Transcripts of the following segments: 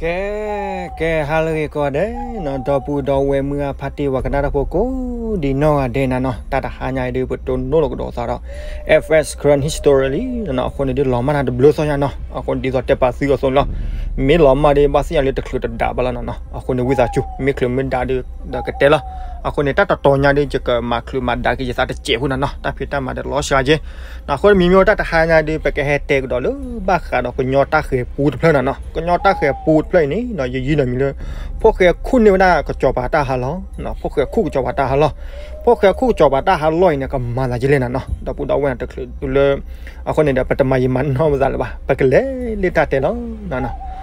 ကဲ ကဲ ဟါလၢအဂ့ၤကိးဂၤဒဲးနီၤ, ဒီပုၢ်ဒီဝဲၢ်မုၢ်အဖါတံၢ်ဝၤကနၣ်တၢ်ဖိကိးဒံးနီၢ်ဂၤဒဲးနၤနီၤ, တၢ်တဟါညါအံၤဒုး ပတိၢ်နီၣ်လိာ်ကဒီးသးဒီး F S Karen History လံနီၤ, အဃိန့ၣ်ဒုးလီၤမၢ်နၤတဘျုးသီညါနီၤ, အဃိန့ၣ်ဒ်သိးတဲပာ်သုအသိးလီၤ, မ့ၢ်လီၤမၢ်ဒီး ဘၣ်သ့ၣ်ညါလၢတချုးတဒးဘၣ်လီၤနီၤ, အဃိန့ၣ်ဝံသးစူၤ မ့ၢ်ချုးမ့ၢ်ဒးဒုး ဒီးကတဲလီၤ, အဃိန့ၣ် တၢ်တတီၤညါဒုး ယကမၤချုးမၤဒးက့ၤယသးတစဲးဖိနၤနီၤ, တၢ်ဖံးတၢ်မၤဒီးလီၤစှၤက့ၤ အဃိန့ၣ်မ့မ့ၢ်တၢ်တဟါညါဒုး ပကဟဲတဲကဒီးလၢဘၣ်ဃးဒီးကညီတၢ်ဃဲၤပူတဖျၢၣ်နၤနီၤ, ကညီတၢ်ဃဲၤပူတဖျၢၣ်အံၤန့ၣ်နီၤ, ယယုၢ်နီၤမံၤလၢ ဖိၣ်ဃဲခူၣ်န့ၢ်ဝဲဒၣ်ကစီၤပၤတၢ်ဟးလီၢ်, ဖိၣ်ဃဲခူၣ်ကစီၤပၤတၢ်ဟးလီၢ်, ဖိၣ်ဃဲခူၣ်ကစီၤပၤတၢ်ဟးလီၢ်အံၤန့ၣ် ကမၤသးဒ်လဲၣ်နၤနီၤ, ဒီပုၢ်ဒီဝဲၢ်နၤတချုးတုၤလၢ အဃိန့ၣ်ဒီး ပတမၤယံာ်မၤနီၢ်ပသးလၢၤဘၣ်, ပကလဲၤလၢတၢ်တဲလီၤနၤနီၤ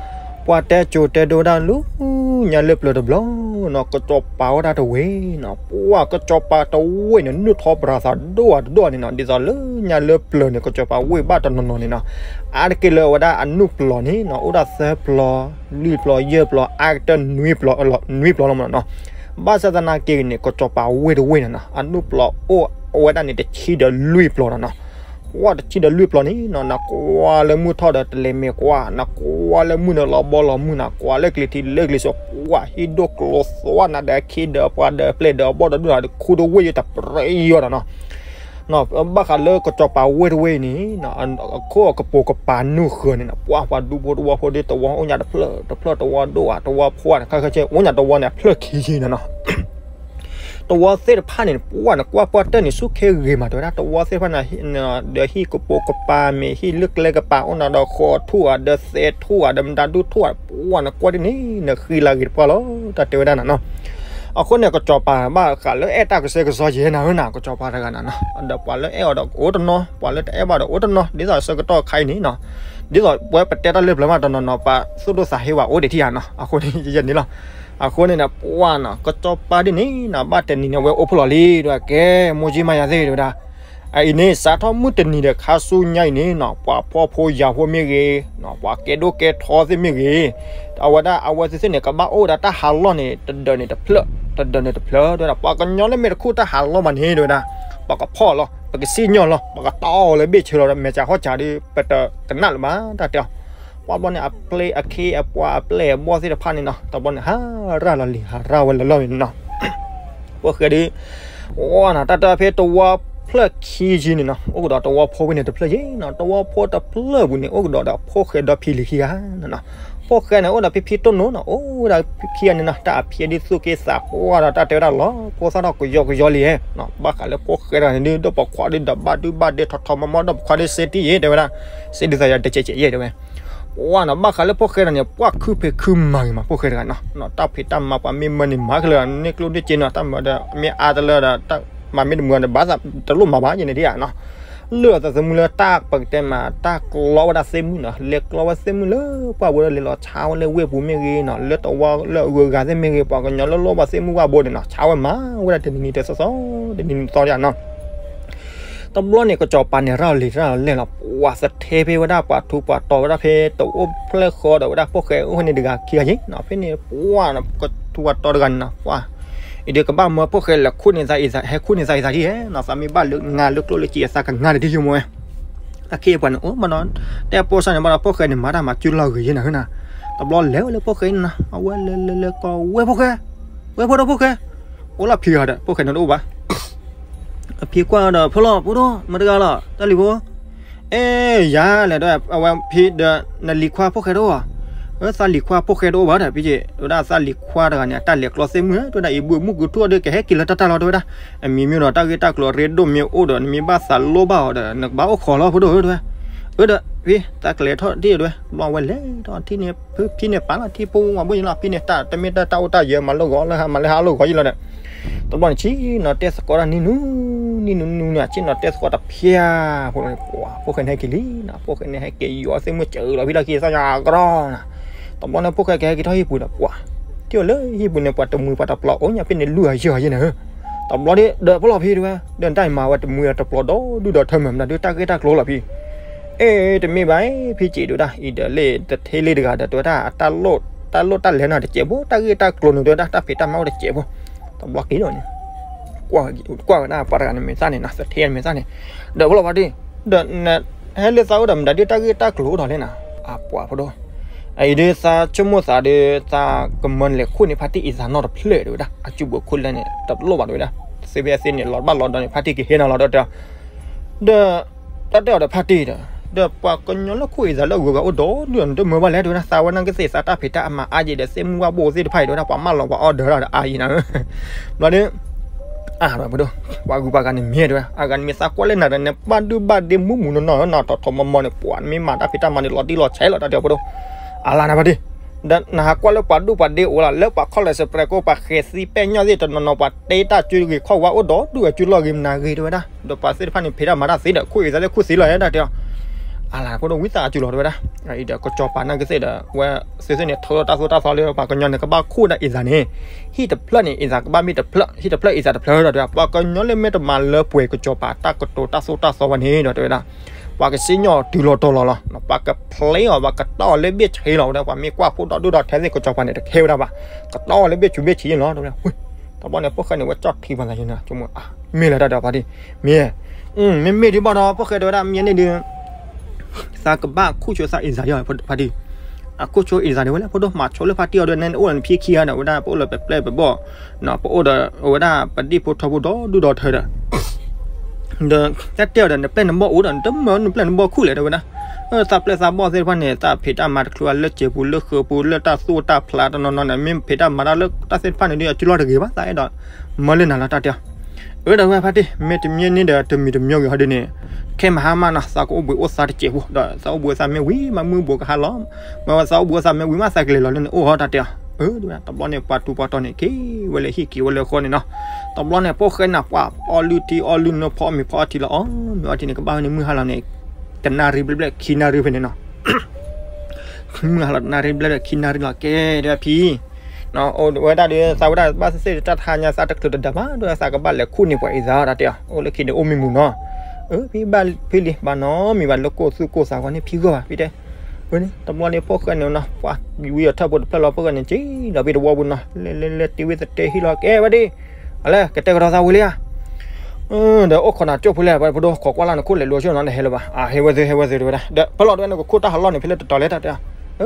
ပှၤတဲကိၤတဲဒိဝဲဒၣ်လၢညါလၢပျၢၤတဘျီနီၤ, ကစီၤပၤဝဲဒၣ်တဝ့ၢ်နီၤ, ပှၤကစီၤပၤတဝ့ၢ်န့ၣ် နုာ်ထီၣ်ပရၤသးဒိၣ်ဧါတဒိၣ်ဧါန့ၣ်နီၤ, ဒ်သိးလၢညါလၢပျၢၤန့ၣ် ကစီၤပၤဝ့ၢ်ဘၣ်တနီၤနီၤန့ၣ်နီၤ, အါတက့ၢ်လၢအဝဲဒၣ်အနုာ်ပျီၤန့ၣ်နီၤ အိၣ်ဒၣ်သၢပျီ, လွံၢ်ပျီ, ယဲၢ်ပျီ, အါကတၢၢ်နွံပျီ, နွံပျီလီၤမနီၤ, ဘၣ်ဆၣ်သနာ်က့န့ၣ် ကစီၤပၤဝ့ၢ်တဝ့ၢ်န့ၣ်နီၤ အနုာ်ပျီၤအိၣ်ဝဲဒၣ်န့ၣ် တဆံဒီးလွံၢ်ပျီနီၤနီၤ ပှၤတဆံဒီးလွံၢ်ပျီန့ၣ်နီၤ, နကွၢ်လၢမုၢ်ထီၣ်ဒီးတလဲၤမဲာ်ကွၢ်, နကွၢ်လၢမုၢ်နုာ်လီၤဘီလီၤမုၢ်, နကွၢ်လၢကျံၤထံးလၢကျံၤစိး, ကွၢ်ဟံၣ်ဒိၣ်ကျိၤသွါနၤဒီးအခ့ဒီးအပှၤဒီးအပျဲၢ်ဒီး အဘီၣ်ဒီးဒူၣ်နၤဒီးခူတဝ့ၢ်ယတပြဲယီၤနီၤနီၤ, ဘၣ်ဃးလၢကစီၤပၤဝ့ၢ်တဝ့ၢ်အံၤန့ၣ် အခိၣ်အကပိာ်ကပၤနုာ်ဃၢၤန့ၣ်နီၤ, ပှၤပှၤဒူဖိတဝီဖိဒီး တဝီအိၣ်ညါတဖျၢၣ်တဖျၢၣ်, တဝီဒိၣ်ဧါ, တဝီဖိဧါန့ၣ် ခဲခဲဆ့ အိၣ်ညါတဝီန့ၣ် အဖျၢၣ်ခံဆံနီၤနီၤ တဝီသ့ၣ်တဖၣ်န့ၣ် ပှၤနကွၢ်ပှၢ်တၢၢ်န့ၣ် ဆူၣ်ခ့ဂ့ၤမး တဲဝဲဒၣ် တဝီသ့ၣ်တဖၣ်န့ၣ် ဒီးဟံၣ်ကပိာ်ကပၤမ့ၢ်ဟံၣ်လၢကျဲကပၤ အိၣ်နၤဒီးဃီထူၣ်ဧါ ဒီးသဲထူၣ်ဧါ ဒီးမတၤဒူၣ်ထူၣ်ဧါ ပှၤနကွၢ်ဒ်န့ၣ် နဃံလၤဂ့ၤတပှၢ်လီၤ တၢ်တဲဝဲဒၣ်နၤနီၤ. အဃိန့ၣ် ကစီၤပၤဘၣ်ဃးလၢအဲၣ်တၢ်ကစဲကစီယဲၢ်နၤဧၢနၤ ကစီၤပၤတဂၤနၤနီၤ, ဒီးပှၤလၢအဲၣ်အီၤဒီးအိၣ်တနီၤ ပှၤလၢတအဲၣ်ဘၣ်ဒီးအိၣ်တနီၤ ဒ်သိးဆၢကတီၢ်ခါအံၤန့ၣ်နီၤ, ဒ်သိးပဝဲပတဲတၢ်လၢပျၢၤမးတနီၤနီၤ ပှၤသိၣ်ဒိၣ်သးဟ့ဝဲအိၣ်ဒံးထံၣ်ဧါနီၤ, အဃိန့ၣ်ယဲန့ၣ်လီၤ. အဃိန့ၣ် ပှၤနီၤ ကစီၤပၤဒ်န့ၣ်နီၤ ဘၣ်တနံၤန့ၣ် အဝဲအိၣ်ဖှိၣ်လီၤလံ တဲဝဲဒၣ် ကဲ မိၢ်ကၠံမါယၤသ့ၣ် တဲဝဲဒၣ် အအံၤန့ၣ် စးထီၣ်မုၢ်တနံၤဒီးခါဆူညါအံၤန့ၣ်နီၤ ပှၤဖှီၣ်ဖိယာ်ဖိမ့ၢ်ဂ့ၤ, ပှၤကဲဒိၣ်ကဲထီသ့ၣ်မ့ၢ်ဂ့ၤ, အဝဲဒၣ်အဝဲသ့ၣ်သ့ၣ်န့ၣ် ကဘၣ်အိၣ်ဝဲဒၣ်တၢ်ဟးလီၢ်န့ၣ် တဒၢးန့ၣ်တဖျၢၣ် တဒၢးန့ၣ်တဖျၢၣ် တဲဝဲဒၣ် ပှၤကညီလၢမ့ၢ်တခူၣ်တၢ်ဟးလီၢ်ဘၣ်န့ၣ် တဲဝဲဒၣ် ပှၤကဖီၣ်လီၤ ပကစံၣ်ညီၣ်လီၤ ပှၤကတီၢ်လၢဘ့ၣ်ဆၢလီၤ မဲာ်စးဟီၣ်စးဒီး ပတကနၣ်လၢၤဘၣ် တၢ်တဲအီၤ ပှၤဘျီန့ၣ် အပျဲၢ်အခ့ အပှၤအပျဲၢ်အဘီၣ်သ့ၣ်တဖၣ်န့ၣ်နီၤ တဘျီန့ၣ် ဟးရၣ်လီၤလံ ဟးရၣ်ဝဲလၢလီၢ်န့ၣ်နီၤ ဖိၣ်ဃဲဒုး ဝဲနီၤ တၢ်တၢ်ဖဲတဝီဖျၢၣ်ခံဆံန့ၣ်နီၤ အိၣ်ကဒီးတဝီဖိဝံၤန့ၣ်တဖျၢၣ်ယ့ၣ်နီၤ တဝီဖိတဖျၢၣ်ပူၤန့ၣ် အိၣ်ကဒီးဒီးဖိၣ်ဃဲဒီဖံလံၤခံဂၤနီၤ ဖိၣ်ဃဲန့ၣ် အိၣ်ဒီးဖံဖံတိၢ်နိနီၤ အိၣ်ဝဲဒၣ်ခံဂၤန့ၣ်နီၤ တၢ်အဖံအဒုးသူၣ်က့သးပှၢ်ဒီးတၢ်တဲဝဲဒၣ်လီၤ ဖိသၣ်ထီၣ်ကယီကယီလံနီၤ ဘၣ်ဃးလၢဖိၣ်ဃဲတဂၤန့ၣ်ဒုး ဒီးပိာ်ခွါဒုးဒီးဘၣ်ဒုးဘၣ်ဒဲးထီၣ်ထီၣ်မီၤမီၤ ဒီးပိာ်ခွါဒုးစ့တံၢ်ယ့ၣ်တဲဝဲဒၣ် စ့ဒုးသးယၤတကဲးကဲးယ့ၣ်တဲဝဲ ပှၤနီၤ ဘၣ်ဃးလၢဖိၣ်ဃဲတဂၤန့ၣ် ပှၤခုဖံးခုမၤဂ့ၤမး ဖိၣ်ဃဲတဂၤနီၤ တၢ်ဖံးတၢ်မၤပှၤမ့ၢ်မၢန့ၣ် မၤခဲလၢာ် န့ၢ်ကျိၣ်န့ၢ်စ့နီၤ တၢ်မၤဒီး မ့ၢ်အါတလၢဒီး တၢ်မၤမ့ၢ်တမုာ်ဒီး ဘၣ်သးတလိၣ်မၤဘၣ်ယဲန့ၣ်ဒ်ဧါနီၤ လၢအသးသမူလၢတၢ်ပကတဲမး တၢ်ကျီဝဲဒၣ်သ့ၣ်မုၣ်နီၤ လဲၤကျီဝဲသ့ၣ်မုၣ်လၢပှၢ်ဘိဒီး လဲၤလီၤဆါဝဲလၢဝ့ၢ်ပူၤမ့ၢ်ဂ့ၤနီၤ လၢတဝီလၢအဂုၤအဂၤသ့ၣ်မ့ၢ်ဂ့ၤ ပှၤကညီလၢလီၢ်ဘၣ်သ့ၣ်မုၣ်ဝၢ်ဘိန့ၣ်နီၤ ဆါဝဲမၤဝဲဒၣ်တနံၤနံၤတသီသီ တနံၤနံၤသီဒ်ဧါနီၤ တဘျီန့ၣ် ကစီၤပၤန့ၣ် ရၣ်လံၤရၣ်လံၤလီၤ ပှၤသထ့ဖဲဝဲဒၣ်ပှၤထူးပှၤတီၤဝဲဒၣ်ဖဲတအိၣ်ဖျဲၣ်ဃီဒီးဝဲဒၣ် ဖိၣ်ဃဲအိၣ်ဖဲန့ၣ်တဂၤခံဂၤယ့ၣ်နီၤ ဖဲန့ၣ် ပှၤထူးပှၤတီၤတဂၤန့ၣ်နီၤ ပှၤ အံၤဒီးကဘၣ်မၢဖိၣ်ဃဲလဲၤခူၣ်န့ၢ်သးအံၤ ဟဲခူၣ်န့ၢ်သးအံၤသးဒ်ဧါနီၤ သးမ့ၢ်ဘၣ်လၢငါလၢကျိၣ်လၢစ့အသးကငါလၢဒ်ယိာ်မးဝဲ အခ့အပှၤန့ၣ် အိၣ်မးနီၤ တဲပိာ်စၢ်န့ၣ် ဘၣ်ဒီးဖိၣ်ဃဲန့ၣ် မၤတၢ်မၤစုလီၤဂ့ၤယ့ၣ်နၤဟၢနၤ တဘျီလဲၤဝဲလၢဖိၣ်ဃဲန့ၣ်နီၤ အဝဲလဲၤလဲၤလဲၤကိးဝဲဖိၣ်ဃဲ ဝဲဖိဒိၣ်ဖိၣ်ဃဲ အိၣ်လၢဖံဂၤဒီး ဖိၣ်ဃဲန့ၣ်တအိၣ်ဘၣ် အဖံကွၢ်ဒီး ဖိလီၤ ဖိဒိၣ် မတၤတဂၤလီၤ တၢ်လံၤဖိ အဲ ယၤလဲၣ်ဒီး အဝဲဖံဒီး နလံၤခွါဖိၣ်ဃဲတအိၣ်ဧါ အသးလံၤခွါဖိၣ်ဃဲတအိၣ်ဘၣ်ဒီး ဖံက့ၤ တဲဝဲဒၣ်သးလံၤခွါတဂၤန့ၣ် အတၢ်လဲၤကျီသ့ၣ်မုၣ် တဲဝဲဒၣ်အံၤဘုးမုၢ်ကထူၣ်ဒီး ကဟဲက့ၤလၢတၢ်တၢ်လီၤ တဲဝဲဒၣ် အမံၤမ့ၢ်ဒီးတၢ်ဂ့ၢ်တၢ်ကျိၤရ့ဒိၣ်မ့ၢ်အိၣ်ဒီး နမ့ၢ်ဘၣ်သးလိၣ်ဘၣ်အီၤဒီး နကဘၣ်အိၣ်ခိးလီၤ ဖိဒိၣ် တဲဝဲ အၢဒီး ဖံ သးကလဲၤထီၣ်ဒ်တဲဝဲ ဘျီဝဲလဲၤထီၣ်ထံၣ်န့ၣ် ဖံန့ၣ်ပာ်လီၤထံၣ်ဖိဝဲဘိယ့ၣ်လီၤ ဖံန့ၣ်တၢ်တမ့ၢ်တၢ်တၢ်အိၣ်တၢ်ယၢၤ မၤလၢဂီၤလၢဟါ မၤလၢဟါလၢဂီၤယ့ၣ်လီၤဒီး တဘျီန့ၣ် ဆ့ၣ်နီၤတဲသကိးတၢ်နံၤနူၤ နံၤနူၤနံၤနူၤန့ၣ် ဆ့ၣ်နီၤတဲသကိးတဖျၢၣ် ဖိၣ်ဃဲန့ၣ်ဟဲက့ၤလံနီၤ ဖိၣ်ဃဲန့ၣ်ဟဲက့ၤယိးသ့ၣ်မုၣ်စၢၤလီၤဖံလီၢ်ခံသီညါအကရီနီၤ တဘျီန့ၣ် ဖိၣ်ဃဲကဟဲက့ၤထီၣ်ဟံၣ်ပူၤဒီး ပှၤ ထံၣ်အီၤလၢဟံၣ်ပူၤန့ၣ် ပှၤတမှံၤပှၤတပျီၤအိၣ်ညါဖဲန့ၣ် လွံၢ်ဂၤယဲၢ်ဂၤယဲၢ်န့ၣ်ဧၢ တဘျီဒီး ဖိလီၤဖံတဲဝဲ ဒီးတၢ်အံၤမၤဝဲတမှံၤဒီးတပျီၤဒီဒူၣ်ဒီထၢမုၢ်မတၤဒုး တၢ်ဂ့ၢ်တၢ်ကျိၤလီၤဖံ အ့ တမ့ၢ်ဘၣ် ဖံက့ၤတဲဝဲဒၣ် အံၤဒီးလၢတထ့လံတဂၤဒီး တဲဝဲဒၣ် တၢ်လိၣ်တၢ်လဲၤနီၤတစဲးဖိ တၢ်ဂ့ၢ်တၢ်ကျိၤန့ၣ် တဲဝဲဒၣ် တၢ်ဖံးတၢ်မၤအိၣ်တစဲးဖိ တဘျီက့ၤဒီးန့ၣ် ကွၢ်ဝဲဒၣ်ပှၤတဂၤန့ၣ်မ့ၢ်သၣ်န့ၣ်နီၤ သထ့န့ၣ်မ့ၢ်သၣ်န့ၣ် ဒီးဖိလီၤဖံဒီး ဒီးနဟဲလၢသးအိၣ်ဒီး မတၤဒုးတၢ်ဂ့ၢ်တၢ်ကျိၤအိၣ်ဒီးလဲၣ်နီၤ အပှၤဖိဒိၣ် အအံၤဒုးသးဆိကမိၣ်သးဒီး သးကမၢနလဲၤခိၣ်န့ၣ် ဖါတံၢ်အံၤသးနီတဖျၢၣ်တဲဝဲဒၣ်, အစုပူၤခိၣ်လဲၣ်န့ၣ် တလိၣ်ဘၣ်တဲဝဲဒၣ်, သ့ဖဲအသ့န့ၣ် လီၤတဘၣ်လီၤဒီးန့ၣ် ဖါတံၢ်ကဟဲနီၤလီၤဒီးတဲအီၤ, ဒီး တၢ်တဲအီၤဒီးဖါတံၢ်ဒီး ဒီးပှၤကညီလၢခိၣ်အံၤသးလၢအဂုၤအဂၤအိၣ်ဒီဒူၣ်ဒီး နတမၢဘၣ်လဲၣ်တဲဝဲဒၣ်, သးဝဲနာ်က့သ့ၣ်သးတၢ်ဖံးတၢ်အမၤအါယံၤဒီး သ့ၣ်မုၢ်ဝၣ်ဘိသ့ၣ်တဖၣ်အံၤတဲဝဲဒၣ် ပှၤမၢလီၤပှၤအီၣ်ဒၢးဒီးအါယံၤနၤ, ဘျီဒီး အၢ ပှၤဂုၤပှၤဂၤန့ၣ်မ့ၢ်တဲဝဲ အဂၤန့ၣ်မ့ၢ်သးကွၢ်လၢနၤဒီး နဘၣ်ဒုၣ်ဘၣ်ဒ့မူးမူးနီၢ်နီၢ်နီၢ် ထီၣ်ထီၣ်မီၤမီၤန့ၣ် ပှၤနမ့ၢ်မၤတၢ်ဖံးတၢ်မၤန့ၣ် လီၤတံၢ်လီၤဆဲးလီၤတၢ်တဲအီၤဖိဒိၣ်, အလါနၤဖါတံၢ်, ဒီးနဟးကွၢ်လၢပှၤဒူၣ်ပှၤဒ့အိၣ်လီၤ လၢပှၤခီၣ်လဲၢ်စပြဲးကိး ပှၤဃဲၤသံပဲာ်ညီၣ်သ့ၣ်တနီၤနီၤ ပှၤတဲတၢ်စုဂ့ၤခီၣ်ဝါအိၣ်ဒီဒူၣ်အစုလီၢ်ဂ့ၤမနၤဂ့ၤတဲဝဲဒၣ်, ဒီးပှၤသ့ၣ်တဖၣ်န့ၣ် ဖံးတၢ်မၤတၢ်သ့ဒီး ခိၣ်အံၤသးလၢခိၣ်သ့လီၤတၢ်တဲအီၤ အလါဖိဒိၣ်ဝံသးအစုလီၤတဲဝဲဒၣ်, အံၤဒီးကစီၤပၤနာ်က့သ့ၣ်ဒီး ဝဲသ့ၣ်သ့ၣ်န့ၣ် ထီၣ်တၢ်သိၣ်တၢ်သီလၢပှၤကညီန့ၣ် ကဘၣ်ခိၣ်ဒၣ်အံၤသးန့ၣ်, ဟံၣ်တဖျၢၣ်န့ၣ် အံၤသးကဘၣ်မ့ၢ်တဖျၢၣ်, ဟံၣ်တဖျၢၣ်အံၤသးတဖျၢၣ်ဒီးတဲဝဲဒၣ်, ပှၤကညီလၢမ့ၢ်တမၤလၢပှဲၤကစီၤပၤတၢ်ကတိၤတၢ်သိၣ်တၢ်သီဝဲန့ၣ်ဒီးတဲဝဲဒၣ်, ပှၤကစံၣ်ညီၣ်တုၤလီၤတီၤလီၤလီၤ, ပှၤကဖျ့အီၤ ပှၤကတီၢ်အီၤလၢဘ့ၣ်ဆံလီၤဝဲဒၣ်, ပှၤမ့ၢ်ကွၢ်ဖိဒီဒူၣ်ဒီထၢသ့ၣ် ကစီၤပၤန့ၣ် တခဲဝဲဒၣ်ဘၣ်, ကတီၢ်အီၤလၢဘ့ၣ်ဆူးဘ့ၣ်ဆံးလီၤတဲဝဲဒၣ်, တဘျီန့ၣ် ဖိၣ်ဃဲန့ၣ် ဝဲကၠီၣ်ထံပှၤသးယိၤန့ၣ် ဆိကမိၣ် မ့ၢ်လၢတၢ်ဒီးဖါတံၢ်, မ့ၢ် မ့မ့ၢ်ဒ်ဘၣ်ဒီး ဖိၣ်ဃဲတဲဝဲဒၣ် မ့ၢ်န့ၣ်ဒီး သးကဘၣ်ခူၣ်ဆိသးအံၤသးယီၤဖါတံၢ်, အခူၣ်ဆိအံၤသးန့ၣ်ဝဲလၢ ဖိဒိၣ်မၤဆိလၢဖါတံၢ်အီၤဒီး နအိၣ်လၢနဖံခံဂၤန့ၣ် ဝဲဒၣ် ပအိၣ်လၢပပျဲၢ်ပဘီၣ်, ပအိၣ်ဒီး အဝဲဒၣ်ပဒံၣ်ဖိထီဖိဒီဒူၣ်ဒီထၢဒီး ဒီး တၢ်တဲအီၤဒီး နပျဲၢ်နဘီၣ်အိၣ်ဒီး နတမၢနပျဲၢ်နဘီၣ်ခူၣ်လဲၣ်တဲဝဲဒၣ်, သးပျဲၢ်သးဘီၣ်သ့ၣ်တဖၣ်န့ၣ် သးဖံးတၢ်မၤတချုးလၢစဲးပူၤလၢဃုာ်ပူၤလၢတၢ်သိၣ်တၢ်ဖျးတနီၤနီၤန့ၣ် မ့ၢ်ဖံးတၢ်မၤတၢ်လၢတၢ်သ့ၣ်တဖၣ်န့ၣ်ဒီး အစုလီၢ်တဂ့ၤဘၣ် သးအဲၣ်ဒိး မၢလၢနၤလီၤတၢ်တဲအီၤ, အၢ ဒီးဝဲဖါတံၢ် မ့တမ့ၢ်န့ၣ်ဒီး တမံၤတမံၤဂ့ၤဟီဒ်န့ၣ် ခဲမဟါမးနီၤ သးကအိၣ်ဘှံးအိၣ်သါတစဲးဖိ ဒီးသးအိၣ်ဘှံးအိၣ်သါမ့ၢ်ဝံၤ မၤမုၢ်ဘိးကဟါလီၤ, မ့ၢ်ဝဲသးအိၣ်ဘှံးအိၣ်သါမ့ၢ်ဝံၤမး သးကလဲၤလီၤလၢနအိၣ်ဟီတၢ်တဲအီၤ, အၢ ဒီးဝဲဒၣ် တဘျီန့ၣ် ပှၤတူၤပှၤတီၤန့ၣ် က့ၤဝဲလၢဟံၣ်က့ၤဝဲလၢဃီန့ၣ်နီၤ, တဘျီန့ၣ် ဖိၣ်ဃဲန့ၣ် ပှၤအီလုၢ်ထံအီလုၢ်နိ ဖီအီၣ်မ့ၤဖီအီထံလီၤ အီၣ်မ့ၤအီထံန့ၣ် ကဘၣ်ဝဲန့ၣ် မုၢ်ဟါလီၤန့ၣ် တနၣ်ရံၣ်ဘျဲၣ်ဘျဲၣ် ခံနၣ်ရံၣ်ဖဲန့ၣ်နီၤ မုၢ်ဟါလီၤတနၣ်ရံၣ်ဘျဲၣ်ဘျဲၣ် ခံနၣ်ရံၣ်လီၤ ကဲ တဲဝဲဖံ အိၣ်ဝဲဒၣ်ဒီး သးဝဲဒၣ်ဘၣ်သ့ၣ်သ့ၣ်တၢ်တဟါညါ သးတချုးတဒါဘၣ် ဒီးသးကဘၣ်လဲၤခူၣ်န့ၢ်ပှၤအံၤသးတၢ်တဲအီၤ အိၣ်လၢခံန့ၣ်အိၣ်မံမုာ်နီၤ, အၢ ဖံဘၣ်ဖံလံ ဘၣ်နီတမံၤဘၣ် လၢကိၢ်သူၣ်ကိၢ်သးဂီၢ်န့ၣ် ဖံဂီၢ်ဘၣ် ဖံတဲ, အၢ တဘျီန့ၣ် ဖိၣ်ဃဲန့ၣ်နီၤ ပှၤဝံၤအီၤထၢၣ်ဖိတဖျၢၣ်လီၤ ဖိၣ်ဃဲန့ၣ် က့ၤလီၤဖံတဝီပူၤနီၤ လဲၤလဲၤလဲၤတုၤဝဲသတဲဟံၣ်လီၤ ကဲဝဲဒၣ် အလဲၤကတဲာ်ကတီၤသးဝံၤလံဧါ ဒီးအိၣ်ခိးနၤကၠိၣ်ဖိလဲၣ် ပှၤဖိဒိၣ် ခိးကွၢ်လၢနခိၣ်လဲၤလိာ်ဆိနီၤ နဟဲလၢၤဘၣ် အဟဲဝဲသ့ ဟဲဝဲသ့ တဲဝဲဒၣ် ဒီးဖဲလီၤတဲဝဲ နကခိၣ်တၢ်ဟးလီၢ်န့ၣ် ဖဲလၢတတီၤလဲၣ်တၢ်တဲ, ဒီ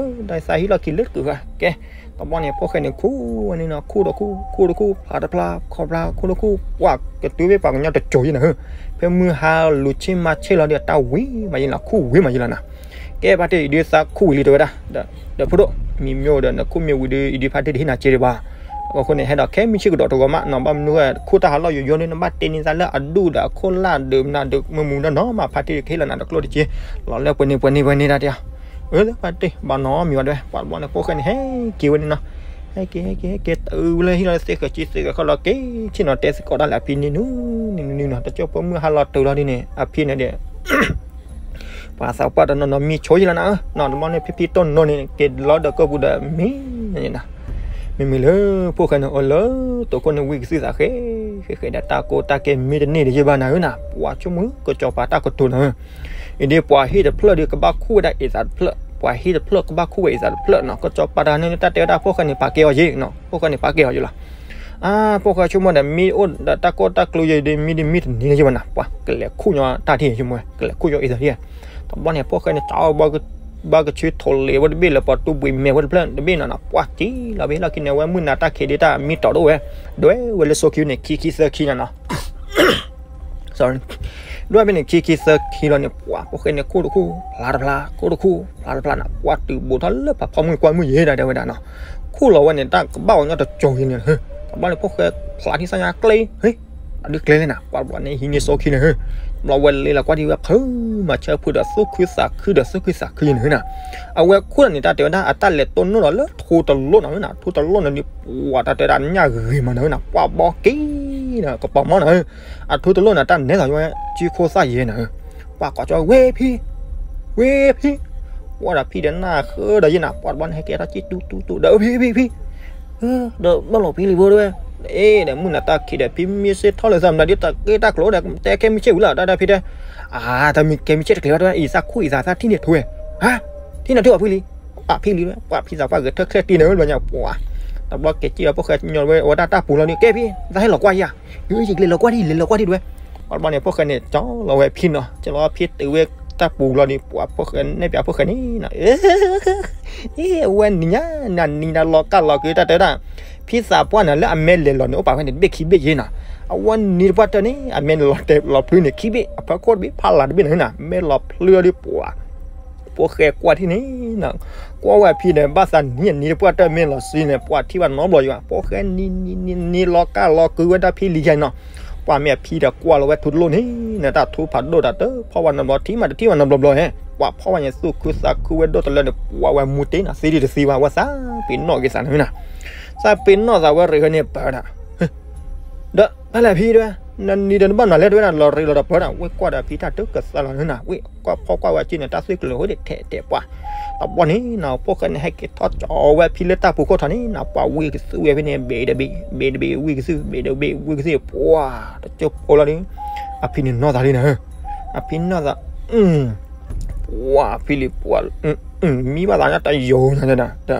းသးဟံးလီၢ်ခံလၢတကုာ်ဃာ် ကဲ, တဘျီန့ၣ် ဖိၣ်ဃဲန့ၣ် ခူၣ်ဝဲန့ၣ်နီၤ ခူၣ်ဒီးခူၣ် ခူၣ်ဒီးခူၣ် ဖျါတဖျါ ခီဖျါ ခူၣ်ဒီးခူၣ် ပှၤကတုၤဖဲပှၤကညီတစိၤယဲၢ်နၤဧၢ, ဖဲမုၢ်ဟါလိာ်ဆ့မၤဆ့ၣ်လီၤဒီး တၢ်ဝံၤမးယဲၢ်နၤ ခူၣ်ဝံၤမးယဲၢ်လီၤနၤ ကဲ ဖါတံၢ် အံၤဒုးသးခူၣ်ဝံၤလံတဲဝဲဒၣ်, ဒီးဖိဒိၣ် မံၤမၠိဒီး နခိၣ်မ့ၢ်ဝံၤဒီး အံၤဒုးဖါတံၢ်တဟ့ၣ်နၤစ့ဒံးဘၣ်, အဃိန့ၣ် ဟဲဒီးခဲမုၢ်ဆ့ၣ်ကဒီးတဂီၤမးနီၤ ဘၣ်မနုၤဃိ ခိၣ်တၢ်ဟးလီၢ်ယိယိန့ၣ် နဘၣ်တဲန့ၢ်သးလၢအဒူၣ်ဒီးအခိၣ်လၢ်ဒီးမနုၤဒီးမုာ်မုာ်နီၢ်နီၢ်မး ဖါတံၢ်ကဟ့ၣ်လီၤနၤတကျိၣ်တစ့, လီၤလၢပှဲၤန့ၣ်ပှဲၤန့ၣ်ပှဲၤန့ၣ်တၢ်တဲ, အၢ ဖါတံၢ် ဘၣ်နီတမံၤဘၣ်တဲဝဲ ပှၤတဘျီန့ၣ် ဖိၣ်ဃဲန့ၣ် ဟဲက့ၤဝဲန့ၣ်နီၤ, ဟဲက့ၤ ဟဲက့ၤ ဟဲက့ၤ တုၤဝဲလၢဟံၣ်လီၤ သ့ဃဲၤကံသ့ဃဲၤခီလီၤ က့ၤဆ့ၣ်နီၤ တဲသကိးတၢ်လၢအဖံန့ၣ်နုၤ နုၤနုၤနီၤ တကၠိၢ်ဖိမုၢ်ဟါလီၤတုၤလီၤဒ်န့ၣ် အဖံန့ၣ်ဒီး ပှၤသးပှၢ်တနီၤနီၤမံဆိယဲၢ်လီၤနၤဧၢ, နီၤတဘျီန့ၣ် ဖံဖံတိၢ်နီၢ်န့ၣ် က့ၤလီၤဒီးကီၢ်ပူၤဒီးမံန့ၣ်နီၤ, မ့မ့ၢ်လၢဖိၣ်ဃဲန့ၣ် အိၣ်လၢတိာ်ခိၣ်န့ၣ် ဝံၣ်ကသုသးဃဲ ဃဲဃဲဒီးတၢ်ကိၢ်တၢ်ကဲမ့ၢ်တန့ၢ်တယဲၢ်ဘၣ်နၤဧၢနၤ, ပှၤဆိကမိၣ်ကစီၤပၤတၢ်ကတိၤနၤဧၢ, အံၤဒ်ပှၤဟံၣ်တဖျၢၣ်ဒီးကဘၣ်ခူၣ်ဝဲဒၣ်အံသးတဖျၢၣ်, ပှၤဟံၣ်တဖျၢၣ်ကဘၣ်ခူၣ်ဝဲအံသးတဖျၢၣ်နီၤ, ကစီၤပၤတဂၤန့ၣ် တၢ်တဲဝဲဒၣ်ဖိၣ်ဃဲန့ၣ် ပာ်ကဲအီၤယဲၢ်နီၤ, ဖိၣ်ဃဲန့ၣ် ပာ်ကဲအီၤယဲၢ်လီၤ အါ ဖိၣ်ဃဲဆိကမိၣ်ဒီး မ့ၢ်အိၣ်ဒီးတၢ်ကိၢ်တၢ်ကျိၤယဲၢ်ဒီး မ့ၢ်ဒ်မ့ၢ်တန့ၢ်လၢယဲၢ်ဘၣ်နၤ, ပှၤကလဲၤခူၣ်ညီတၢ်ထံၣ်ယဲၢ်မး ကလဲၤခူၣ်ညီအံသးထံၣ်, တဘျီန့ၣ် ဖိၣ်ဃဲန့ၣ် စးအီၣ်ဘၣ်ကဆၢထိၣ်လ့ၤဝဲတဘ့ၣ်လၢပှၤတူၢ်ဘှံးမဲာ်ဝဲတဖျၢၣ်တဘ့ၣ်နီၤနီၤ, ပှၤက့ၤလီၤဘ့ၣ်လီၢ်ခံန့ၣ် ဝဲမုၢ်နၤတၢ်ခံးဒ်တၢ်မံတီၤတအိၣ်ဝဲ, ဒွဲၣ်ဝဲလၢစိခံန့ၣ် ခံခံသၢခံနီၤနီၤ ဒွဲၣ်ဖဲန့ၣ် ခံခံသၢခံလီၤန့ၣ် ပှၤဖိၣ်ဃဲန့ၣ် ခူၣ်တခူၣ် ဖျါတဖျါ ခူၣ်တခူၣ် ဖျါတဖျါနီၤ ပှၤတုၤဘူးထီၣ်လၢဖးဖီမုၢ်ကွၢ်မုၢ်ယဲၢ်ဒၣ်တဲဝဲဒၣ်နီၤ, ခူၣ်လီၤဝဲန့ၣ် တၢ်ကဘၣ်အီၤညီတစိၤယဲၢ်န့ၣ်, တဘျီန့ၣ် ဖိၣ်ဃဲဖျါထံၣ်သၣ်ညါကျဲ ဟ့ၣ် အဒုးကျဲလဲၣ်နၤ ပှၤတဘျီန့ၣ် ဟံးန့ၢ်စိခံန့ၣ်ဧၢ, တဘျီဝဲလဲၤလီၤကွၢ်ထံၣ်ဝဲ ဖုမၤဆၢဖုဒီးသူၣ်ခုသးခုဒီးသူၣ်ခုသးခုယဲၢ်န့ၣ်ဧၢနၤ, အဝဲခူၣ်လီၤန့ၣ် တၢ်တဲဝဲဒၣ် အတၢ်လဲၤတိၢ်နီၣ်လီၤလၢထိတလိၣ်နီၤဧၢနၤ, ထိတလိၣ်န့ၣ်ဒီး ပှၤတၢ်တဲဒၣ်ညၣ်ဂ့ၤမးနၤဧၢနၤ ပှၤဘီက့ၤနၤ ကပီၤမီနၤဧၢ, အထိတလိၣ်န့ၣ် တၢ်နဲၣ်သးဝဲ စုခိၣ်သၣ်ယဲၢ်နၤဧၢ, ပှၤကိးကၠီ ဝ့ၢ်ဖံ ဝ့ၢ်ဖံ, ဝဲဒီးဖံဒီးနၢ်ဃၢဒီးယဲၢ်နၤ ပှၤတဘျီန့ၣ် ဟဲက့ၤတၢ်ကံၣ်တူတူတူဒီး ဖံဖံဖံ ဒီးဘၣ်လီၤဖံလံၤဖိတဲဝဲ, အ့ ဒီးမုၢ်နၤတၢ်ခံးဒီး ဖံမ့ၢ်စ့ထီၣ်လၢသးမနုၤဒ်တၢ်က့ၣ်တၢ်ကျိၤဒီး တဲခဲမုၢ်ဆ့ၣ်ဝံၤလီၤ တၢ်ဒၣ်ဖံတဲ, အါ တၢ်မ့ၢ်ကဲမုၢ်ဆ့ၣ်တကျဲၤဘၣ်တဲဝဲ အံၤသးခူၣ်အံၤသးသးထံၣ်န့ၢ်ထူဝဲ, ဟါ ထံၣ်နၤထူအဖံလံၤ, ပှၤဖံလံၤဝဲ ပှၤဖံသးပှၢ်ဂဲၤထၢၣ်ချဲၣ်တံၢ်န့ၣ်ဝဲဘျီညါပှၤ, တဘျီကဲကံၣ်ဒီး ဖိၣ်ဃဲညီဝဲ အဝဲဒၣ်တၢ်ပူၤလီၤဒုး ကဲဖံ သးဟဲလီၤကွၢ်ယၤ, ယကလဲၤလီၤကွၢ်ဒံး လဲၤလီၤကွၢ်ဒံးတဝဲ, ပှၤတဘျီန့ၣ် ဖိၣ်ဃဲန့ၣ် ကၠီလီၤဝဲဖံနီၤ ကၠီလီၤဖံတုၤဝဲ တၢ်ပူၤလီၤဒီး ပှၤဖိၣ်ဃဲနဲၣ်ပၠးဖိၣ်ဃဲန့ၣ်နီၤ, အဝဲနံၤညါ နနံၤနၤလီၤကၢ်လီၤကုၤတၢ်တဲဒၣ်, ဖံသးပှၢ်န့ၣ် လၢအမဲလဲၤလီၤန့ၣ် အိၣ်ပာ်ဝဲန့ၣ် တဘ့ၣ်ခံဘ့ၣ်ယ့နီၤ, အဝဲနံၤတပှၢ်တၢၢ်န့ၣ် အမဲလီၤတဲာ်လီၤဖျုန့ၣ် ခံဘ့ၣ် အဖီခိၣ်တဘ့ၣ် ဖးလၢ်တဘ့ၣ်န့ၣ်နီၤ, မဲလီၤဖျုအီၤဒီးပှၤ ဖိၣ်ဃဲကွၢ်ထံၣ်န့ၣ်နီၤ, ကွၢ်ဝဲအဖံဒီး ဘၣ်သးနံၤအနံၤတပှၢ်တၢၢ် မဲလီၤစုန့ၣ် ပှၤထံၣ်ဘၣ်နီတဘျီယံၤဘၣ်, ဖိၣ်ဃဲနံၤနံၤနံၤနံၤလီၤကၢ်လီၤကုၤဝဲဒၣ်ဖံလံၤခဲအံၤနီၤ, ပှၤမ့ၢ်အဖံဒီးကွၢ်လီၤဝဲထူတလိၣ်န့ၣ်နီၤ, တၢ်ထူဖးဒိၣ်တၢ်တဖီၣ်ဝဲနီတဘျီ ထံၣ်မးတထံၣ်ဝဲနီတဘျီဘျီန့ၣ် ပှၤဖီၣ်ဝဲန့ၣ် သူၣ်ခုသးခုဝဲဒိၣ်တလၢန့ၣ် ပှၤဝဲမူတ့ၢ်နီၤ သ့ဒံးတသ့ဘၣ် ဝဲသးပ့ၤနီၣ်က့ၤသးန့ၣ်နီၤ, သးပ့ၤနီၣ်သးဝဲရ့ၣ်ဝဲန့ၣ်ပၢၢ်ဒၣ် ဒီးဖဲလဲၣ်ဖံတဲဝဲ, နနံၤဒီးနဘၣ်မနုၤလဲၣ်တဲဝဲဒၣ် လီၤရ့လီၤဒီးပၢၢ်ဒၣ် ဝဲကွၢ်ဒီးဖံတၢ်တုၤကသးလီၤန့ၣ်နီၤ, ဝဲကွၢ်ဖီကွၢ်ဝဲက့န့ၣ် တၢ်သွံၣ်ကျၢၤဟိဒၣ်ထဲးထဲးပှၢ်, တဘျီန့ၣ်နီၤ ဖိၣ်ဃဲန့ၣ်ဟဲက့ၤထီၣ်ကၠီဝဲဖံလၢတၢ်ပူၤခိၣ်ထီၣ်န့ၣ်နီၤ, ပှၤဝံၣ်ကသုၣ်ဝဲဖဲန့ၣ် ဘ့ၣ်တဘ့ၣ် ဘ့ၣ်တဘ့ၣ်ဝံၣ်ကသုၣ် ဘ့ၣ်တဘ့ၣ်ဝံၣ်ကသုၣ် ပှၤတကၠိဖိလီၤဒီး အဖံန့ၣ်နီၢ်သးလံနီၤ, အဖံနီၢ်သး ပှၤဖံလံၤပှၤ မံဘၣ်သးညါတယိာ်ညါ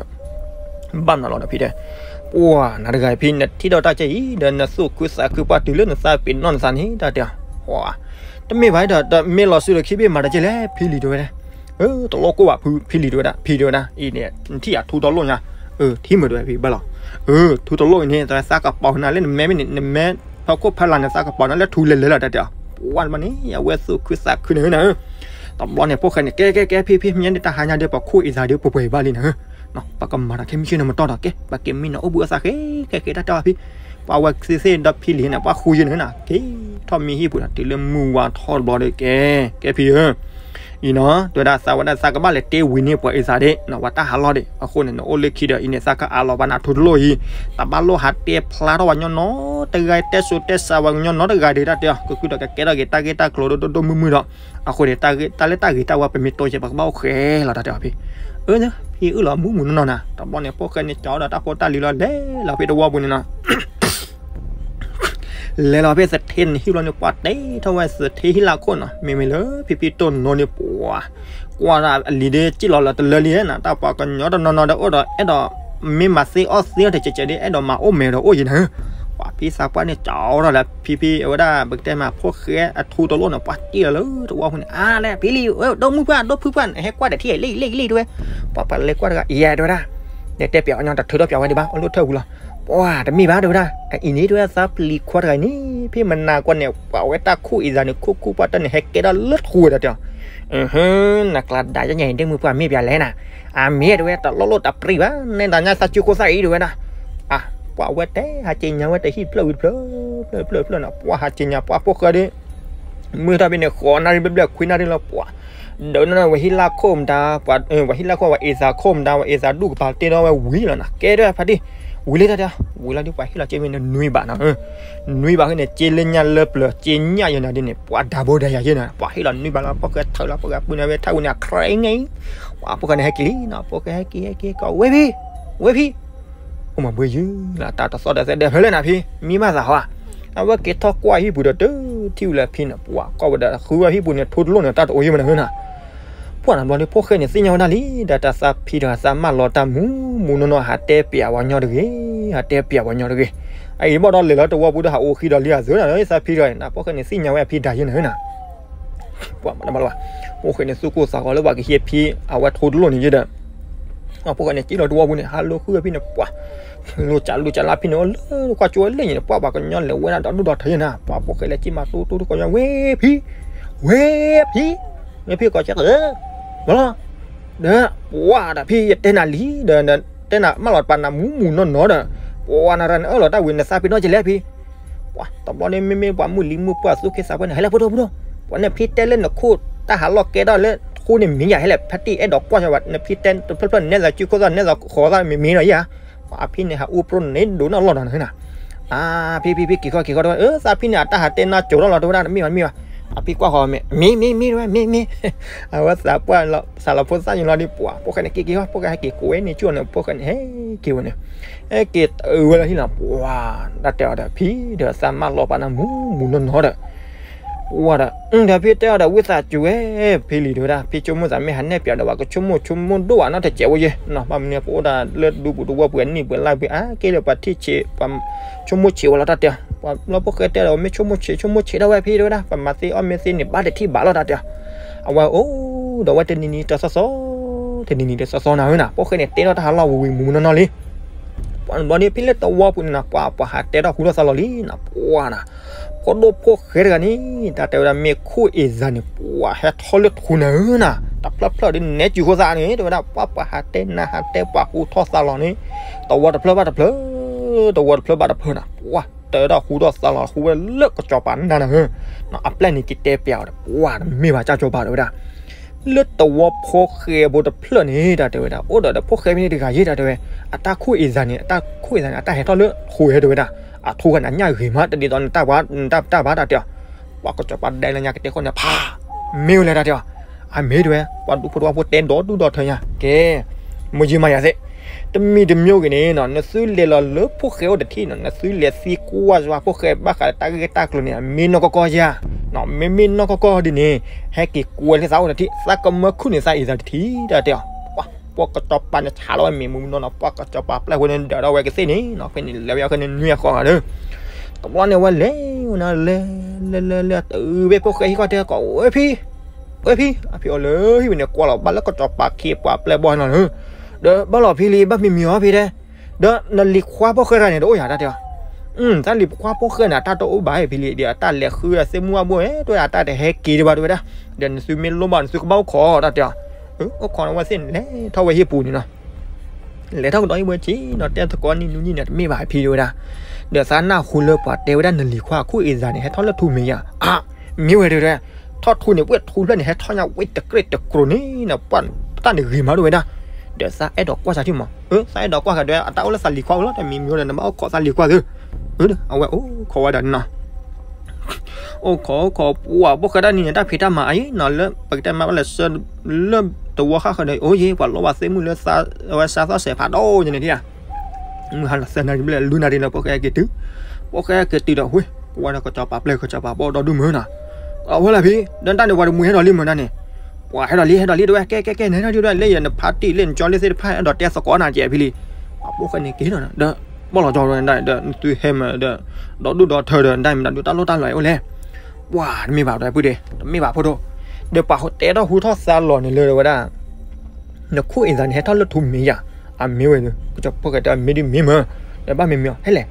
ဘၣ်မနုၤလီၤဒီးဖံတဲ, ပှၤနၤတဂၤဖံ နထံၣ်ဒီးတၢ်ကဲအံၤ ဒီးနသူၣ်ခုသးခုပှၢ်တုၤလၢနသးပ့ၤနီၣ်နသးန့ၣ် တၢ်တဲ, တမ့ၢ်ဘၣ်ဒီး တမ့ၢ်လီၤစုဒီးခံဘ့ၣ်မၤတကဲလဲၣ် ဖံလံၤတဲဝဲဒၣ်, တလိၣ်ကိၢ်ဘၣ်ဖံလံၤတဲဝဲဒၣ် ဖံတဲဝဲဒၣ် အံၤန့ၣ် နထံၣ်အထူတလိၣ်ညါ, ထံၣ်မုာ်တဲဝဲဖံဘၣ်လီၤ, ထူတလိၣ်အံၤန့ၣ် သးကပီၤနၤလၢနမဲမ့ၢ်န့ၣ် နမဲဖီခိၣ်ဖီလာ်န့ၣ် သးကပီၤနၤလၢထူလဲၤလဲၤလီၤ တၢ်တဲ, ပှၤတဘျီန့ၣ် အဝဲသူၣ်ခုသးခုန့ၣ် တဘျီန့ၣ် ဖိၣ်ဃဲန့ၣ် ကဲကဲကဲ ဖံဖံ မ့ၢ်ညါန့ၣ် တၢ်ဟါညါဒီး ပခိၣ်အံၤသးဒီး ပှဲၤပှဲၤဘၣ်လံနီၤ, ပကမၤတၢ်ခဲမုၢ်ဆ့ၣ်နီၤမတီၢ်ဒီး ကဲ ပက့ၤမံနီၤ အိၣ်ဘှံးအိၣ်သါဃဲဃဲဃဲ တၢ်တဲအီၤဖံ, ပှၤဝဲသ့ၣ်သ့ၣ်ဒီးဖံလံၤန့ၣ် ပှၤဃူယဲၢ်န့ၣ်နီၤ က့ၤထီၣ်မံဟံၣ်ပူၤဒီး တုၤလၢမုၢ်ဝါထီၣ်တဘျီဒီး ကဲ ကဲဖံဧၢ အံၤနီၤ တဲဝဲဒၣ် သးဝဲဒၣ် သးကဘၣ်လဲၤတ့ဝံၤန့ၢ်ပှၤအံၤသးဒၣ်နီၤ ပှၤတၢ်ဟးလီၢ်ဒၣ် အဃိန့ၣ် နအိၣ်လၢခံဒီး အံၤန့ၣ် သးကအးလီၤဘၣ်နၤထူတလိၣ်အံၤ, တဘၣ်လိၣ်ဟးတဲဖျါထီၣ်ပှၤညီနီတဂၤ တဲစိၤတဲစးပှၤညီနီတဂၤဒၣ် တၢ်တဲအီၤ ကကုၢ်ဒီးကကဲထီၣ်က့ၤ တၢ်ဂ့ၢ်တၢ်ကျိၤဒိၣ်ဒိၣ်ဒိၣ်မုၢ်မုၢ်ဒီး အဃိန့ၣ် တၢ်လၢတၢ်ဂ့ၤတၢ်ဝါ ပမ့ၢ်တိစဲး ပကဘၣ်အိၣ်ဃဲလီၤ တၢ်တဲအီၤဖံ, အၢ ဖံအုၣ်လီၤမုၢ်မုၢ်နီၢ်နီၢ်နၤ တဘျီန့ၣ် ဖိၣ်ဃဲန့ၣ် ကၠီဒီးတၢ်ဖိတၢ်လံၤလီၤ လဲၤလီၤဖဲတဝီပူၤန့ၣ်နီၤ လဲၤလီၤဖဲသထ့န့ၣ်ဟံၣ်ဘျီန့ၣ် ပှၤတဲထီၣ်ဝဲသထ့ဟံၣ်လၢခိၣ်နီၤ မ့မ့ၢ်လၢဖံဖံတိၢ်နီၤန့ၣ် ပှၤ ကွၢ်ဒၣ်အလံၤဒၣ် စံၣ်လီၤလၢတလၢလံနီၤ တၢ်ပှၤကညီတနီၤနီၤဒီးအိၣ်ဒီး အဲၣ်ဒိး မ့ၢ်မၤသ့အီၣ်သ့အီၣ်တကဲးကဲးဒၣ် အဲၣ်ဒိးမၤအိၣ်မဲာ်ဒီးအိၣ်ယံၤနၤ ပှၤဖံသးပှၢ်န့ၣ် ကၠီထီၣ်လၢဖံဖံအဝဲဒၣ် ပကတဲမး ဖိၣ်ဃဲအထူတလိၣ်န့ၣ် ပှၤစံၣ်လီၤလၢတဝီပူၤန့ၣ် အါလဲၣ် ဖံလံၤ ဒိၣ်မုၢ်ပှၢ် ဒိၣ်ဖုပှၢ် ဟဲကွၢ်ဒီးထံၣ်လံလံလံတဲဝဲ ပှၤပှၤလဲၤကွၢ်တဂၤ ယဲတဲဝဲဒၣ် တဲပၠးအီၤညီတထုးထီၣ်ပၠးဝဲဒံးဘၣ် အိၣ်လၢထၢၣ်ပူၤလီၤ ပှၤတမ့ၢ်ဘၣ်တဲဝဲဒၣ် အအံၤန့ၣ်တဲဝဲဒၣ် သးပျံၤခွါတဂၤအံၤန့ၣ် ဖဲမနၤကွၢ်န့ၣ် ပှၤဝဲတၢ်ခူၣ်အံၤသးန့ၣ် ခူၣ်ခူၣ်ပှၢ်တၢၢ်န့ၣ် ဟဲကဲထီၣ်လၢထူဝဲဒၣ်တဲ နကျါဒါယညါအံၤ ဒ့မုၢ်ပှၢ်မ့ၢ်ပၠးလဲၣ်နၤ အမ့ၢ်တဲဝဲ တလိၣ်လိၣ်တပြံၤဘၣ် နဲဒၣ်ညါသးစုခိၣ်သၣ်အံၤတဲဝဲဒၣ် အ ပှၤဝဲတဲ ဟးက့ၤညါဝဲတဟံၣ်ဖျၢၣ်ဝံၤတဖျၢၣ် ဖျၢၣ်ဖျၢၣ်ဖျၢၣ်နီၤ ပှၤဟးက့ၤညါ ပှၤဖိၣ်ဃဲဒၣ် မုၢ်ထီၣ်ဖဲန့ၣ် ဃိးနၣ်ရံၣ်ဘျဲၣ်ဘျဲၣ် ခွံနၣ်ရံၣ်လီၤ ပှၤ ဒုးနၢ်ဝဲဟံၣ်လၢခိၣ်မတၤ ပှၤဝဲဟံၣ်လၢခိၣ် ဝဲအ့ၣ်သးခိၣ်မတၤ ဝဲအ့ၣ်သးဒူၣ်ကပၤတ့ထီၣ်ဝဲဝံၤလီၤနီၤ ကဲဒၣ်ဖါတံၢ် ဝံၤလၢတၢ်တဲ ဝံၤလီၤဒ်ပှၤဟ့ၣ်လီၤက့ၤမ့ၢ်နနွံဘးနီၤ နွံဘးဃိန့ၣ် က့လၢညါလၢပျၢၤ က့ညၣ်ယဲနၤဒ်န့ၣ် ပှၤဒၣ်ဘိဒၣ်ယၤယဲနၤ ပှၤဟ့ၣ်လီၤနွံဘးလီၤ ဖိၣ်ဃဲထုးလီၤ ဖိၣ်ဃဲပုၢ်နၤဝဲထၢၣ်ဝံၤန့ၣ် ခရံာ်န့ၣ် ပှၤဖိၣ်ဃဲန့ၣ်ဟဲက့ၤလံနီၤ ဖိၣ်ဃဲဟဲက့ၤဟဲက့ၤကီး ဝဲဖံ ဝဲဖံ အိၣ်မၤဘှံးယုၢ်လီၤ တၢ်တသီၣ်ဒီးသဲဒၢးဖဲလဲၣ်နၤဖံ မံဘၣ်သးဟီ အဝဲက့ၤထီၣ်ကွၢ်ဟံၣ်ပူၤဒီး တုၤထံၣ်ဝဲလၢဖံန့ၣ် ပှၤကွၢ်ဝဲဒီး ဃုဝဲဟံၣ်ပူၤန့ၣ် ထူတလိၣ်န့ၣ် တၢ်တအိၣ်ယဲၢ်မနုၤနၤ ပှၤနဘျီန့ၣ် ဖိၣ်ဃဲန့ၣ် သ့ၣ်ညါဝဲဒၣ်လံ ဒီးတၢ်သးဖံတဂၤ သးမၢလီၤတၢ်မူမူနီၢ်နီၢ် ဟးတဲပၠးပှၤညီတဂ့ၤ ဟးတဲပၠးပှၤညီတဂ့ၤ အအံၤဘၣ်ဒီးလဲၤလီၤတဝီပူၤဒီး ဟးအိၣ်ဃံဒီးလံအသုးနၤ သးဖံတဂၤန့ၣ် ဖိၣ်ဃဲန့ၣ် သ့ၣ်ညါဝဲအဖံဒါယဲၢ်နၤ ပှၤမၤတဘၣ်လၢၤဘၣ် ဖိၣ်ဃဲန့ၣ် သူၣ်ကိၢ်သးဂီၤလၢပှၤကဟံးဖံ အဝဲထူတလိၣ်န့ၣ်ယဲၢ်ဒီး ဖိၣ်ဃဲန့ၣ် စံၣ်လီၤတဝီပူၤန့ၣ် ဟးလိာ်ဃုအဖံန့ၣ် ပှၤ လိာ်ကးလိာ်ကးလၢအဖံန့ၣ် အိၣ်လၢကွၢ်ကၠိဝဲလၢညါန့ၣ် ပှၤပှၤကညီလဲၤဝဲဒၣ်ဒီဒူၣ်ဒီထၢယဲၢ်နၤ ပှၤဖိၣ်ဃဲလဲၤက့ၤမၤတူတူတကီၢ်ညါ ဝဲဖံ ဝဲဖံ ဝဲဖံကီၢ်ကဲ ဘၣ်လီၤ ဒီး ပှၤဒီးဖံယတဲနၤလံ ဒီး တဲနၤမၢလီၤပာ်နၤမူမူနီၢ်နီၢ်ဒီး ပှၤနရၤနအၢၣ်လီၤတၢ်ဝံၤ နသးပ့ၤနီၣ်ကလဲၣ်ဖံ ပှၤတဘျီန့ၣ် မ့မ့ၢ်ပှၤမုၢ်လံမုၢ်ပှၢ်သူၣ်က့သးပှၢ်န့ၣ် ဟဲလၢဖိဒိၣ်ဖိဒိၣ် ပှၤနဖံတဲလၢနခိၣ်တၢ်ဟးလီၢ်ကဲထီၣ်လၢဃိန့ၣ်မ့ၢ်ယၤ ဟဲလၢဖါတံၢ်အဲၣ်ဒိးကွၢ်ဝဲ နဖံတဲတဖျၢၣ်ဖျၢၣ်န့ၣ် နဲသိးစုခိၣ်သၣ် နဲသိးဃိးသၣ်မ့ၢ်မ့ၢ်ဒီးယၤ ပှၤအဖံန့ၣ် ဟးအူပြိန့ၣ်ဒိၣ်နီၢ်လီၢ်နီၤနၤ အဖံဖံဖံက့ၤခီက့ၤခီတဲဝဲ အၢ သးဖံန့ၣ် အတၢ်ဟးတဲနါစိၤထီၣ်လီၤတဲဝဲဒၣ် တမ့ၢ်ဘၣ်တမ့ၢ်ဘၣ် အဖံကွၢ်ဃီၤမ့ၢ် မ့ၢ်မ့ၢ်မ့ၢ်တဲဝဲ မ့ၢ်မ့ၢ် အဝဲသးပှၢ်လီၤ သးလီၤဖိသၣ်ယံၤလီၤဒ်ပှၤ ဖိၣ်ဃဲန့ၣ် က့ၤက့ၤခီ ဖိၣ်ဃဲဟဲက့ၤကိးဝဲန့ၣ် ကၠိန့ၣ် ဖိၣ်ဃဲန့ၣ် ဟဲက့ၤဝဲန့ၣ် ဟဲက့ၤတအုးဝဲလၢဟံၣ်လီၤ ပှၤ တၢ်တဲအီၤဒီးဖံဒီး သးမၢလီၤပာ်နၤမူမူနီၢ်နီၢ်ဒီး ဝဲဒီး ဒီးဖံတဲအီၤဒီး ဝံသးစူၤဝဲ ဖံလံၤတဲဝဲဒၣ် ဖံဆိကမိၣ်သးမ့ၢ်ဟးနဲၣ်ပၠးဒီး ပှၤကဆိကမိၣ်ဆိကမိၣ်ဒိၣ်ဘၣ်နီတစဲးဝဲယဲၢ်နီၤ ဘၣ်မနုၤ ပအိၣ်ဒၣ်လၢဒူပူၤတဝီပူၤ အနံၣ်ပှဲၤလါပှဲၤ အါကဲလၢပှၤထံၣ်ဆံး ပှၤဆိကမိၣ်ဆံးဝဲလီၤတၢ်တဲ ပှၤလၢဖိၣ်ဃဲတဲဒီး မ့ၢ်ဆိကမိၣ်ဆံး ဆိကမိၣ်ဆံးဒၣ်ဝဲဖံတဲဝဲဒၣ် ပှၤမၤသ့အီၣ်မ့ၢ်သ့န့ၣ် ဘၣ်တထံၣ်ဘၣ်လီၤတၢ်တဲ အဝဲအိၣ်ဒီးဝဲတနံၤနံၤတစီစီ, တနံၤနံၤတစီစီနၤဧၢနၤ, ဖိၣ်ဃဲန့ၣ်တဲထီၣ်တၢ်ဟးလီၢ်ဝံၤဝံၤမုၢ်မုၢ်နီၢ်နီၢ်လံ. ပှၤန့ၣ်ဘျီဒ်ဖဲလၢသဝီပူၤန့ၣ်နၤ, ပှၤ ပှၤဟးတဲထီၣ်ဟူထီၣ်သးလီၤလံနၤ, ပှၤနၤ, ဖိဒိၣ်ဖိၣ်ဃဲတဂၤန့ၣ် တၢ်တဲဝဲဒၣ် မ့ၢ်ခိၣ်အ့ၣ်စၢ်န့ၣ် ပှၤဟဲထီၣ်လၢထူနၤဧၢနၤ, တဖျၢၣ်ဖျၢၣ်ဒ်နဲကၠူၤဃိသးန့ၣ် တဲဝဲဒၣ် ပှၤ ပှၤဟးတဲနၤဟးတဲပှၤဟူထီၣ်သးလီၤန့ၣ်, သဝီတဖျၢၣ်ဘၣ်တဖျၢၣ်, သဝီတဖျၢၣ်ဘၣ်တဖျၢၣ်နၤ, ပှၤ တဲထီၣ်ဟူထီၣ်သးလီၤ ဟူဝဲလၢကစီၤပၤနါနၤဧၢ, အပျဲၢ်န့ၣ်က့ၤတဲပျးအီၤဒီး ပှၤတမ့ၢ်ဘၣ်ကၢ်ကၠီၤပၤတဲဝဲဒၣ် လၢသဝီဖိၣ်ဃဲဖိတဖျၢၣ်န့ၣ် တၢ်တဲဝဲဒၣ် အိၣ်ဒီးဒီးဖိၣ်ဃဲဖဲန့ၣ်တဂၤယ့ၢ် တၢ်တဲဝဲ, အတၢ်ခိၣ်အ့ၣ်စၢ်န့ၣ် အတၢ်ခိၣ်အ့ၣ်စၢ်န့ၣ် အတၢ်ဟဲထီၣ်လၢထူဧဲတဲဝဲဒၣ်, အထူဃာ်န့ၣ်ညၣ်ဂ့ၤမး တဒ်သိးနတၢ်ဘါတၢ်ဘါတၢ်တဲအီၤ, ပှၤကစီၤပၤဒဲလၢညါကတဲဃီန့ၣ် ဖး မ့ၢ်ဝဲလဲၣ်တၢ်တဲအီၤ, အမ့ၢ်တဲဝဲ, ပှၤဒူဖိတဝီဖိတဲဒီဒူၣ်ဒီထၢညါ ကဲ မိၢ်ကၠံမၤယၤသ့ၣ်, တမံၤတမံၤဂ့ၤန့ၣ် နသုလဲၤလီၤလၢဖိၣ်ဃဲအိၣ်တထံၣ်နီၤ နသုလဲၤသံကွၢ်ယွၤဖိၣ်ဃဲဘၣ်ဃးတၢ်ဂ့ၢ်တၢ်ကျိၤန့ၣ် အမ့ၢ်နီၢ်ကီၢ်ကီၢ်ဧါ, မ့မ့ၢ်နီၢ်ကီၢ်ကီၢ်ဒ်န့ၣ် ဟဲက့ၤကွဲလၢသးအိၣ်တထံၣ် သးကမၢခုၣ်န့ၢ်သးအ့ၣ်စၢ်တထံၣ်တၢ်တဲအီၤ, ပှၤကစီၤပၤန့ၣ်ဆးလီၤဝဲမ့ၢ်မုၢ်မုၢ်နီၢ်နီၢ် ပှၤကစီၤပၤပျဲၢ်ဖိန့ၣ်ဒၢးထီၣ်ဝဲကသ့ၣ်န့ၣ်နီၤ ဖဲန့ၣ်လဲၤဝဲအဃိန့ၣ်နွံအဃီဂၤဒီး တဘျီန့ၣ်ဝဲလဲၤဝဲနၤလဲၤ လဲၤလဲၤလဲၤတုၤဖဲဖိၣ်ဃဲဟံၣ်ခီၣ်ထံးကီး ဝဲဖံ ဝဲဖံ အဖံအီၤလၢဟံၣ်ဝဲန့ၣ် ကွၢ်လီၤဘၣ်လၢကစီၤပၤခ့ပှၤပျဲၢ်ဘီၣ်နီၤလၢ, ဒီးဘၣ်လီၤဖံလံ ဘၣ်မံၤမံၤအီၤဖံတဲ, ဒီးနလံၤခွါဖိၣ်ဃဲတဂၤန့ၣ် တအိၣ်ယၤတၢ်တဲအီၤ, တၢ်လံၤခွါဖိၣ်ဃဲန့ၣ် အတၢ်တအိၣ်ဘၣ်ဖံလံ ဒီးအတၢ်လဲၤဃုသ့ၣ်မူအဘိၣ် တဲဝဲဒၣ်အတၢ်တဟဲက့ၤဒံးဘၣ်တဲဝဲဒၣ်, ဒီးနသုမ့ၢ်လိၣ်ဘၣ်နသုကဘၣ်အိၣ်ခိးတၢ်တဲအီၤ, အိၣ်ခိးန့ၣ်ဝဲသ့ၣ်န့ၣ် လဲၤထီၣ်ဝဲဟံၣ်ပူၤန့ၣ်နီၤ လဲၤထီၣ်ကဒီးဟံၣ်ဝဲက့ၤနီၤ တဲသကိးနံၣ်နွံနံၣ်န့ၣ် တမ့ၢ်ဘၣ်ဖံတဲဝဲဒၣ်, ဒီးသးနၢ်ဟူလၢပှၤတဲဝဲဒၣ်နလံၤခွါအခိၣ်အ့ၣ်စၢ်န့ၣ် ဟဲထီၣ်လၢထူမ့ၢ်ယၤ, အါ မ့ၢ်ဝဲတဲဝဲဒၣ်, ထီၣ်ထူန့ၣ် ပှဲၤထူဖျၢၣ်န့ၣ် ဟဲထီၣ်ညါဝဲတကြ့ၢ်တကြိၤန့ၣ်နီၤ ပှၤတၢ်န့ၣ်ဂ့ၤမးတဲဝဲဒၣ်, ဒီးသးအဲၣ်ဒိးကွၢ်စၢ်ထံမး, သးအဲၣ်ဒိးကွၢ်ဃဲဒီး အတၢ်အိၣ်လၢသးလံၤခွါအိၣ်လီၤ တမံၤမံၤဒီး နဘၣ်အိၣ်ခိးသးလံၤခွါသု, အဝဲအိၣ်ခိးဝဲဒၣ်န့ၣ်နီၤ အိၣ်ခိးအိၣ်ခိး ပှၤဖိၣ်ဃဲတၢ်နံၤန့ၣ် တၢ်ဖံးတၢ်မၤအါယံၤနီၤ လၢပကတဲမၤဘၣ်လဲၤဆှၢ လၢတဝီဃၣ်ဃၢၤဒီး အိၣ်ယံၤ ပှၤလိၣ်ဘၣ်သ့ၣ်မုၢ်လၢ ဝဲစးသီၣ်စဲးဖးဒိၣ်ညါန့ၣ်ဒံးဧါ, မုၢ်ဟါလီၤသၢနၣ်ရံၣ်ဘျဲၣ်လွံၢ်နၣ်ရံၣ်လၢဖိၣ်ဃဲက့ၤတုၤ, ဖိၣ်ဃဲက့ၤတုၤဒီး ဝ့ၢ် ပဝဲဒီးကစီၤပၤပျဲၢ်ကစီၤပၤဘီၣ်ဒီဒူၣ်မုၢ်နီၤ, အဝဲလၢဖံ ဒီးတၢ်န့ၣ်ပှၤတမှံၤဟဲဒီးလံမုၢ်တၢ်န့ၣ်, ပှၤဟဲဒီးလံဟဲဒီးလံတဲဝဲ ကဲကဲကဲ နဟဲထီၣ်ဒ်ဝဲ လၢယနဖါတံၢ်လၢနကၠီလၢသ့ၣ်တဖၣ် အဲၣ်ဒိးတဲသကိးနၤကဲဖံလံ, ပှၤဖိၣ်ဃဲန့ၣ်က့ၤဒီး ဒီး ဘီၣ်လီၤကၠီဝဲဒၣ်ဒီး နသုဟဲမးဒီး ဒီဒူၣ်ဒီထၢဒီး နတၢ်မ့ၢ်တၢ်ဒိၣ်တၢ်လီၢ်အိၣ်လဲၣ်, ပှၤတမ့ၢ်ဘၣ်ဒီးပုၢ်ဒ့ တမ့ၢ်ဘၣ်ဖိဒိၣ်, ဒီးပှၤတဲထီၣ်ဟူထီၣ်သါလီၤန့ၣ်လၢဝဲဒၣ် နခိၣ်အ့ၣ်သးန့ၣ် ဟဲထီၣ်လၢထူမ့ၢ်ယၤ, အမ့ၢ်ဝဲဒီး ကစီၤပၤဖိၣ်ဃဲတဲမ့ၢ်ဒ်မ့ၢ်မး, ဒီးဘၣ်မ့ၢ်မ့ၢ်အီၤ ဟဲလဲၣ်,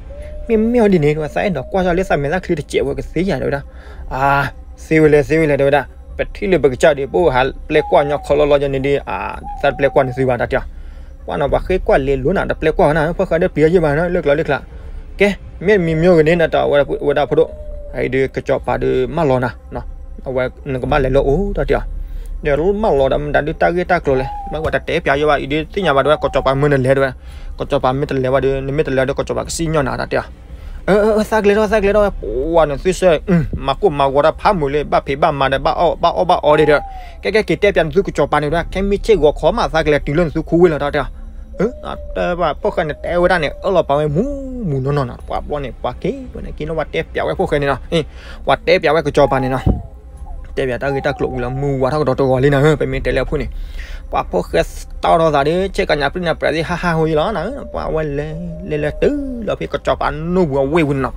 မ့ၢ်မ့ၢ်အီၤဒ်န့ၣ် သးအဲၣ်ဒိးကွၢ်စၢ်လၢသးမဲာ်သၣ်ချံတစဲးဝဲကသ့ယၤတဲဝဲဒၣ်, အါ သ့ဝဲလဲၣ်သ့ဝဲလဲၣ်တဲဝဲဒၣ်, ပထံၣ်လၢပကစၢ်ဒီး ပအိၣ်ဟးပျဲၢ်ကွၢ်ညီခီလီၤလီၤယၤန့ၣ်ဒီး အါ သးတပျဲၢ်ကွၢ်န့ၣ်သုဘၣ်တၢ်တဲအီၤ, ပှၤနီၤပှၤဃ့ကွၢ်လဲၤလိၤနၤ တပျဲၢ်ကွၢ်နၤ ဖိၣ်ဃဲဒီးပျံၤယဲၢ်ဘၣ်နၤ လၢကျီလၢကျါ, ကဲ မ့ၢ်မံၤမ့ၢ်ဂ့ၤန့ၣ် နတၢ်ဝဲဒၣ်ဖိဒိၣ်, အအံၤဒီးကစီၤပၤဒီးမၢလီၤနၤ အဝဲနကဘၣ်လဲၤလၢအိၣ်တၢ်တဲအီၤ, ဒီးမၢလီၤဒီးမတၤဒုးတၢ်ဂ့ၢ်တၢ်ကျိၤလဲၣ် မ့ၢ်ဝဲတတဲပျးယဲၢ်ဘၣ် အံၤဒုးသ့ၣ်ညါဘၣ်တဲဝဲ ကစီၤပၤမၢနလဲၤတဲဝဲ, ကစီၤပၤမ့ၢ်တလဲၤဘၣ်ဒီး နမ့ၢ်တလဲၤဒီးကစီၤပၤကစံၣ်ညီၣ်နၤတၢ်တဲအီၤ, သးကလဲၤထီၣ်သးကလဲၤထီၣ်ဝဲ ပှၤနသုဆၢ မၤကိၢ်မၤဂီၤတၢ်ဖးမုာ်လံ ဘၣ်ဖံးဘၣ်မၤဒီး ဘၣ်အီၣ်ဘၣ်အီဘၣ်အီဒံးဒီး, ကဲကဲက့ၤတဲပျးနသုကစီၤပၤန့ၣ်ဒီး ခဲမုၢ်ဆ့ၣ်ဂီၤခီမး သးကလဲၤတုၤလၢနသုခူဝ့ၢ်လီၤတၢ်တဲအီၤ, တဲဘၣ်ဖိၣ်ဃဲန့ၣ်တဲဝဲဒၣ်န့ၣ် အၢၣ်လီၤပာ်ဝဲမုၢ်မုၢ်နီၢ်နီၢ်နီၤ ပှၤဘျီန့ၣ် ပှၤက့ၤဝဲန့ၣ် က့ၤနီၣ်ဝဲတဲပျးဝဲဖိၣ်ဃဲန့ၣ်နီၤ, ပှၤတဲပျးဝဲကစီၤပၤန့ၣ်နီၤ, တဲပျးတၢ်ဂ့ၢ်တၢ်ကျိၤဝံၤလီၤ မုၢ်ဝါထီၣ်ကဒီးတဂီၤလံနၤဧၢ ပမ့ၢ်တဲလၢအဖုၣ်န့ၣ်, ပှၤဖိၣ်ဃဲတီဒီးသးဒီး ဆ့ကညးပြံနၤပြးသ့ၣ်ဟါဟါဟိယလီၤနၤဧၢ, ပှၤဝဲလဲၤလဲၤလဲၤတုၤလီၤဖဲကစီၤပၤနိၣ်ပူၤအဝ့ၢ်ပူၤန့ၣ်နီၤ,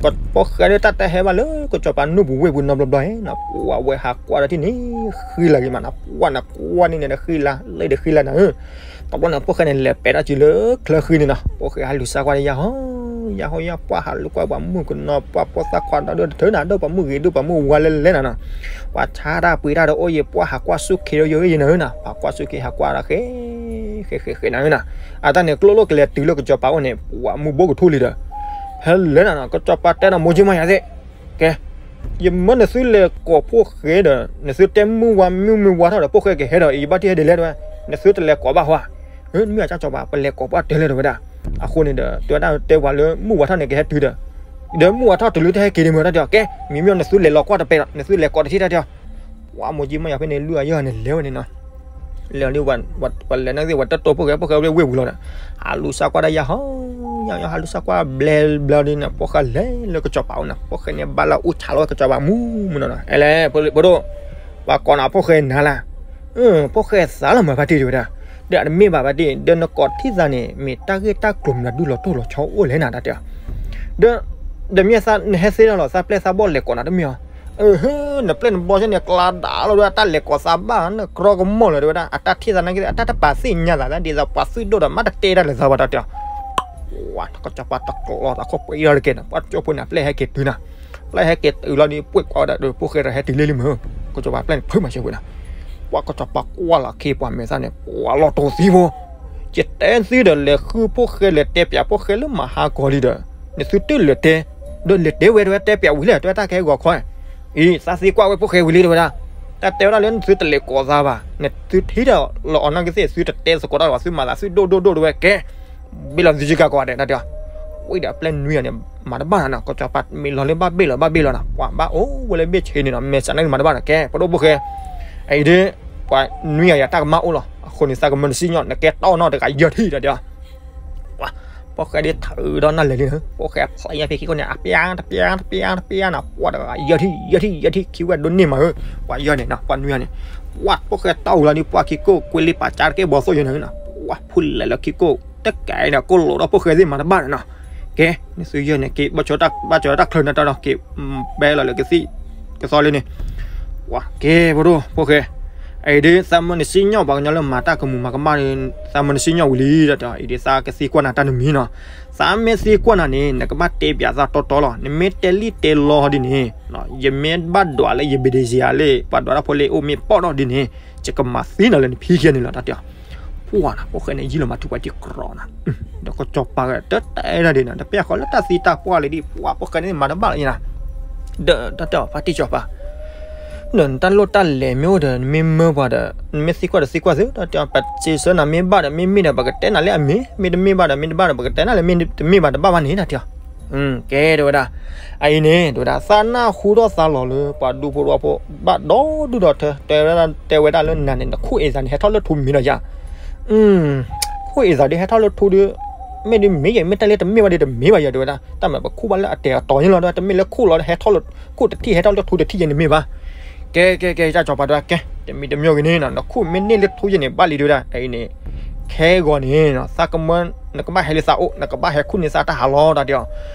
ပှၤ ကဖိၣ်ဃဲလၢတၢ်တဟဲဘၣ်လၢကစီၤပၤနိၣ်ပူၤဝ့ၢ်ပူၤနီတဘျီဘျီဧိၤနီၤ, ပှၤဝဲဟးကွၢ်ဒီးထံၣ်န့ၣ် ဃံလၤဂ့ၤမးနီၤ, ပှၤန့ၣ်ကွၢ်န့ၣ်န့ၣ်ဒီးဃံလၤ လၢဒီးဃံလၤနၤဧၢ, တဘျီန့ၣ် ဖိၣ်ဃဲန့ၣ်လဲၤပဲာ်ထီၣ်စုလၢချၢဃံန့ၣ်နီၤ, ဖိၣ်ဃဲဟးလူၤစါကွၢ်ဒီးယၤဟီ ယၤဟီယၤ ပှၤဟးလူၤကွၢ်ပှၤမုၣ်ကနီၤ ပှၤဖိသၣ်ခွါဒီးဒိၣ်တထၢနၤ ဒီးပှၤမုၣ်ဂ့ၤဒိၣ်ပှၤမုၣ်ဝါလဲၤလဲၤနၤနီၤ, ပှၤဆါတၢ်ပှ့ၤတၢ်ဒီးအိၣ်ယံၤ ပှၤဟးကွၢ်ဆူၣ်ခ့ဒီးယိယိနၤဧၢနီၤ, ပှၤကွၢ်ဆူၣ်ခ့ဟးကွၢ်ဒီးဃဲ ဃဲဃဲဃဲနၤဧၢနီၤ, အတၢ်န့ၣ်ကျိၣ်လိၣ်ကလဲၤတုၤလၢကစီၤပၤအိၣ်န့ၣ် ပှၤမုၢ်ဘိကထူၣ်လံဒီး ဟဲလဲၤနၤနီၤ, ကစီၤပၤတဲနီၤ မိၢ်ကၠံမါယၤသ့ၣ်, ကဲ ယမၢနသုလဲၤကိးဖိၣ်ဃဲဒီး နသုတဲမုၢ်ဝါမုၢ်မုၢ်ဝါထီၣ်ဒီး ဖိၣ်ဃဲကဟဲဒီး ယဘၣ်ထံၣ်ဟဲဒ်လဲၣ်တဲဝဲ, နသုတလဲၤကိးဘၣ်ဟီဧါ, နမ့ၢ်အကၢ်ကစီၤပၤ ပလဲၤကိးပှၢ်တဲလဲၣ်တဲဝဲဒၣ်, အဃိန့ၣ်ဒီး တဲဝဲဒၣ်တဲပှၤလၢမုၢ်ဝါထီၣ်န့ၣ်ကဟဲတုၤဒီး ဒီးမုၢ်ဝါထီၣ်တုၤလၢတဟဲက့ၤဒံးမ့ၢ်တၢ်တဲအီၤ, ကဲ မ့မ့ၢ်နသုလဲၤလီၤကွၢ်တပဲဒီး နသုလဲၤကိးတထံၣ်တၢ်တဲအီၤ ပှၤမိၢ်ကၠံမါယၤဖဲန့ၣ် လုၢ်အယီၢ်န့ၣ်လဲၤဝဲန့ၣ်နီၤ, လဲၤဒီး ပှၤလဲၤန့ၣ်သ့ၣ် ပှၤတတိၢ်ဖိၣ်ဃဲ ဖိၣ်ဃဲဝဲဝ့ၢ်ပူၤလီၤဒီး ဟးလူၤစါကွၢ်ဒၣ်ယၤဟီ ယၤဟးလူၤစါကွၢ် ဘျဲဘျဲဒ်န့ၣ် ဖိၣ်ဃဲလဲၤလၢကစီၤပၤအိၣ်န့ၣ် ဖိၣ်ဃဲန့ၣ်ဘၣ်လၢအူၣ်ဆးလီၤဝဲကစီၤပၤမူမူနီၤနီၤ အဲလဲၣ် ဖိဒိၣ် ပှၤကိးနၤဖိၣ်ဃဲနၤလၢ ဖိၣ်ဃဲသးလီၤမးဖါတံၢ်တဲဝဲဒၣ်, ဒီးအတမ့ၢ်ဘၣ်ဖါတံၢ် ဒီးနကိးထံၣ်သးန့ၣ် မ့ၢ်တၢ်ဂ့ၢ်တၢ်ကျိၤမနုၤဒုးလီၤတိၢ်လီၤဆီအိၣ်လဲၣ်နၤတၢ်တဲအီၤ, ဒီး ဒီးမ့ၢ်သးနဟဲသ့လီၤလီၤ သးပျဲၢ်သးဘီၣ်လဲၤကိးနၤတမ့ၢ်အီၤ, အၢ နပျဲၢ်နဘီဆၢန့ၣ် ကျါဒၣ်လီၤဒီး အတၢ်လဲၤကိးသးဘၣ် နကြီကမီၢ်လၢၤတဲဝဲဒၣ် အတၢ်ထံၣ်သးနာ်က့ အတၢ်တပာ်သ့ၣ်ညါသး ဒ်သိးပှၤသွံၣ်ဒိၣ်ဒီး မ့ၢ်တတဲတၢ်လၢၤသးဘၣ်တၢ်တဲအီၤ ဝၤ ကစီၤပၤတကျီသးခိၣ်ပှဲၤအံၤလီၤတက့ၢ်န့ၣ် ပှၤကၠိဖိန့ၣ် အပျဲၢ်ဟဲက့ၤတုၤနၤ, ပျဲၢ်ဟဲက့ၤတုၤလီၤဒီး ပှ့ၢ်ကွၢ်ဝဲဒၣ်ဒီး ဖိၣ်ဃဲတဟဲတုၤလံလံမ့ၢ်, ကစီၤပၤပျဲၢ်န့ၣ် ဖုးမၤစၢၤဝဲဒၣ်, ပှၤကစီၤပၤကွၢ်လီၤခ့ပှၤမဲာ်သၣ်န့ၣ် ပှၤလီၤတိၤသံဖိ, ယတဲသ့ဒီး လဲၤဃုဖိၣ်ဃဲလဲၤတဲပၠးဖိၣ်ဃဲလၢမၤဟါကီၤလံဒီး နသုတလဲၤတဲ, ဒီးလဲၤတဲဝဲတဝဲတဲပၠးဝံၤလဲၣ် တဝဲတၢ်ကဟဲဂီၤခီ, အံၤ သးသံကွၢ်ဝဲဖိၣ်ဃဲဝံၤလံတဝဲဒၣ်, တၢ်တဲဝဲဒၣ်လၢနသုတလဲၤကိးသးဘၣ် နသုထံၣ်ဒီးလီၤအီၤနာ်က့သ့ၣ် သုတတဲသကိးတၢ်ဘၣ် သုမၤသးသုဒိၣ်ဒိၣ်ဒိၣ်တဝဲကဲ ဘ့ၣ်လီၤသုကကၤကိးဂၤဒဲး တၢ်တဲအီၤ, ဝံၤဒီးအပျဲၢ်နွံဂၤန့ၣ် မၤတဘၣ်နီၤနီၤ ကစီၤပၤမ့ၢ်လီၤလၢဘၣ်ဘ့ၣ်လီၤဘၣ်ဘ့ၣ်လီၤနီၤ ပှၤဘၣ်အိၣ်ဝဲလၢဘ့ၣ်ဆ့န့ၣ်နီၤ မဲာ်ဆှးန့ၣ်မၤတဘၣ်နီၤ ကဲ ပဒိၣ်ဖိၣ်ဃဲ, အံၤဒ် ပှၤနွံဂၤယၤတၢ်ကမၣ်အိၣ်လီၤ အဃိန့ၣ် သးကမၢနစံၣ်ညီၣ် နကဲတီၢ်နီၣ်တဂၤယဲၢ်ထံၣ်တၢ်တဲအီၤ ပှၤ ဖိၣ်ဃဲဒ်ထၢဒီးနၢ်လဲၤလံန့ၣ် ဖိၣ်ဃဲဖျါညါဖဲခံခိၣ်န့ၣ် အပျါတပျါတပျါတပျါနီၤ ပှၤတဂၤယဲၢ်ထံၣ်ယဲၢ်ထံၣ်ယဲၢ်ထံၣ် ခံဝဲဒိးန့ၢ်မးဧၢ, ပှၤယဲၢ်န့ၣ်နီၤ ပှၤနွံဂၤန့ၣ်, ပှၤ ဖိၣ်ဃဲတီၢ်ဝံၤလီၤဒ် ပှၤခံခိၣ်ကွ့လံပာ်ကၢတကဲဘီသိၣ်ယဲၢ်န့ၣ်နီၤ ပှၤဖုလဲၤလၢခံခိၣ် တကဲန့ၣ် ကိၣ်လိာ်ဒီးဖိၣ်ဃဲသ့ၣ်မၤတဘၣ်န့ၣ်နီၤ, ကဲ နသုယဲၢ်န့ၣ် က့ၤဘၣ်ဆၢတၢ်ချၢနတၢ်ဒီး က့ၤ ဘဲလီၤလၢကသံၣ်ကသီလံန့ၣ် ပှၤကဲ ပဒိၣ်ဖိၣ်ဃဲ, အံၤဒ် သးမၢနစံၣ်ညီၣ်ပှၤကညီလၢမၤတၢ်ကမူၤမၤကမၣ်ဒီး သးမၢနစံၣ်ညီၣ်ဝံၤလံဒီး အံၤဒ်သးကသံကွၢ်နၤတၢ်နမံၤနီၤ, သးမ့ၢ်သံကွၢ်နၤန့ၣ် နကဘၣ်တဲပၠးသးတီတီလီၤ နမ့ၢ်တဲလံတဲလီဒ်န့ၣ်, ယမ့ၢ်ဘၣ်ဒွးလၢယဘ့ၣ်ဒ့စံယၤလၢ ပှၤဒွးတၢ်ဖိလၢအိၣ်မ့ၢ်ပီၣ်ထီၣ်ဒ်န့ၣ်, ယကမၤသံနၤလၢနဖံခံဂၤန့ၣ်လီၤ တၢ်တဲအီၤ, ပှၤနီၤ ဖိၣ်ဃဲန့ၣ် ယံာ်လီၤမၤထူပှၤတံၢ်ကြီနီၤ, ဒီးကစီၤပၤဂၤတတဲဒၣ်ဒ်နီၤ တပျဲၢ်ဃီလၢတၢ်သံတၢ်ပှၢ်လၢဒ် ပှၤဖိၣ်ဃဲန့ၣ်မၤတဘၣ်လီၤယဲၢ်နီၤ ဒီးတၢ်တဲအီၤ ဖါတံၢ်စီၤပၤ, ဒီးနတၢ်လိၣ်တၢ်လဲၤမ့ၢ်အိၣ်ဒီး နမ့ၢ်မၢပှၤဒီး နမ့ၢ်သံကွၢ်ဒီးသံကွၢ်သု တၢ်တဲအီၤ ပစံးဆၢနၤ မ့ၢ်ဘၣ်ဒီးမ့ၢ်မ့ၢ်ဒီး ပကတဲနၤလၢအမ့ၢ်, မ့ၢ်တမ့ၢ်ဘၣ်ဒီးမ့ၢ်တဘၣ်ဒီး ပကတဲနၤလၢမ့ၢ်တမ့ၢ်ဘၣ်တဘၣ်ဘၣ်န့ၣ် တၢ်တဲအီၤ, ကဲတဲဝဲဒၣ်, အအံၤန့ၣ် တဲဝဲဒၣ် သးနၢ်ဟူထီၣ်သးလီၤလၢ ပှၤဒူဖိတဝီဖိ ဘၣ်ဒီဒူၣ်ဒီထၢ တဲဝဲဒၣ်လၢနၤန့ၣ် နခိၣ်အ့ၣ်သးန့ၣ် ဟဲထီၣ်လၢထူမ့ၢ်ဒီးယၤ ခိၣ်အ့ၣ်သးဒ်ဟဲထီၣ်လၢထူဒီး မ့ၢ်ဒ်မ့ၢ်ယဲၢ် မ့ၢ်တၢ်လၢတမ့ၢ်ဘၣ်ဒီးတမ့ၢ်ဘၣ်ယဲၢ် တဲဝဲဒၣ် တၢ်မၤပခိၣ်ဘၣ်လၢအတဲာ်အတီၤန့ၣ်လီၤ တမ့ၢ်လၢခိၣ်လီၤ ဟဲထီၣ်လၢ ခိၣ်တထံၣ်ဟဲထီၣ်လၢထူတထံၣ်ယဲၢ်န့ၣ်မ့ၢ်ဘၣ်. ကဲ ကဲ ကဲ တၢ်စီၤပၤတဲဝဲ ကဲ တမံၤတမံၤဂ့ၤန့ၣ်နီၤ နခိၣ်မ့ၢ်န့ၢ်လၢထူယဲၢ်န့ၣ် ဘၣ်လံတဲဝဲဒၣ် အအံၤန့ၣ် ခဲဂီၤန့ၣ်နီၤ သးကမၢ နကဘၣ်ဟဲလၢသးအိၣ် နကဘၣ်ဟဲခူၣ်န့ၢ်သးတၢ်ဟးလီၤ တၢ်တဲအီၤ,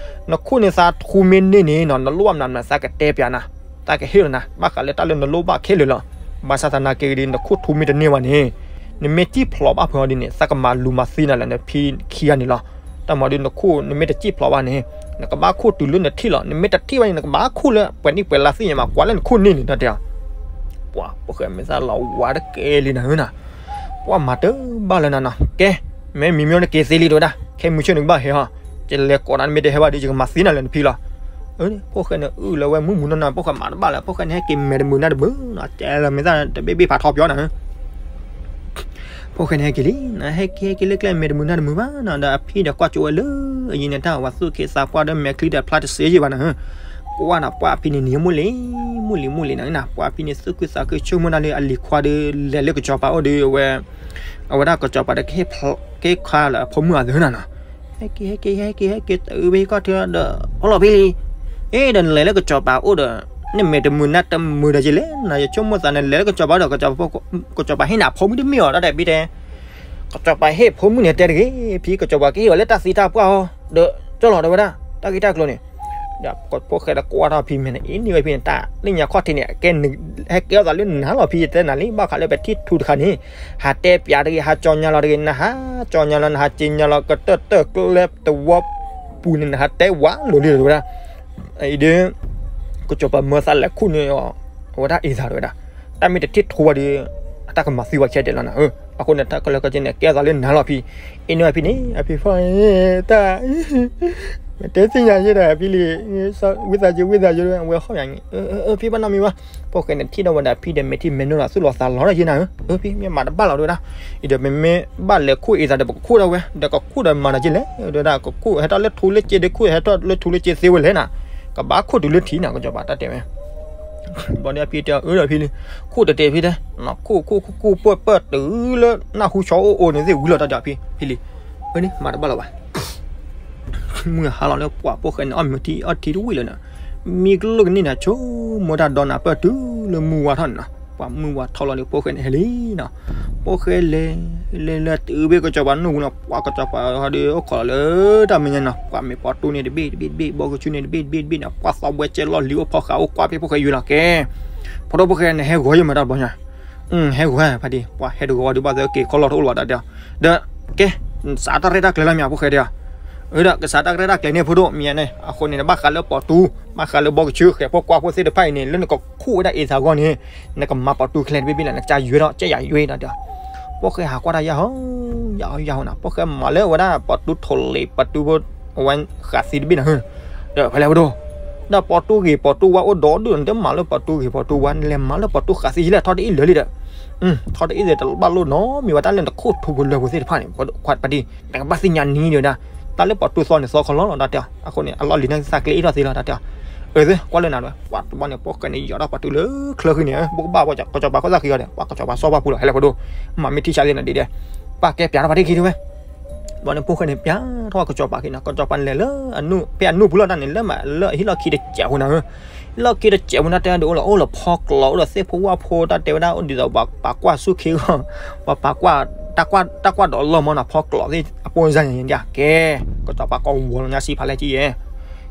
နခူၣ်န့ၢ်သးထူမ့ၢ်န့ၢ်န့ၣ်နီၤ နလိၣ်ဘၣ်မနုၤမနုၤ သးကတဲပၠးနၤ သးကဟ့ၣ်လီၤနၤ ဘၣ်ဃးလၢတၢ်လၢနလိၣ်ဘၣ်ခဲလၢာ်လီၤ. ဘၣ်ဆၣ်သနာ်က့ဒီး နခိၣ်ထူမ့ၢ်တန့ၢ်ဘၣ်န့ၣ် နမ့ၢ်စံၣ်ဖျိးဘၣ်ဖဲအီၤဒ်န့ၣ် သးကမၤလူၤမၤသံနၤလၢနဖံခံဂၤန့ၣ်လီၤ. တၢ်မၤဒ် နခိၣ်နမ့ၢ်တစံၣ်ဖျိးဘၣ်န့ၣ် နကဘၣ်ခူၣ်တုၤလၢနထံၣ်လီၤ. နမ့ၢ်တထံၣ်ဘၣ်န့ၣ် နကဘၣ်ခူၣ်လၢပှဲၤနံၣ်ပှဲၤလါသ့ၣ်ညါမး ကွၢ်လၢနခိၣ်န့ၢ်န့ၣ် တၢ်တဲအီၤ ပှၤဖိၣ်ဃဲမဲာ်သၣ်လီၤဝါတကဲလံနၤဧၢနၤ, ပှၤမၤတဘၣ်လၢနၤနီၤ ကဲ မ့ၢ်မံၤမ့ၢ်နက့ၤသ့လံတဲဝဲဒၣ် ခဲမုၢ်ဆ့ၣ်နကဘၣ်ဟဲဟီ ယလဲၤကိးနၤ နမ့ၢ်တဟဲဘၣ်ဒီး ယကမၤသံနၤလၢနဖံလီၤ. အၢ ဖိၣ်ဃဲန့ၣ် အုၣ်လၢဝဲမုၢ်မုၢ်နီၢ်နီၢ် ဖိၣ်ဃဲမၤတဘၣ်လၢ ဖိၣ်ဃဲန့ၣ် ဟဲက့ၤမဲာ်တမုာ်နါတမုာ်နီၤ တဲလၢမဲာ်သၣ်တဘ့ၣ်ဘ့ၣ်ဖးထီပၠီနၤဧၢ ဖိၣ်ဃဲန့ၣ် ဟဲက့ၤလံ နဟဲက့ၤဟဲက့ၤလၢကျဲမဲာ်တမုာ်နါတမုာ်ဘၣ်နီၤ ဒီးအဖံဒီးကွၢ်ကၠိဝဲလၢ အယံၤန့ၣ် တၢ်ဝဲသူၣ်က့သးပှၢ်ဒီးမဲာ်ချံဒီးဖျါတစ့ယံၤဘၣ်နီၤဧၢ ကွၢ်နၤ ပှၤအဖံန့ၣ် နံၤမုၢ်လံ မုၢ်လံ မုၢ်လံနၤဧၢနၤ ပှၤအဖံန့ၣ် သူၣ်ခုသးခုဆိကမိၣ်တၢ်လၢအလံၤခွါဒီး လဲၤလၢကစီၤပၤအိၣ်ဒီး အဝဲ အဝဲဒၣ်ကစီၤပၤဒီး ကဟ့ၣ်ခါလၢအဖိမုၣ်အသၢနၤနီၤ ဟဲက့ၤ ဟဲက့ၤ ဟဲက့ၤ ဟဲက့ၤ တအုးဖဲကီၢ်ထံဒီး ဖီလီၤဖံလံ အ့ဒီးနလဲၤလၢကစီၤပၤအိၣ်ဒီး နမဲာ်တမုာ်နါတမုာ်ဒီးကလဲၣ် နယဆိကမိၣ်သးနလဲၤလၢကစီၤပၤဒီး ကစီၤပၤဟ့ၣ်နၤဖိမုၣ်တမ့ၢ်အီၤ တၢ်တဲဖံတဲ ကစီၤပၤဟ့ၣ်ဖိမုၣ်န့ၣ်တဲတဂ့ၤ ဖံကစီၤပၤကဟ့ၣ်အီၤလၢတၢ်သံတၢ်ပှၢ်အီၤ ဒီးကၠီလီၤတဲဝဲဒၣ် တၢ်ဂ့ၢ်တၢ်ကျိၤန့ၣ် ဒီးဖိၣ်ဃဲဒီးကွၢ်ထီၣ်ဖံမဲာ်န့ၣ် အ့န့ၢ်ဝဲဖံန့ၣ် တၢ်လၢညါခီၣ်ထံးန့ၣ် ကဲ ဟဲကဲထီၣ်သးလၢနၤလီၤဖံ ယတဲနၤလံ ဘၣ်ဃးလၢပထံၣ်ထူတခါန့ၣ် ဟးတဲပၠးတဂ့ၤ ဟးကၠီညါလီၤတဂ့ၤ နဟးကၠီညါလီၤ နဟးကၠီညါလီၤ ကတၢၢ်တၢၢ်ကျဲတဝီပူၤန့ၣ် နဟးတဲဝးလိၤလံတဲဝဲဒၣ် အံၤဒ် ကစီၤပၤမၢသးလဲၤခူၣ်န့ၢ်အီၤ အဝဲဒၣ်အ့ၣ်သးတဲဝဲဒၣ် တၢ်မ့ၢ်တထံၣ်ထူဝဲဒီး အတၢ်ကမၤသံဝဲခဲဒဲးလီၤနၤ အဃိန့ၣ် တၢ်ကလၢကက့န့ၣ် ကဲထီၣ်သးလၢနၤလီၤဖံ အ့န့ၢ်ဝဲဖံန့ၣ် အဖံဖီ တၢ် မ့ၢ်တဲသ့ၣ်ညါယဲဒီး ဖံလံ ဝံသးစူၤ ဝံသးစူၤ ဝဲဟီၣ်ယၤန့ၣ် ဖံဘၣ်နီတမံၤဘၣ် ဖိၣ်ဃဲန့ၣ်ထံၣ်ဒီးဝဲဒၣ်ဖံဒီး မဲာ်ထံမဲာ်နိလီၤ သူၣ်လီၤသးလီၤဒီးယဲနၤဧၢ ဖံ မ့ၢ်မၤတဘၣ်လီၤတဲဝဲဒၣ် အံၤဒီးမ့မ့ၢ်ဘၣ်လဲၤခူၣ်အ့ၣ်သးဒီး ပကခူၣ်ဒၣ်ဝဲ ဒီးကခူၣ်ဒီးမၤနၤက့လဲၣ် တဲဝဲဒၣ် ကခူၣ်ဟဲထီၣ်လၢထူလၢစ့ဒီး ခူၣ်ဟဲထီၣ်လၢထူလၢစ့သ့ဝဲလဲၣ်နၤ ကဘၣ်ခူၣ်တုၤလၢထံနၤ ကစီၤပၤတၢ်တဲဝဲ ဘျီန့ၣ်အဖံတဲအီၤ အၢဒီးဖံလံ ခူၣ်တတဲဖံတဲ ခူၣ်ခူၣ်ခူၣ်ခူၣ်ပၢၢ်ပၢၢ်တုၤလၢနၢ်ဟူဆီအိၣ်အိၣ်န့ၣ်သ့ၣ်ဝံၤလီၤ တၢ်တဲအီၤဖံ ဖံလံ အၢန့ၣ် မၤတဘၣ်လီၤဘၣ် မုၢ်ဟါလီၤလၢပှၤဖိၣ်ဃဲန့ၣ် အီၣ်မ့ၤထံအီၣ်ထံတဝံၣ်လၢၤနၤ မံကလိၣ်ကန့ၢ်နၤ ဆိကမိၣ်တၢ်ဒီနၤပၢၢ်တုၤလၢမုၢ်ဝါထီၣ်န့ၣ်နီၤ ပှၤမုၢ်ဝါထီၣ်လီၤဒီး ဖိၣ်ဃဲန့ၣ်ဟဲလံနီၤ ဖိၣ်ဃဲလဲၤ လဲၤလဲၤတုၤဘၣ်ကစီၤပၤနူၢ်ပူၤနီၤ, ပှၤကစီၤပၤဟီဒီးအိၣ်ခိးလီၤလၢတၢ်မဲာ်ညါနီၤ, ပှၤမ့ၢ်ပီၣ်တူၢ်န့ၣ်တဘ့ၣ်တဘ့ၣ်တဘ့ၣ် ဘီကဆူန့ၣ်တဘ့ၣ်တဘ့ၣ်တဘ့ၣ်နီၤ, ပှၤသီဘှဲကဲလီၢ်လံၤအိၣ်ဖီဃးအိၣ်ကွၢ်ဖဲဖိၣ်ဃဲယွၤလီၤကဲ, ဖိဒိၣ်ဖိၣ်ဃဲန့ၣ်ဟဲဂီၤယမၤတၢ်ဘျီညါ, ဟဲဂီၤဖါတံၢ် ပှၤဟဲတဂီၤဒုးဘၣ်သၢက့ၤခီလီၢ်တအိၣ်လီၤတၢ်တဲအီၤ, ဒီး ကဲ စးတၢ်ရဲၣ်တၢ်ကျဲၤလၢမ့ၢ်ဖိၣ်ဃဲတဲအီၤ, အဒီးကစးတၢ်ရဲၣ်တၢ်ကျဲၤန့ၣ်ဖိဒိၣ်မ့ၢ်န့ၣ် အဃိန့ၣ် နဘၣ်ဃးလၢပီၣ်တူၢ် ဘၣ်ဃးလၢဘီကဆူ ဃဲၤဖိကွၢ်ဖိသ့ၣ်တဖၣ်အံၤန့ၣ် လၢနကခူၣ်ဝဲဒၣ်အ့ၣ်သးဂီၢ်န့ၣ် နကမၤပီၣ်တူၢ်ခဲလၢာ်တဘ့ၣ်ဘ့ၣ်လီၤ, နကစၢ်ယွဲထီၣ်ကဲယၤယွဲဒီးတဲအီၤ, ဖိၣ်ဃဲဟးကွၢ်တၢ်ယၢ်ဟီ ယၢ်ဟီယၢ်ဟီနီၤ, ဖိၣ်ဃဲမၤလၢဝဲဒၣ်ပီၣ်တူၢ်ထိၣ်လ့ၤ ပီၣ်တူၢ်ဖိ အဝဲဃးသံတဘ့ၣ်နီၤ, ဒီးဖဲလဲၣ်ဖိဒိၣ် ဒီးပီၣ်တူၢ်ဂ့ၤပီၣ်တူၢ်ဝါအိၣ်ဒီဒူၣ် နတမၤလၢပီၣ်တူၢ်ဂ့ၤပီၣ်တူၢ်ဝါ နလဲၤမၤလၢပီၣ်တူၢ်ဃးသံယလဲၣ်, ထီတအံၤလၢာ်လံဒီး ထီတအံၤသ့ၣ်တဘၣ်လိၣ်နီတမံၤဘၣ်, တၢ်လၢနခိၣ်ထူဖိလၢဖိသ့ၣ်တဖၣ်န့ၣ် ပှၤပတံၢ် နကဘၣ်သ့ၣ်ညါနံၤဒီးဒၣ် တၢ်လၢပီၣ်တူၢ်သီန့ၣ်သီခီလီၤလီၤ တၢ်တဲအီၤ, အဃိန့ၣ် အလီၢ်လံၤန့ၣ်သးကျဲအ့ၣ်ထီၣ်သ့လီၤ တၢ်တဲအီၤ, အၢ သ့ကွၢ်လၢနၤဒီး ပှၤတဘျီန့ၣ် ဖိၣ်ဃဲန့ၣ် ယီၤထီၣ်ပီၣ်တူၢ်လၢချၢဃံန့ၣ် ဘိးကဘၣ်ဝဲကစီၤပၤခိၣ်သၣ်ခံဂီၤဒီး ပှၤကစီၤပၤစီပှၢ်ပူၤလီၤ ဟဲလၢဖိဒိၣ်, မၤမ့ၢ်ထံၣ်ဆါသ့ၣ်နၤဒ်ဒဲး, ပှၤကဲပျးထီၣ်ပှၤထံၣ်ခံဒုဝဲ ဘျီန့ၣ် ဖိၣ်ဃဲန့ၣ် ပျးထီၣ်ကစီၤပၤခံနီၤ, ကစီၤပၤန့ၣ်လဲၤလၢအနူၢ် ဖဲအနူၢ်ပူၤလီၤတၢ်န့ၣ် လၢမးလၢအဟံၣ်လီၢ်ခံတစဲးဖိနၤဧၢ, ဟံၣ်လီၢ်ခံတစဲးဖိန့ၣ် တၢ်တဲဝဲဒၣ်အိၣ်လၢ အိၣ်လၢဖီကျိး အိၣ်လၢသ့ၣ်ဖိဝၣ်ဖိ တၢ်တဲဝဲဒၣ်အိၣ်ဒ်သိးပှၤပာ်ကွၢ်ဆူၣ်ခ့ဂီၢ်, ပှၤပာ်ကွၢ် တၢ်ကွၢ် တၢ်ကွၢ်ဒီးလီၢ်မီၢ်နီၤ ဖီကျိးသ့ၣ်အပိၢ်စၢ်န့ၣ် ကဲ ကစီၤပၤကိးဝီၤလီၤညါစံးဖးလဲၢ်ကံယဲၢ်,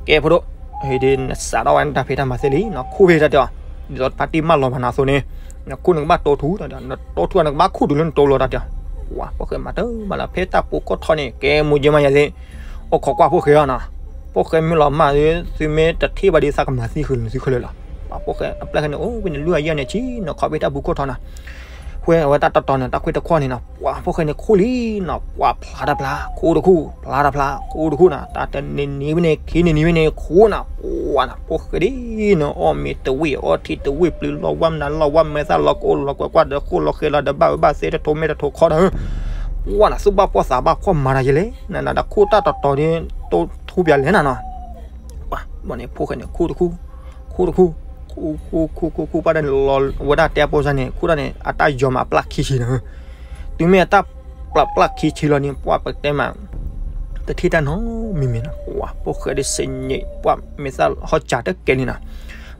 ကဲဖိဒိၣ် ဟ့ၣ်ဒ်နစးထီၣ်ဝဲနတၢ်ဖံးတၢ်မၤသ့လံနီၤ, ခိၣ်ဖဲတၢ်တဲအီၤ, ဒ်သိးပၢ်တံၢ်မၢလီၤမၤနၤအသိးန့ၣ်, နခိၣ်နကဘၣ်တိၢ်ထူ, နတိၢ်ထူ နကဘၣ်ခူၣ်တုၤလၢနတိၢ်လီၤတၢ်တဲအီၤ, ပှၤဖိၣ်ဃဲမၤတၢ်မၤလၢဖဲတၢ်ပူၤခိၣ်ထီန့ၣ် ကဲမူက့မးယၤသ့ၣ်, အိၣ်ခိးကွၢ်ဖိၣ်ဃဲအီၤနီၤ, ဖိၣ်ဃဲမ့ၢ်လီၤမၢ် သုမ့ၢ်တထံၣ်ဘၣ်ဒ်သးကမၤသံဃုာ်သုခဲလၢာ်လီၤ, ပှၤဖိၣ်ဃဲအပျဲၢ်ဃဲန့ၣ် အိၣ်ဝဲန့ၣ် လုၢ်အယဲၢ်န့ၣ်ဆံးနီၤ ခီဖဲတၢ်ပူၤခိၣ်ထီနီၤ ဝဲအဝဲတၢ်တတီၤန့ၣ် တၢ်ခွဲးတၢ်ခွီန့ၣ်နီၤ ပှၤဖိၣ်ဃဲန့ၣ်ခူၣ်လံနီၤ ပှၤဖျါတၢ်ဖျါ ခူၣ်တခူၣ် ဖျါတၢ်ဖျါ ခူၣ်တခူၣ်နီၤ တၢ်တနံၤနံၤဝဲန့ၣ် ခံနံၤနံၤဝဲန့ၣ် ခူၣ်နီၤ ပှၤနီၤ ဖိၣ်ဃဲဒ်နီၤ အီၣ်မ့ၤတဝံၣ် အီထံတဝံၣ် ပျုၤလီၤဝါမနုၤလီၤဝါ မဲာ်သၣ်လီၤကအိၣ်လီၤကွဲးကွၢ်ဒီး ဃိၣ်လီၤဃဲၤလီၤဒီး ဘၣ်ဝဲဘၣ်သဲတထိးမဲာ်တထိးခီဒီး ပှၤနီၤ သူၣ်ဘၣ်ဖှီၣ်သးဘၣ်ဖှီၣ်မၤတၢ်ယဲလဲၣ် နနၤဒီးခူၣ်တၢ်တတီၤန့ၣ် တိၢ်ထူပၠးလဲၣ်နၤနီၤ ပှၤဘၣ်န့ၣ် ဖိၣ်ဃဲန့ၣ် ခူၣ်တခူၣ် ခူၣ်တခူၣ် ခူၣ်ခူၣ်ခူၣ်ခူၣ်ခူၣ် ပှၤတၢ်န့ၣ်လီၤဝဲဒၣ်တဲအဖိစၢ်န့ၣ် ခူၣ်တၢ်န့ၣ် အတၢ်ယီၤမးပျၢ်ခံဆံလီၤ တုၤမ့ၢ်အတၢ်ပျၢ်ပျၢ်ခံဆံလီၤန့ၣ် ပှၤပတဲမး တထံၣ်တၢ်နီတမံၤမံၤနီၤ ပှၤဖိၣ်ဃဲဒ်စ့ၢ်န့ၣ် ပှၤမဲာ်သၣ်ဟီၣ်စၢ်တကဲလံနီၤ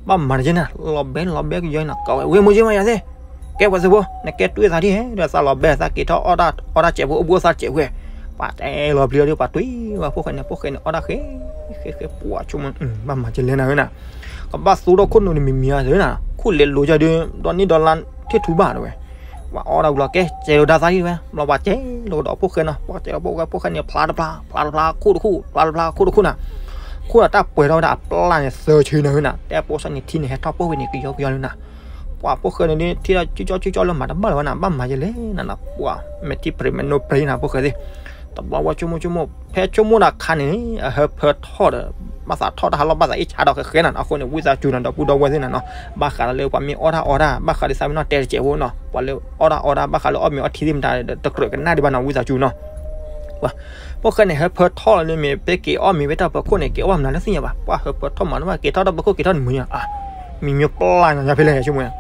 ဘၣ်မၤတက့ၢ်နၤ လီၤဘဲလီၤဘဲကယီၤနီၤ ကဝဲဝဲမိၢ်က့မးယၤသ့ၣ် ကဲပှၤသုးဖိ နကဲတွံၢ်သးဒ်ဟဲ ဒီးသးလီၤဘဲသးက့ၤထီၣ်အီၣ်တၢ်စဲးဖိအိၣ်ဘှံးအိၣ်သးစဲးဖိ ပှၤတဲလီၤပျံၤအီၤဒ်ပှၤတွံၢ်ဝဲဖိၣ်ဃဲန့ၣ် ဖိၣ်ဃဲန့ၣ် အီၣ်တၢ်ဃဲ ဃဲဃဲပှၤဆိကမိၣ် ဘၣ်မၤကလဲၣ်နၤဧၢနၤ ကဘၣ်သူထီၣ်ခိၣ်နူာ်တမံၤမံၤဧါသ့ၣ်နၤ ခိၣ်လဲၤလိၤကဒီး ဒီးနံၣ်ဒီးလါထံၣ်ထူဘၣ်တဝဲ ပှၤအီၣ်တၢ်ဝံၤလီၤ ကဲစဲးလိာ်တၢ်သးဒ်ဝဲ ဘျီပှၤစဲးလိာ်ကဒီးဖိၣ်ဃဲနီၤ ပှၤစဲးလိာ်ဖိၣ်ဃဲ ဖိၣ်ဃဲန့ၣ် ဖျါတဖျါ ဖျါတဖျါ ခူၣ်တခူၣ် ဖျါတဖျါ ခူၣ်တခူၣ်နၤ ခူၣ်ဒီးတၢ်ပှဲၤထီၣ်ဝဲဒၣ်အပျၢ်န့ၣ်သၢဆံနၤဧၢနၤ တဲပိစၢ်န့ၣ်ထံန့ၣ် ဟဲထီၣ်ပိၢ်ဝဲန့ၣ် ကယီကယီလၢနၤ ပှၤဖိၣ်ဃဲန့ၣ် ထံၣ်ထီၣ်ကၠီကၠီကၠီလၢမၤတဘၣ်လၢၤဝဲနၤ ဘၣ်မၤယလဲၣ်နၤနၤ ပှၤမဲာ်ထံပြံးမဲာ်နိပြံးနၤဖိၣ်ဃဲသ့ၣ် တဘျီဝဲဆိကမိၣ်ဆိကမိၣ် ဖဲဆိကမိၣ်တၢ်ခါန့ၣ် အဟၢဖၢထီၣ်ဒီး ဘၣ်သးထီၣ်တၢ်ဟးလီၢ်ဘၣ်သးအ့ၣ်ဆါဒီးဃဲဃဲနၤ အဃိန့ၣ် ဝံသးစူၤနၤ ဒီပုၢ်ဒီဝဲၢ်သ့ၣ်နၤနီၤ ဘၣ်ဃးလၢပှၤမ့ၢ်အီၣ်တၢ်အီတၢ် ဘၣ်ဃးလၢသးမ့ၢ်နီၢ်တဲတစဲးဖိနီၤ ပှၤလၢအီၣ်တၢ်အီတၢ် ဘၣ်ဃးလၢအီၣ်မ့ၤအီထံသ့ၣ်မတၤ တကြၢးကနၣ်ဒံးဘၣ်နၤ ဝံသးစူၤနီၤ ပှၤဖိၣ်ဃဲန့ၣ် ဟၢဖၢထီၣ်လီၤန့ၣ်မ့ၢ် ပက့ၤအီၣ်မ့ၤဝဲတၢ်ပၢၤခိၣ်န့ၣ် က့ၤအီၣ်ဘၣ်မနုၤလၢသ့ၣ်ညါဘၣ် ပှၤဟၢဖၢထီၣ်မၤတဘၣ် က့ၤထီၣ်တၢ်ပၢၤခိၣ် က့ၤထီၣ်တမုာ်ညါ မံၤမံၤပျၢ်ညါဖဲလဲၣ်ဆိကမိၣ်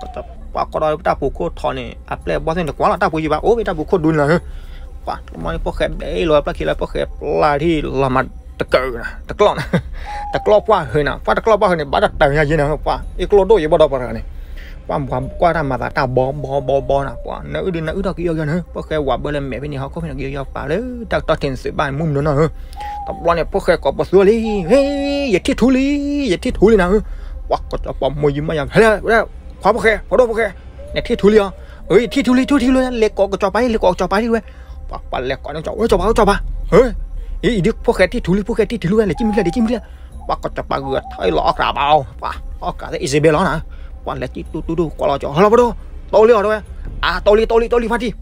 ပှၤကီၢ်ဒီးတၢ်ပူၤခိၣ်ထီၣ်န့ၣ် အပျဲၢ်ဘီၣ်သ့ၣ်န့ၣ် တကွၢ်လီၤ တၢ်ပူၤယံၤဘၣ် အိၣ်ဝဲတၢ်ပူၤခိၣ်ဒူန့ၣ်လီၤ ပှၤတမီၢ်န့ၣ် ဖိၣ်ဃဲဘဲလီၤဝဲပျၢ်ခံလီၤ ဖိၣ်ဃဲပျၢ်ထံၣ်လီၤမၤတကၢၢ်နၤ တကျီၢ်နၤ တကျီၢ်ပှၢ်ဟၢၤနၤ ပှၤတကျီၢ်ပှၢ်ဟၢၤန့ၣ် ဘၣ်တတၢၢ်ညါယဲနၤ ပှၤ အ့ၣ်ကျိၣ်ဒိၣ်ယံၤဘၣ်ဒီးပှၤတဂၤန့ၣ် ပှၤကွၢ်တၢ်မၤသးတၢ်ဘီဘီဘီဘီနၤ ပှၤနအုၣ်ဒုးနအုၣ်ထီၣ်ကယီကယီနၤ ဖိၣ်ဃဲဝးဘၢလၢမဲာ်ဖဲန့ၣ် ဟီၣ်ခိၣ်ဖဲန့ၣ် ကယီကယီပာ်လၢတၢ်ကတီၢ်ထံးန့ၣ်သုးဘၣ်မူမနုၤနီၤ တဘျီန့ၣ် ဖိၣ်ဃဲကိးပသူလံ ဟ့ ယထံၣ်ထူလံ ယထံၣ်ထူလံနၤ ပှၤကစီၤပၤမိၢ်ယံမးယၤ ဟဲလၢ ခွါဖိၣ်ဃဲ ဖိဒိၣ်ဖိၣ်ဃဲ နထံၣ်ထူလံဧါ အၢ ယထံၣ်ထူလံ ထူထံၣ်ထူလံ လဲၤကိးကစီၤပၤလံ လဲၤကိးကစီၤပၤလံဝဲ ပှၤပှၤလဲၤကိးန့ၣ် ကစီၤပၤ ကစီၤပၤ ဟဲ အံၤဒ်ဖိၣ်ဃဲထံၣ်ထူလံ ဖိၣ်ဃဲထံၣ်ထူလံဝဲ လဲၤကံမံၤဖျဲၣ် လဲၤကံမံၤဖျဲၣ် ပှၤကစီၤပၤဂုာ်ထီၣ်အံၤလီၤအီၣ်ကြးဘၣ်အီၤ ပှၤအီၣ်ကြးသ့ အံၤစ့ဘဲလီၤနၤ ပှၤလဲၤကံတူတူတူ ကွၢ်လီၤကစီၤ ဟဲလီၤဖိဒိၣ် တိလံအီၤတဝဲ အတိလံ တိလံ တိလံဖါတံၢ်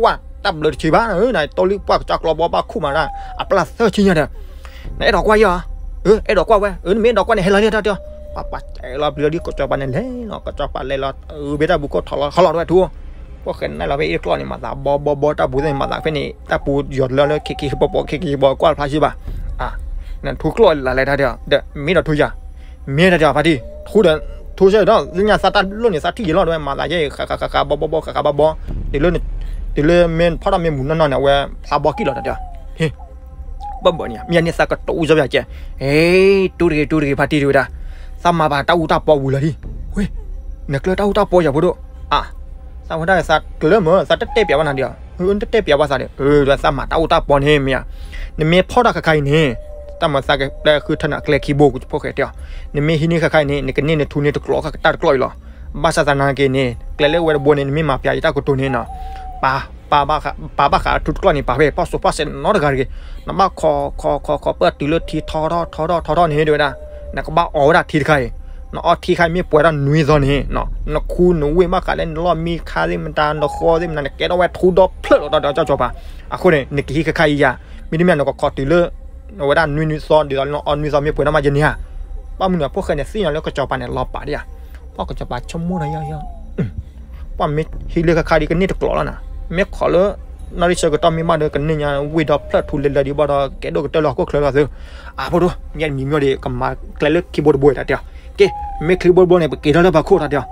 ဝဲ တၢ်ဘျုးတဆံးဘၣ်နၤ တိလံ ပှၤကစၢ်ကျီဘီဘၣ်ခူၣ်မးဒၣ် အပျၢ်သၢဆံညါဒီး နအဲၣ်ဒိးကွၢ်ယဲၢ်ဧါ အဲၣ်ဒိးကွၢ်ဝဲ နမ့ၢ်အဲၣ်ဒိးကွၢ်န့ၣ် ဟဲလီၤလံတၢ်တဲ ပှၤပှၤတဲလီၤပျံၤလီၤဒ်ကစီၤပၤန့ၣ်လဲၤလီၤ ကစီၤပၤလဲၤလီၤ အၢ ဘ့ၣ်တၢ်ပူၤခိၣ်ထီၣ်လီၤ ဟဲလီၤတဝဲထူ ဖိၣ်ဃဲနၢ်လီၤဖဲအ့ၣ်ကျီၢ်န့ၣ် မၤသးဘီဘီဘီတၢ်ပူၤသ့ၣ်မၤသးဖဲန့ၣ် တၢ်ပူၤယီၤတလၢလၢ ခံခံပီၤပီၤ ခံခံပီၤ ကွၢ်တဖျါဆံဘၣ် နထူကျီၢ်လၢလဲၤတၢ်တဲ ဒီးမ့ၢ်ဒီးထူယၤ မ့ၢ်တၢ်တဲဖါတံၢ် ထူဒီး ထူဆၢဒီး သ့ၣ်ညါသးတၢ်လိၣ်န့ၣ် သးထံၣ်ယံာ်လီၤတဝဲ မၤသးယဲ ဃးဃးဃးဃးဘီဘီဘီ ဃးဃးဘီဘီ တုၤလၢ တုၤလၢမ့ၢ်ဖီၣ်ထီၣ်မ့ၢ်မုၢ်နီၢ်နီၢ်န့ၣ် အဝဲဖျါဘီကံၣ်လီၤတၢ်တဲ ဟ့ ဘၣ်ဘၣ်န့ၣ် မ့ၢ်န့ၣ်သးကတိၤအူစီပၠးကဲ ဟ့ တူၢ်တဂ့ၤ တူၢ်တဂ့ၤ ဖါတံၢ်တဝဲဒၣ် သးမၤဘၣ်တၢ်အူတၢ်ပီဝံၤလီၤဒံး ဝ့ နကျၢၢ်တၢ်အူတၢ်ပီယၤဖိဒိၣ် အါ သးဝဲဒၣ်သးကျၢၢ်မၢ သးတတဲပျးဘၣ်နၤဒီး တတဲပျးဘၣ်သးဒီး သးမၤတၢ်အိၣ်တၢ်ပီန့ၣ်မ့ၢ်ဧါ, နမ့ၢ်ဖီၣ်တၢ်ခါခါအံၤန့ၣ် တၢ်မၤသးကပျဲဃုထၢနၤကျဲခံဘိ ဖိၣ်ဃဲတဲအီၤ, နမ့ၢ်ဟံးန့ၢ်ခါခါအံၤန့ၣ် နကန့ၢ်နထူန့ၢ်တကျိးတၢ်တကျိးအံၤလီၤ. ဘၣ်ဆၣ်သနာ်က့န့ၣ် ကျဲလၢဝဲတဘိန့ၣ် နမ့ၢ်မၤပျးယတၢ်ကတိၤန့ၣ်နီၤ ပာ်ဘၣ်ဃးထူတကျိးန့ၣ် ပာ်ဖဲ ဖီၣ်စိဖီၣ်စဲး နီတဂၤတဂ့ၤ, နဘၣ်ခိးခိးခိးခိးပၢၢ်တုၤလၢထံထီထီၣ်ထီထီၣ်ထီထီၣ်န့ၣ် တဲဝဲဒၣ်, နကဘၣ်အီၣ်ဝဲဒၣ်ထံတခါအံၤ, နအီထံခါအံၤမ့ၢ်ပှဲၤထီၣ်နွံသီန့ၣ် နခူနဝ့ၢ်ဘၣ်ဃးလၢနလီၢ်မံခါသ့ၣ်မတၤ နဃီသ့ၣ်မတၤ နကဲထီၣ်ဝဲထူဒီဖျၢၣ်လီၤ တၢ်တဲအီၤ ကၠီၤပၤ. အဃိန့ၣ် နကဟံးခါခါအံၤယၤ မ့တမ့ၢ်နကခိးတုၤလၢ အဝဲဒၣ်နွံနွံသီ ဒ်သိးလၢနအီနွံသီမ့ၢ်ပှဲၤထီၣ်မးယန့ၣ်ဧါ. ဘၣ်မနုၤ ဖိၣ်ဃဲန့ၣ် သ့ၣ်ညါလၢကၠီၤပၤန့ၣ် လီၤပာ်ဒံးဧါ. ပှၤကၠီၤပၤဆိကမိၣ်နၤယီယီ ပှၤမ့ၢ်ဟံးလၢခါခါဒ်ကန့ၢ်တကျိးလီၤနၤ, မ့ၢ်ခိးလၢ နီၣ်ရံၣ်ဆၢကတီၢ်မ့ၢ်ဘၣ်ဒီး ကန့ၢ်ညါဝ့ၢ်ဒီဖျၢၣ်ထူလဲၤလဲၤဒံးဘၣ်ဒီး ကဲဒိၣ်ကတၢၢ်လၢဟီၣ်ခိၣ်ချၢလီၤသု. အဖိဒိၣ် မ့ၢ်မံၤမံၤဒီး ကမၤကျဲလၢခံဘိတဘိ တၢ်တဲအီၤ. ကဲ မ့ၢ်ချံဘိတဘိန့ၣ် ပက့ၤထီၣ်လၢပၤခိၣ် တၢ်တဲအီၤ.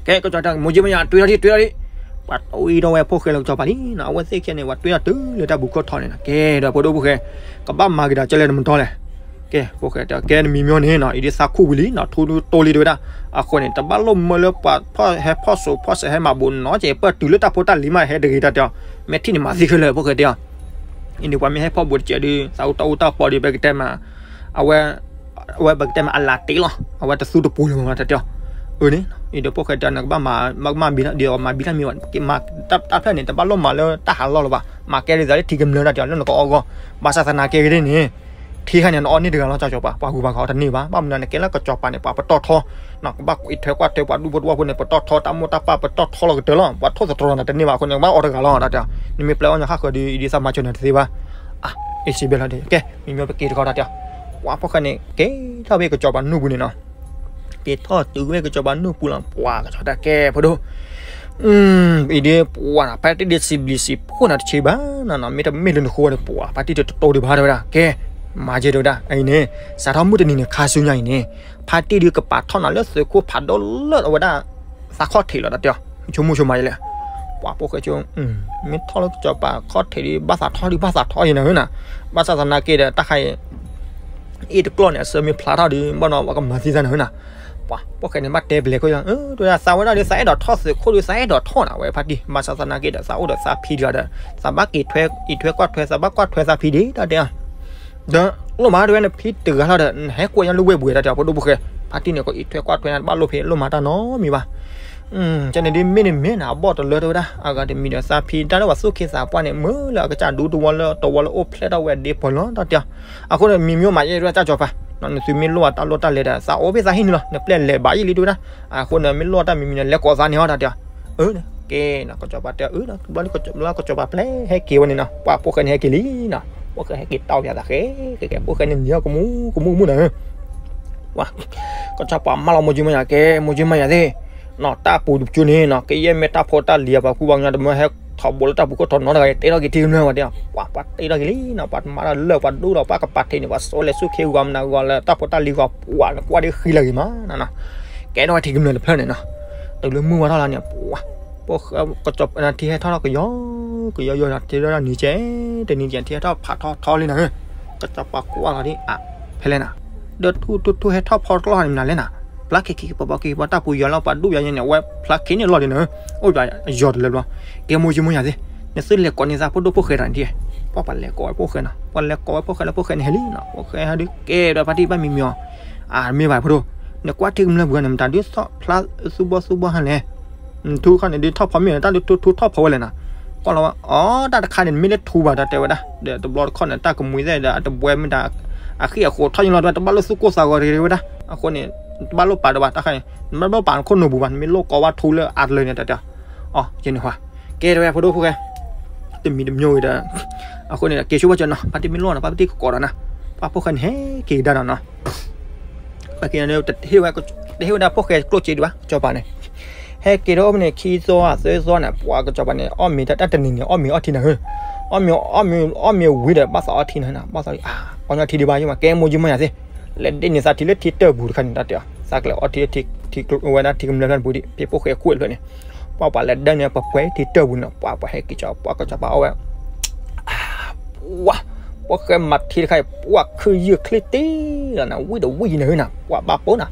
ကဲ ကၠီၤပၤ မိၢ်ကၠံမ့ၢ်ယၤ တွံထီၣ်ထံ တွံထီၣ်ထံ, ပှၤတွံထီၣ်ဝဲဖိၣ်ဃဲလၢကၠီၤပၤလံနီၤ, အဝဲသ့ၣ်ခဲန့ၣ် ပှၤတွံထီၣ်တုၤလၢတၢ်ပူၤခိၣ်ထီန့ၣ်နီၤ. ကဲ ဒီးဖိဒိၣ်ဖိၣ်ဃဲ ကဘၣ်မၤက့ၤဒီးကဲလဲၣ်နမတီလဲၣ်. ကဲ ဖိၣ်ဃဲတဲ ကဲနမံၤမံၤန့ၣ်နီၤ အံၤဒ်သးခူၣ်ဝံၤလံနီၤ ထူတိလံတဲဝဲဒၣ်. အဃိန့ၣ် တဘၣ်လိၣ်မၢလၢပှၤဖီၣ်ဟဲဖီၣ်စိဖီၣ်စဲးဟဲမၤဘူးနီၤ ကဲပၢၢ်တုၤလၢတၢ်ဖိတၢ်လံၤမးဟဲတဂ့ၤ တၢ်တဲအီၤ. မ့ၢ်ထံၣ်န့ၣ်မၤသံခဲလၢာ် ဖိၣ်ဃဲတဲအီၤ. အံၤန့ၣ် ပှၤမ့ၢ်ဟဲဖီၣ်ဘူးတကဲးဒီး သးအိၣ်တၢ်အိၣ်တၢ်ပီဒီး ပကတဲမး အဝဲ အဝဲပကတဲမးအလၤတ့လီၤ အဝဲတသူတပူၤလၢၤမး တၢ်တဲအီၤ. အၢန့ၣ် အံၤဒီးဖိၣ်ဃဲတဲ နကဘၣ်မၤ မၤဘံလီၤ ဒ်သိးမၤဘံတၢ်မံၤဘၣ် မၤတၢ်ဖျၢၣ်န့ၣ် တဘၣ်လိၣ်မၤလၢတၢ်ဟးလီၢ်လၢၤဘၣ် မၤကဲဒ်သိးလၢထံကမျၢၢ် တၢ်တဲအီၤ လၢနကအီၣ်ဂီၢ်. ဘၣ်ဆၣ်သနာ်က့ဂ့ၤန့ၣ် ထံခါန့ၣ် နအီၣ်န့ၢ်တဂၤလီၤ ကၠီၤပၤ ပှၤဂုၤပှၤဂၤအီၣ်တန့ၢ်ဘၣ် ဘၣ်မနုၤန့ၣ် ကဲလၢကၠီၤပၤန့ၣ် ပှၤပတီၢ်ထီ ကဘၣ်အံးထွဲကွၢ်ထွဲပှၤဒူၣ်ဖိတဝီၢ်ဖိန့ၣ် ပတီၢ်ထီတၢ်မိၢ်တၢ်ပၢ် ပတီၢ်ထီလီၤကတၢၢ်လီၤ ပှၤထိၣ်သတြီၤနၤတန့ၢ်ဘၣ် အဃိန့ၣ် ကဘၣ်အီၣ်တဂၤလီၤ တၢ်တဲအီၤ. နမ့ၢ်ပျဲအီၣ်ညီဟးဃၢၤဒီး အံၤဒ်သးမၤစၢၤနၤတသ့ဘၣ်. အ့ၣ် စံးဘျဲၣ်လီၤဒီး ကဲ မံၤမံၤပက့ၤတခီ တၢ်တဲအီၤ. ပှၤဖိၣ်ဃဲန့ၣ် က့ၤထီၣ်ဝဲကၠီၤပၤနူၢ်ပူၤန့ၣ်နီၤ က့ၤထီၣ်တုၤဝဲကၠီၤပၤနူၢ်ပူၤလီၤ ပှၤကၠီၤတၢ်ကဲဖိဒိၣ် အံၤဒ်ပှၤနၤ ဖါတံၢ်ဒ်စံးဘျုးစံးဖှိၣ်နၤတဆံးဘၣ်နီၤနီၤ မ့တမ့ၢ်လၢနဃိန့ၣ် ပှၤဖါတံၢ်တတိၤဒံးဘၣ် တဲဝဲဒၣ် ကဲ မၤကဲတဲဝဲဒၣ် အံၤန့ၣ် စးထီၣ်မုၢ်တနံၤန့ၣ် ခါဆူညါအံၤန့ၣ် ဖါတံၢ်ဒ်ကပာ်ထီၣ်နၤလၢသုးခိၣ်ဖးဒိၣ်လၢအဝဲဒၣ် သးခီၣ်ထံးလီၤ တၢ်တဲအီၤ. ဆိကမိၣ်ဆိကမးယလဲၣ် ပှၤဖိၣ်ဃဲဆိ မ့ၢ်ထီၣ်လၢကၠီၤပၤခီၣ်ထံးဒ် ဘၣ်သးထီၣ်ဒ် ဘၣ်သးထီၣ်ယဲနၤဧၢနၤ ဘၣ်ဆၣ်သနာ်က့ဒီး တၢ်ခါအံၤ အ့ၣ်တကျီၢ်န့ၣ် အစၢမ့ၢ်ဖျါထီၣ်ဒီး ဘၣ်နီၤ ပှၤကမၤသံသးနၤဧၢနၤ. ပှၤဖိၣ်ဃဲန့ၣ် ဘၣ်တဲပလဲၤခိၣ်ယီၤ တဲဝဲဒၣ် သးဝဲဒၣ်ဒီး သးအဲၣ်ဒိးထီၣ်သုးခိၣ်ဒီး သးအဲၣ်ဒိးထီၣ်နၤ ဝဲဖါတံၢ် ဘၣ်ဆၣ်သနာ်က့ဒီး သးအိၣ်ဒီးသးဖံတဂၤဒီး သးဘၣ်က့ၤထွဲ အံးထွဲကွၢ်ထွဲ သးဘၣ်ကွၢ်ထွဲသးဖံဒံး တၢ်တဲအီၤ ဒီးလိၣ်မး တဲဝဲ နဖံတဂၤလီၤဒီး နဟဲကွဲးညါလၢဝ့ၢ်ပူၤ တၢ်တဲအီၤ ဖိဒိၣ်ဖိၣ်ဃဲ ဖါတံၢ်န့ၣ် ကအံးထွဲကွၢ်ထွဲနၤ တဘၣ်လိၣ်ဖဲလိၣ်မးတၢ်နီတမံၤဘၣ်. ကန့ၣ်ဒ်မ့ၢ်န့ၣ်မ့ၢ်နၤ အဘီၣ်တလၢ တဲဝဲဒၣ် အဂၤတမံၤဒီး သးဖံတၢ်လၢပှၤသူၣ်က့သးပှၢ်န့ၣ် မ့ၢ်လၢအကစၢ်ဒူတဝီလၢတဝီလၢအိၣ်ဖျဲၣ်ထီၣ်ဝဲဒ့ပၢၢ်လီၤ တၢ်တဲအီၤ. အဃိန့ၣ် မံၤမံၤမး ယဲတဲဝဲဒၣ် ကၠီၤပၤ နသုမ့ၢ်လိၣ်အတၢ်လိၣ်တၢ်လဲၤဒီး သးအိၣ်ဖဲသးဟံၣ်န့ၣ်လီၤ နပျဲၢ်လဲၤဘၣ်ယံာ်လံ တဲဝဲဒၣ်. အဃိန့ၣ် မ့ၢ်လိၣ်တၢ်မံၤမံၤန့ၣ် လဲၤကိးသးန့ၣ်ဟီ တၢ်တဲအီၤ. အၢ ကဲ ကၠီၤပၤတဲအီၤ အၢ ဘျီလၢကၠီၤပၤပျဲဟဲက့ၤဝဲန့ၣ်နီၤ ပှၤဖိၣ်ဃဲန့ၣ်ဟဲက့ၤလံနီၤ ဖိၣ်ဃဲဟဲက့ၤတီၢ်ပၠးသးဃဲ ကဲကဲ ဖိၣ်ဃဲန့ၣ်နံၤဟီၣ်ကမူကမူကမူနၤဧၢ ပှၤ ကၠီၤပၤမၢလီၤမိၢ်ကၠံမိၢ်ယၤ ကဲ မိၢ်ကၠံမိၢ်ယၤသ့ၣ် နီၤ တၢ်ပူၤတပူၤန့ၣ်နီၤ ကယဲၢ်မ့ၢ်တၢ်ဖိတၢ်လံၤအပှၤကူပှၤကညီ တမၢဟဲထီၣ်ဘိလၢတၢ်ပူၤခိၣ်ထီၣ်နီတဂၤ တဲထီၣ်က့ၤထံကမျၢၢ်ဝဲတဲအီၤ ပှၤပှၤတဲထီၣ်က့ၤလံနီၤ ပှၤတမၤတၢ်လၢပှၤဒိၣ်ဒီးပှၤကပာ်ထံးန့ၣ် ပှၤစိလဲၤဆူၣ်ခ့ဂီၤမနုၤဂီၤလၢတၢ်ဖိတၢ်လံၤဂီၤ ပှၤနကွၢ်ဒ်ဃံလၢာ်ဂ့ၤမးနီၤ ကဲထီၣ်ဝဲထံကမျၢၢ်တဖျၢၣ်န့ၣ်နီၤ တုၤလၢမုၢ်ဝါထီၣ်လီၤန့ၣ် ပှၤ ကၠီၤပၤထံဟဲထီၣ်ထီၣ်ကယီ ကယီယီနီၤ ထံထီၣ်နံၤကဲ တနံၤကဲ ထံဟဲထီၣ်ဖးထီထီလံနၤဧၢ ကၠီၤပၤကွၢ်လီၤဒ်အါ ဖဲလဲၣ်နၤ ဒီးထူထူထူဟဲထီၣ်ဖီတကျီၢ်န့ၣ်မနုၤလဲၣ်နၤ ဖျါခ့ခ့ပီပီခ့ပီတၢ်ပူၤယီၤလီၤ ပှၤဒူၣ်ယီၤန့ၣ် အဝဲဖျါခ့န့ၣ်လီၤဒ်နၤဧၢ အိၣ်ယီၤတလၢဘျီ ကဲမိၢ်ကၠံမိၢ်ယၤသ့ၣ် နသုလဲၤကိးန့ၢ်သးဖိဒိၣ်ဖိၣ်ဃဲတၢ်န့ၣ် ပှၤပှၤလဲၤကိးဝဲဖိၣ်ဃဲနီၤ ပှၤလဲၤကိးဝဲဖိၣ်ဃဲလၢဖိၣ်ဃဲန့ၣ်ဟဲလံနီၤ ဖိၣ်ဃဲဟဲဒုးကဲဒီးဖါတံၢ်ဘၣ်မံၤမံၤအီၤ အမ့ၢ်ဘၣ်ဖိဒိၣ် နကွၢ်ထံကမျၢၢ်ပူၤန့ၣ် မတၤဒုးသီၣ်ဖျါသူဘီသူဘီဟါလဲၣ် ထူခါန့ၣ်ဒုးထီၣ်ဖီမ့ၢ်နၤ တၢ်ဒုးထူထူထီၣ်ဖီဝဲလဲၣ်နၤ ကွၢ်လီၤဝဲ အီ တၢ်တခါန့ၣ် မ့ၢ်လၢထူဘၣ်တၢ်တဲဝဲဒၣ် ဒီးတဘျီတခီၣ်န့ၣ် တၢ်ကမှံသ့ၣ်ဒီး အတဘှဲမ့ၢ်တၢ် အဃံအဃိးထီၣ်ယလီၤ တဘၣ်လိၣ်သူၣ်ကိၢ်သးဂီၤတဂ့ၤဝဲဒၣ် အဃိန့ၣ် တဘၣ်လိၣ်ပာ်ဒီးဘၣ် တၢ်ခါန့ၣ် နဘၣ်လိၣ်ပာ်နခိၣ်နူာ်ပူၤဘၣ် နမ့ၢ်လိၣ်ကိးဝဲထူလၢအါတလၢန့ၣ် တၢ်တဲ အီ ယဲန့ၣ်ဟါ ကဲတဲဝဲဖိဒိၣ်ဖိၣ်ဃဲ တမံၤတမံၤဝံၤဒီး အဃိန့ၣ် က့ၤဆိဘၣ်ကၠီနီၤ ဖါတံၢ်မ့ၢ်လိၣ်နီၤ ဖါတံၢ်ကကိးဒီးနၤ ပှၤဖိၣ်ဃဲန့ၣ် ဟဲက့ၤကဒါနီၤနီၤ ပှၤက့ၤန့ၣ် တဟ့ၣ်ဝဲဒၣ်ဖိၣ်ဃဲကျိၣ်စ့ဒံးဘၣ် ကၠီၤပၤန့ၣ် ဟဲက့ၤဒီးအိၣ်ဖဲန့ၣ် ခံသီသၢသီန့ၣ် ပှၤကၠီၤပၤန့ၣ် အီၣ်မ့ၤတၢ်တနံၤန့ၣ် အီၣ်မ့ၤအီထံနၤဧၢ အီၣ်မ့ၤ အီၣ်မ့ၤဝံၤဒီး ဘၣ်သးအီထံနၤ ဘၣ်သး အီၣ်ညီထံဒံးဘၣ် ယမး ကဲမိၢ်ကၠံမိၢ်ယၤသ့ၣ် လဲၤဒ့ၣ်န့ၢ်သးထံလၢထံတၢၢ်ပူၤတခါန့ၣ် တၢ်တဲအီၤ သးကလဲၤအီထံ ထံဝဲဒၣ်ထံကမျၢၢ်ဖျၢၣ်ပူၤဒံး ဖဲဖိၣ်ဃဲခိၣ်ဖျၢၣ်န့ၣ် ပှၤပှၤလဲၤဒၢန့ၣ် ပှၤပှဲၤထံတၢၢ်ပူၤန့ၣ် ပှၤပှၤဟဲက့ၤကၠီ ပှၤကၠီၤပၤအီၣ်ဝဲ ပှၤ ပှၤဃဲမၤထံတခါအံၤ ပှၤခုယုၢ်ချ့တ့ၢ်လီၤနၤ ဝံၣ်ဒီးဝံၣ်ယံၤနၤဟၢနၤ ပှၤဘၣ်ပိာ်နၤ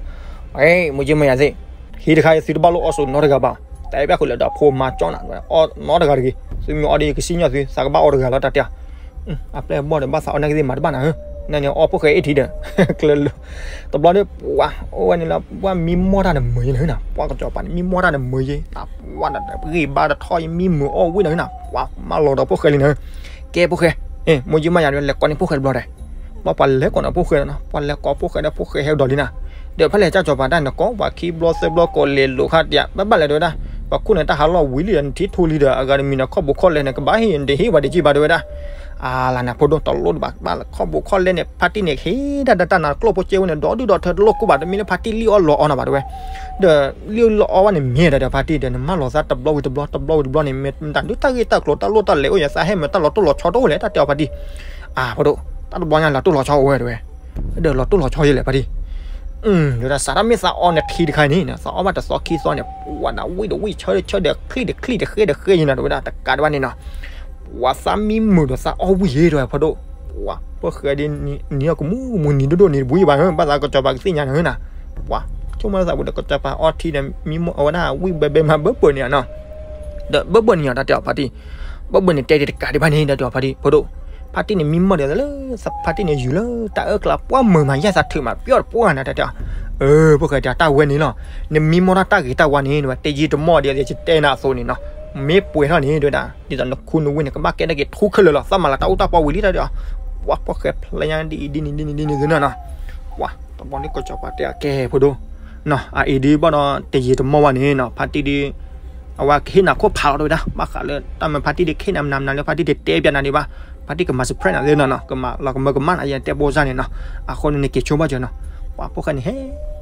မိၢ်ကၠံမိၢ်ယၤသ့ၣ် ထံတခါအံၤသုတဘၣ်လိၣ်အီၣ်ဆိနီတဂၤဘၣ် တဲဘၣ်ဃုာ်လၢဒီးဖိမါကၠီနၤ, အီၣ်နီတဂၤတဂ့ၤ, သုမ့ၢ်အီၣ်ဒီးယကစံၣ်ညီၣ်သု သးကဘၣ်အီၣ်တဂၤလီၤတၢ်တဲအီၤ. အပျဲၢ်ဘီၣ်ဒီးဘၣ်သးအီၣ်နာ်က့သ့ၣ်မၤတဘၣ်နၤဧၢ, နန့ၣ်အီၣ်ဖိၣ်ဃဲအ့ၣ်ထံဒီး ကျၢၤလၢ တဘျီဒီး ပှၤအိၣ်ဝဲန့ၣ်လီၤ ပှၤမံမီၢ်တၢ်နမုာ်ယဲနၤ, ပှၤကစီၤပၤန့ၣ် မံမီၢ်တၢ်နမုာ်ယဲ, တၢ်ပှၤဒီးဂံၢ်ဘါတထီၣ်ယဲ မံမုာ်အီၣ်ဝံၣ်နၤဧၢနၤ, ပှၤမၢလီၤဒီးဖိၣ်ဃဲလံနၤ, ကဲဖိၣ်ဃဲ, မိၢ်ယံမးယၤဒီး လဲၤကိးန့ၢ်ဖိၣ်ဃဲတဘျီဒီး ဘၣ်ပှၤလဲၤကိးန့ၢ်ဖိၣ်ဃဲလီၤနီၤ, ပှၤလဲၤကိးဖိၣ်ဃဲဒီး ဖိၣ်ဃဲဟဲကဒီးလံနၤ, ဒီးဖဲလဲၣ်ကၠီကစီၤပၤတၢ်န့ၣ် ကိးပှၤခံဘျီသၢဘျီကိးလဲၤလိာ်ခါတယၤ ဘၣ်ဘၣ်လဲၤတဲဝဲဒၣ်, ပှၤခိၣ်န့ၣ် တၢ်ဟးလီၢ်ဝံၤလံဒီး နထံၣ်ထူလံဒီး အဂၤတမံၤန့ၣ် ခီၣ်ဘိခီၣ်လဲန့ၣ် ကဘၣ်ဟ့ၣ် နတဟ့ၣ်ဝဲဒၣ်ကံဘၣ်တဲဝဲဒၣ်, အါလၢနဖိဒိၣ်တလိၣ်တဘၣ်ဘၣ်လၢ ခီၣ်ဘိခီၣ်လဲန့ၣ် ဖါတံၢ်န့ၣ် ဟ့ၣ်ဒၣ်တၢ်တၢ်နးကျိၣ်ဖိကဲဝဲန့ၣ် ဒီဒုၣ်ဒီထၢတလိၣ်ကိၢ်ဘၣ် တမ့ၢ်လၢဖါတံၢ်လံၣ်အီၣ်လီအီနၤဘၣ်တဲဝဲ, ဒီးလံၣ်အီၣ်လီအီဘၣ်န့ၣ် မ့ၢ်ဒီးဒီးဖါတံၢ်ဒီး နမၢလီၤသးတဘျီဝံၤတဘျီ တဘျီဝံၤတဘျီန့ၣ် မ့ၢ်တၢ်ဒုးတၢ်ဂ့ၢ်တၢ်ကျိၤ တၢ်လိၣ်တၢ်လဲၤအိၣ်ယသးဟဲမ့ၢ် တၢ်လီၤတိၢ်လီၤဆီတအိၣ်လဲၣ် တၢ်တဲအီၤဖါတံၢ်, အါ ဖိဒိၣ်, တၢ်တဘျီညါလီၤတိၢ်လီၤဆီအိၣ်ဝဲတဲဝဲ, ဒီးလီၤတိၢ်လီၤဆီယဲလဲၣ်ဖါတံၢ် ဒီးဒၣ်စးတၢ်မ့ၢ်သးအီနခံတခါန့ၣ် သးအီဘၣ်တသီခံသီန့ၣ် ပှၤဒၣ်ဝံၣ်ဒီးဝံၣ် ဆၢဒီးဆၢဒီးချံၣ်ဒီးချံၣ်ဒီးဃဲဒီးဃဲယဲနၤတဲဝဲဒၣ် တကးဒံးဘၣ်န့ၣ်နီၤ, ပှၤသးမံမုာ်ဒီးသးအီၣ်ဝံၣ်ယဲတဲဝဲဖိဒိၣ်, ပှၤဖိၣ်ဃဲဒ်နံၤအီၣ်ကမူမူနံၤဒိၣ်ဒိၣ်န့ၣ် တဘှံးဘၣ် ဘၣ်သးကစီၤပၤကသ့ၣ်ညါနၤနၤ, ပှၤဆိကမိၣ်သးဝံၤဒီးကစီၤပၤအီထံဒီး မံမီၢ်အဝဲဒၣ်ဝံၣ်ဘဲဘဲမၤဘၢဘၢန့ၣ်နီၤ, ဒီးဘၢဘၢန့ၣ်နီၤ တၢ်တဲအီၤဖါတံၢ်, ဘၢဘၢန့ၣ်တဲဒ်တကးဒံးဘၣ်န့ၣ် တၢ်တဲအီၤဖါတံၢ် ဖိဒိၣ်, ဖါတံၢ်န့ၣ်မံမီၢ်ဒီးလၢ ဖါတံၢ်န့ၣ်ယူၤလၢတၢ်အၢၣ်ကျါ ပှၤမုာ်မးယဲၢ်သးထုးမးပျီတပှၢ်နၤ တၢ်တဲအီၤ, အၢ ဖိၣ်ဃဲတဲတၢ်ဝဲန့ၣ်လီၤ, နမံမီၢ်တၢ်တၢ်ဂ့ၤတၢ်ဝါန့ၣ် နဝဲတယံာ်တမီၢ်ဒ်ယတဲနၤအသိးန့ၣ်နီၤ, မ့ၢ်ပှဲၤထီၣ်န့ၣ်တဲဝဲဒၣ် ဒ်သိးနခူနဝ့ၢ်န့ၣ် ကဘၣ်ကဲထီၣ်က့ၤထူခဲလၢာ်လီၤ သးမၤလၢတၢ်အူတၢ်ပီဝံၤလံတၢ်တဲအီၤ, ပှၤဖိၣ်ဃဲဖျဲညါဒ်အံၤဒ်န့ၣ်ဒ်န့ၣ်ဒ်န့ၣ်သ့နီၤနီၤ, ပှၤတဘျီန့ၣ်ကစီၤပၤတဲအကဲဖိဒိၣ်, နီၤ အအံၤဒ်ဘၣ်ဒီးတယံာ်တမီၢ်ဝဲန့ၣ်နီၤ ဖါတံၢ်ဒ် အဝဲကဟ့ၣ်နၤခိၣ်ဖးလီၤတဲဝဲဒၣ် ဘၣ်ဃးလၢတၢ်မၤဖါတံၢ်ဒ်ကဟ့ၣ်နၤမနုၤမနုၤလၢ ဖါတံၢ်တတဲပျးနၤဒံးဘၣ်, ဖါတံၢ်ကမၤ surprise နၤသ့နီၤနီၤ ကမၤလီၤကမၢကမၣ်နၤ ယတဲဘိစၢ်န့ၣ်နီၤ, အဃိန့ၣ်နက့ၤဆိဘၣ်စၢၤနီၤ, ပှၤဖိၣ်ဃဲန့ၣ် ဟဲ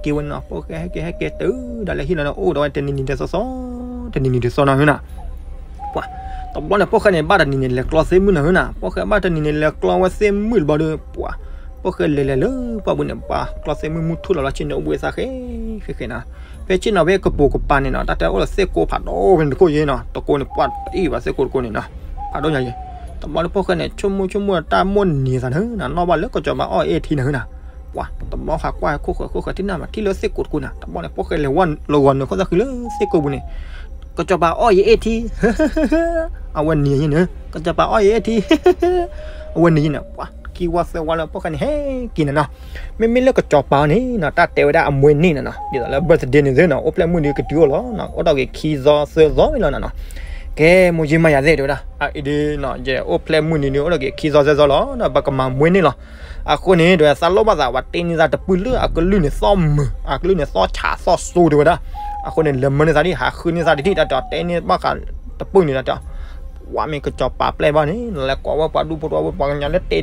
က့ၤဝဲနီၤ ဖိၣ်ဃဲဟဲက့ၤဟဲက့ၤတုၤဒၣ်လဲာ်ဟံၣ်လီၤန့ၣ် အိၣ်ဒီးဝဲတနံၤနံၤတသီသီ, တနံၤနံၤတသီနီၤဟဲနီၤ ပှၤ တဘျီန့ၣ် ဖိၣ်ဃဲန့ၣ် ဘၣ်တနံၤန့ၣ် လဲၤကျီသ့ၣ်မုၣ်နၤဟဲနီၤ, ဖိၣ်ဃဲဘၣ်တနံၤန့ၣ် လဲၤကျီဝဲသ့ၣ်မုၣ်တဘျီဒီး ပှၤ ဖိၣ်ဃဲလဲၤလဲၤလၢပှၢ်ပူၤန့ၣ် ပှၤကျီသ့ၣ်မုၣ်မုၢ်ထူၣ်လီၤလီၤ ဆ့ၣ်နီၤအိၣ်ဘှံးသးဃဲဃဲဃဲနီၤ, ဖဲဆ့ၣ်နီၤဖဲကပိာ်ကပၤန့ၣ်နီၤ တၢ်တဲအိၣ်ဒီးသ့ၣ်ကိဖးဒိၣ်ဖဲန့ၣ်တခိၣ်ယဲနီၤ, တကိးန့ၣ် ပှၤတအံၣ်ဘၣ်သ့ၣ်ကိတကိးန့ၣ်နီၤ, ဖးဒိၣ်ညါယဲ, တဘျီန့ၣ်ဖိၣ်ဃဲန့ၣ် ဆိကမိၣ်ဆိကမိၣ်တၢ်မိၣ်န့ၢ်သးနၤ နီၣ်ဘၣ်လၢကစီၤပၤအီၣ်အ့ၣ်ထံနၤဟဲနီၤ ပှၤ တဘျီဃးကွၢ်ခိၣ်ဃၢၤခိၣ်ဃၢၤထံၣ်နၤမး ထံၣ်လၢသ့ၣ်ကိးတကိးနၤ တဘျီန့ၣ် ဖိၣ်ဃဲလဲၤဝဲလီၤဂီၤနုာ်ခိၣ်သၣ်ဃံလၢသ့ၣ်ကိးပူၤန့ၣ်, ကစီၤပၤအီၣ်ယအ့ၣ်ထံ, အဝဲနံၤယဲန့ၣ်, ကစီၤပၤအီၣ်ယအ့ၣ်ထံ, အဝဲနံၤယဲန့ၣ် ပှၤခံဝါသၢဝါလၢဖိၣ်ဃဲန့ၣ် ဟဲက့ၤနၤနီၤ, မ့မ့ၢ်လၢကစီၤပၤန့ၣ်နီၤ တၢ်တဲဝဲဒၣ်အမွေးနေ့နီၤနီၤ ဒ်သိးလၢ birthday န့ၣ်သ့နီၤ အိၣ်ဖျဲၣ်မုၢ်နံၤကတုၤအိၣ်လီၤနီၤ အိၣ်ဒီးဂ့ၤခံသီသၢသီဝဲလီၤနီၤနီၤ, ကဲ မိၢ်ယ့မါယၤသ့ၣ်တဲဝဲဒၣ် အအံၤဒ်နီၤ ယအိၣ်ဖျဲၣ်မုၢ်နံၤန့ၣ် အိၣ်ဒီးဂ့ၤခံသီသၢသီလီၤ ဒီးပကမၤမွေးနေ့လီၤ အဃိန့ၣ် တဲဝဲဒၣ် သးလိၣ်ဘၣ်သး ပှၤတ့န့ၢ်သးတပုၢ်လၢအကလုၢ်န့ၣ်သီမုာ် အကလုၢ်န့ၣ်သီဆးသီစိၤတဲဝဲဒၣ်, အဃိန့ၣ် လဲၤမၢန့ၢ်သးဒ် ဟးဃုန့ၢ်သးဒ် တၢ်တဲအီၤ တဲန့ၢ်ဘၣ်ဃးတပုၢ်န့ၣ် တၢ်တဲအီၤ, ပှၤမ့ၢ်ကစီၤပၤပျဲၢ်ဘၣ်န့ၣ် လဲၤကိးဝဲပှၤဒူၣ်ဖိထၢဖိ ပှၤကညီလၢတဲ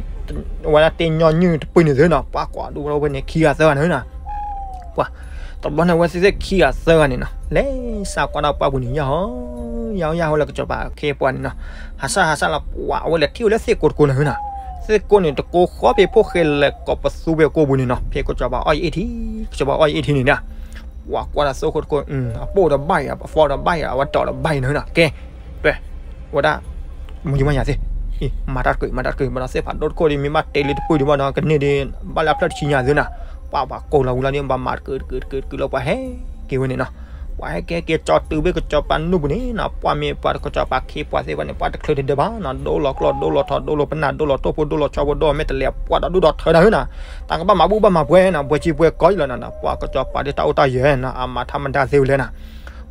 ဝဲဒၣ်တဲညီနုၢ်တပုၢ်န့ၣ်သ့နီၤ ပှၤကိးဒူၣ်ဖိထၢဖိန့ၣ်ခံဂၤသၢဂၤန့ၣ်နီၤ ပှၤ တဘျီန့ၣ် အဝဲသ့ၣ်ခံဂၤသၢဂၤန့ၣ်နီၤ လဲၤစးကွၢ်ဒီးပှၢ်ပူၤန့ၣ် ယၢ်ဟီ ယၢ်ဟီ ယၢ်ဟီလၢကစီၤပၤခ့ပှၤန့ၣ်နီၤ, ဟးစၢ်ဟးစၢ်လီၤ ပှၤ အဝဲလဲၤထံၣ်ဝဲလၢသ့ၣ်ကိးတကိးန့ၣ်နီၤ, သ့ၣ်ကိးန့ၣ်တကိးဃီဖဲဖိၣ်ဃဲလဲၤကိးပသူဝဲကိးပူၤန့ၣ်နီၤ ဖဲကစီၤပၤအီၣ်ယအ့ၣ်ထံ, ကစီၤပၤအီၣ်ယအ့ၣ်ထံန့ၣ်နီၤ, ပှၤကွၢ်ဒီးသိခိၣ်တကိး အပိၢ်ဒီးဘၣ်ယၤ အဖီဒီးဘၣ်ယၤ အဝဲတီၤဒီးဘၣ်ယၤန့ၣ်နီၤ ကဲ တွဲ ဝဲဒၣ် မိၢ်ယ့မါယၤသ့ၣ် မၤတၢ်တကုး မၤတၢ်တကုး ဘၣ်ဒီးသ့ၣ်ဖးဒိၣ်တခိၣ်ဒီး မ့ၢ်ဘၣ်တဲလၢတပုၢ်ဒံးဘၣ်ဒီး ကန့ၢ်ဒံး ဘၣ်လၢအဖျၢၣ်တဆံညါသ့နီၤ, ပှၤပှၤကိးလီၤဝံၤလီၤဒီး ဘၣ်မၤတကုးတကုးတကုးတကုးလီၤ ပှၤဟဲက့ၤဝဲန့ၣ်နီၤ, ပှၤဟဲက့ၤက့ၤကၠီတုၤဖဲကစီၤပၤနူၢ်ပူၤန့ၣ်နီၤ ပှၤမ့ၢ်ပှၤကစီၤပၤခ့ပှၤသ့ၣ်တဖၣ်န့ၣ် ပှၤတချုးတဒၢဘၣ်နီၤ ဒိလီၤကျီၢ်ဒိလီၤထီဒိလီၤပနၢ်ဒိလီၤတိၢ်ဖိဒိလီၤဆီဖိဒိလီၤမဲာ်တလဲး ပှၤဒီးဒူၣ်ဒီးထၢတၢ်ဟဲနီၤ, တၢ်ကဘၣ်မၤဘူၣ်ဘၣ်မၤပှဲၤနီၤ ပှဲၤစံပှဲၤကီယလီၤနီၤ ပှၤကစီၤပၤဒ်တၢ်အိၣ်တၢ်ယၢၤနီၤ အမၤထါမတၤသ့ဝဲလဲၣ်နီၤ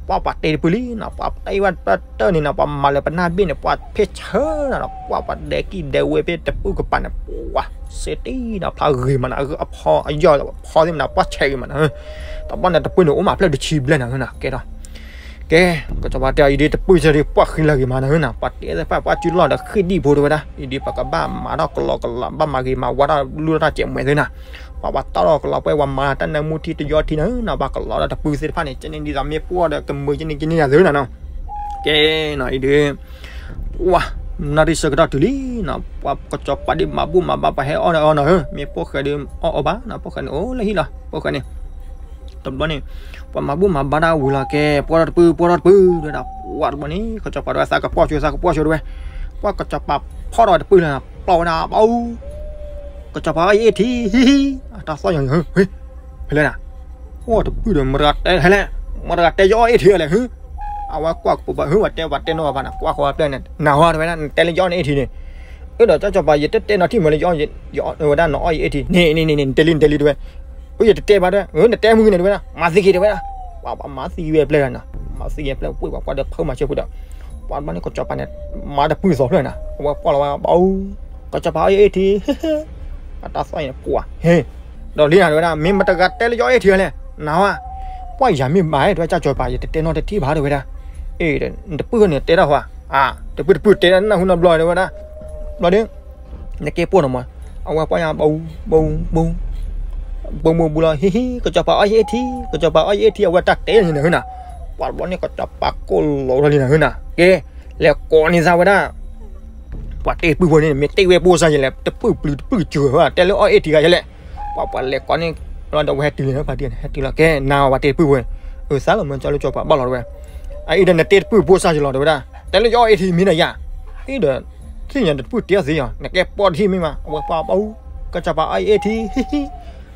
ပှၤပှၤတဲတပုၢ်လံနီၤ ပှၤတဲဝဲပတၢၢ်န့ၣ်နီၤ ပှၤမၤလၢပနၢ်ဘ့ၣ်န့ၣ် ပှၤဖ့ၣ်ဆၢနီၤ ပှၤပှၤဒဲးကံၢ်ဒဲးဝဲဖဲတပုၢ်ကပၤန့ၣ် ပှၤစ့တံၢ်နီၤ ဖျါဂ့ၤမးနီၤ အဖီအယီၢ်ဖီသ့ၣ်မနၤ ပှၤဆဲးဂ့ၤမးနီၤ, တဘျီန့ၣ်တပုၢ်န့ၣ် အိၣ်မးဖျၢၣ်တဆံဘျဲၣ်နီၤနီၤ ကဲဒီး ကဲ ကစီၤပၤတဲအီၤ အံၤဒ်တပုၢ်စ့ၢ်ဒ် ပှၤဃံလၤဂ့ၤမးနီၤနီၤ ပှၤတဲသ့ၣ်တဖၣ် ပှၤစုလီၢ်ဒီးဃ့ၢ်ဒံၣ်ဖိတဲဝဲဒၣ် အံၤဒ်ပကဘၣ်မၤထီၣ်ကလီကလီ ဘၣ်မၤဂ့ၤမၤဝါထီၣ်လူၢ်ထီၣ်တၢ်စဲးမှဲၤသ့နီၤ ပှၤပှၤတီၢ်ထီၣ်ကလီပှဲၤ ပှၤမၤတၢ်နၢမူထံတယီထံနီၤနီၤ ပှၤကလီဒီးတပုၢ်သ့ၣ်တဖၣ်န့ၣ် ကန့ၢ်ဒ်သိးမ့ၢ်ပှၢ်ဒီးကမုာ်ကန့ၢ်ကန့ၢ် ယၤသ့နီၤနီၤ ကဲနီၤ အံၤဒ် ပှၤ နီၢ်ရံၣ်ဆၢကတီၢ်တုၤလံနီၤ ပှၤကစီၤပၤဒ်မၤဘူၣ်မၤဘါ ပှၤဟဲအီၣ်ဒီးအီၤနီၤဧၢ မ့ၢ်ဖိၣ်ဃဲဒ်အီၣ်အီၣ်ဘၣ်နီၤ ဖိၣ်ဃဲန့ၣ်အိၣ်လၢဟံၣ်လီၤ ဖိၣ်ဃဲန့ၣ် တဘျီန့ၣ် ပှၤမၤဘူၣ်မၤဘါတၢ်ဝံၤလီၤ ကဲ ပှၢ်ထီၣ်တပုၢ် ပှၢ်ထီၣ်တပုၢ် တဲဝဲဒၣ် ပှၤတဘျီန့ၣ် ကစီၤပၤတဲဝဲ သးကပှၢ်ဆိ သးကပှၢ်ဆိတဲဝဲ ပှၤကစီၤပၤဖီၣ်ထီၣ်တပုၢ်လၢ ပျီဝဲဒၣ်ဘၣ်အူ ကစီၤပၤအီၣ်ယအ့ၣ်ထံ ဟံ ဟံ ဟံ အတၢ်သီၣ်ယီၤယီၤ ဟ့ ဖဲလဲၣ်နၤ အိၣ်တပုၢ်ဒီး မတဂၤတဲဟဲလဲၣ် မတဂၤတဲယအီၣ်အ့ၣ်ထံလဲၣ် ဟ့ အဝဲကွၢ်ကပိာ်ပၤ ဟု ပှၤတဲ ပှၤတဲနီၣ်ပၤန့ၣ် ကွၢ်ဃီၤဝဲဖျၢၣ်န့ၣ် နၤဟီ တဲဝဲဒၣ် နတဲလၢယအီၣ်နအ့ထံန့ၣ်, အၢ ဒီးကၠီကၠီၤပၤ ယတတဲနီတထံၣ်မ့ၢ်လၢယအီၣ် ယဝဲဒၣ်နအီၣ်ယအ့ထံန့ၣ် နတဲလံ နတဲလံ တဲဝဲ, အိ ယတတဲဘၣ်တဲဝဲ, နတဲမုၢ်ဂ့ၤန့ၣ် တဲဝဲဒၣ် မၤသံက့ၤ တဲဝဲဒၣ်, ပှၤ ပှၤမၤသံဝဲဖျၢၣ်န့ၣ်, မၤသံဝဲဖျၢၣ် ပှၤကွၢ်ဒီးဖုးမၤဆၢဖုးဒီး, ပှၤဘျီန့ၣ် ကၠီၤပၤန့ၣ် မၤတပုၢ်သီဖျၢၣ်န့ၣ် အဝဲကွၢ်လီၤဝဲ ပှၤ ကၠီၤပၤအီၣ်ယအ့ထံ, အတၢ်သီၣ်န့ၣ် ပှၤ ဟ့ၣ်, ဒီးလံနၤ တဲဝဲဒၣ် မ့ၢ်မတဂၤတဲလၢယအီၣ်အ့ထံလဲၣ် နၤဝဲ, ပှၤယၤမ့ၢ်ဘၣ် တဲဝဲ ကၠီကၠီၤပၤ ယတတဲနီတထံၣ်ဘၣ် တဲဝဲဒၣ်, အ့ နတပုၢ်န့ၣ်တဲတၢ်ဃီ, တပုၢ်တပုၢ်တဲဒၣ်နၢ်ဟူနီတဘျီ တဲဝဲဒၣ်, ဘျီဒီး နကဲပိာ်နီၤမး, အဝဲပှၤညါ ဘၣ် ဘၣ် ဘၣ် ဘၣ် ဘၣ် ဘၣ်လီၤ ဟ့ၣ် ဟ့ၣ် ကၠီၤပၤအီၣ်ယအ့ထံ, ကၠီၤပၤအီၣ်ယအ့ထံ အဝဲတၢ်တဲန့ၣ်နၤ ဟ့ၣ်နၤ, ပှၤဘျီန့ၣ် ကၠီၤပၤကိၢ်လီၤထီၣ်လံနၤ ဟ့ၣ်နၤ, ကဲ, လဲၤကိးန့ၢ်သးဝဲဒၣ် ပှၤတဲတပုၢ်ဖိန့ၣ် မ့ၢ်တဲဝဲပိာ်စၢ်ယလဲၣ် တပုၢ်ပျုၤတပုၢ်စၢၤဝဲ တဲလၢအီၣ်အ့ထံဂၤယလဲၣ်, ပှၤ ပှၤလဲၤကိးန့ၢ် လီၤဒီးဝဲဟဲတုၤလံ ဖါတံၢ်န့ၣ် ဟဲတုၤလီၤ ကဲ နၤဝဲပှၤတဲတပုၢ်ဖိ, အၢ သးလီၤမၢကၠီလၢကၠီၤပၤဘၣ်လီၤတဝဲ, အအံၤဒီးနတဲတပုၢ်ပိာ်စၢ်ယလီၤ တဲဝဲဒၣ်, တဲလၢယအီၣ်အ့ထံမ့ၢ်ဒီးယၤ, အံၤဒီး ထံၣ်ညါတပုၢ်တဲအီၤသ့ယီၤ နကဲပိာ်တဟံၣ်မ့ၢ်မး အဝဲပှၤဘၣ် ကၠီၤပၤအီၣ်ယအ့ထံ, ဟ့ၣ် ဟ့ၣ်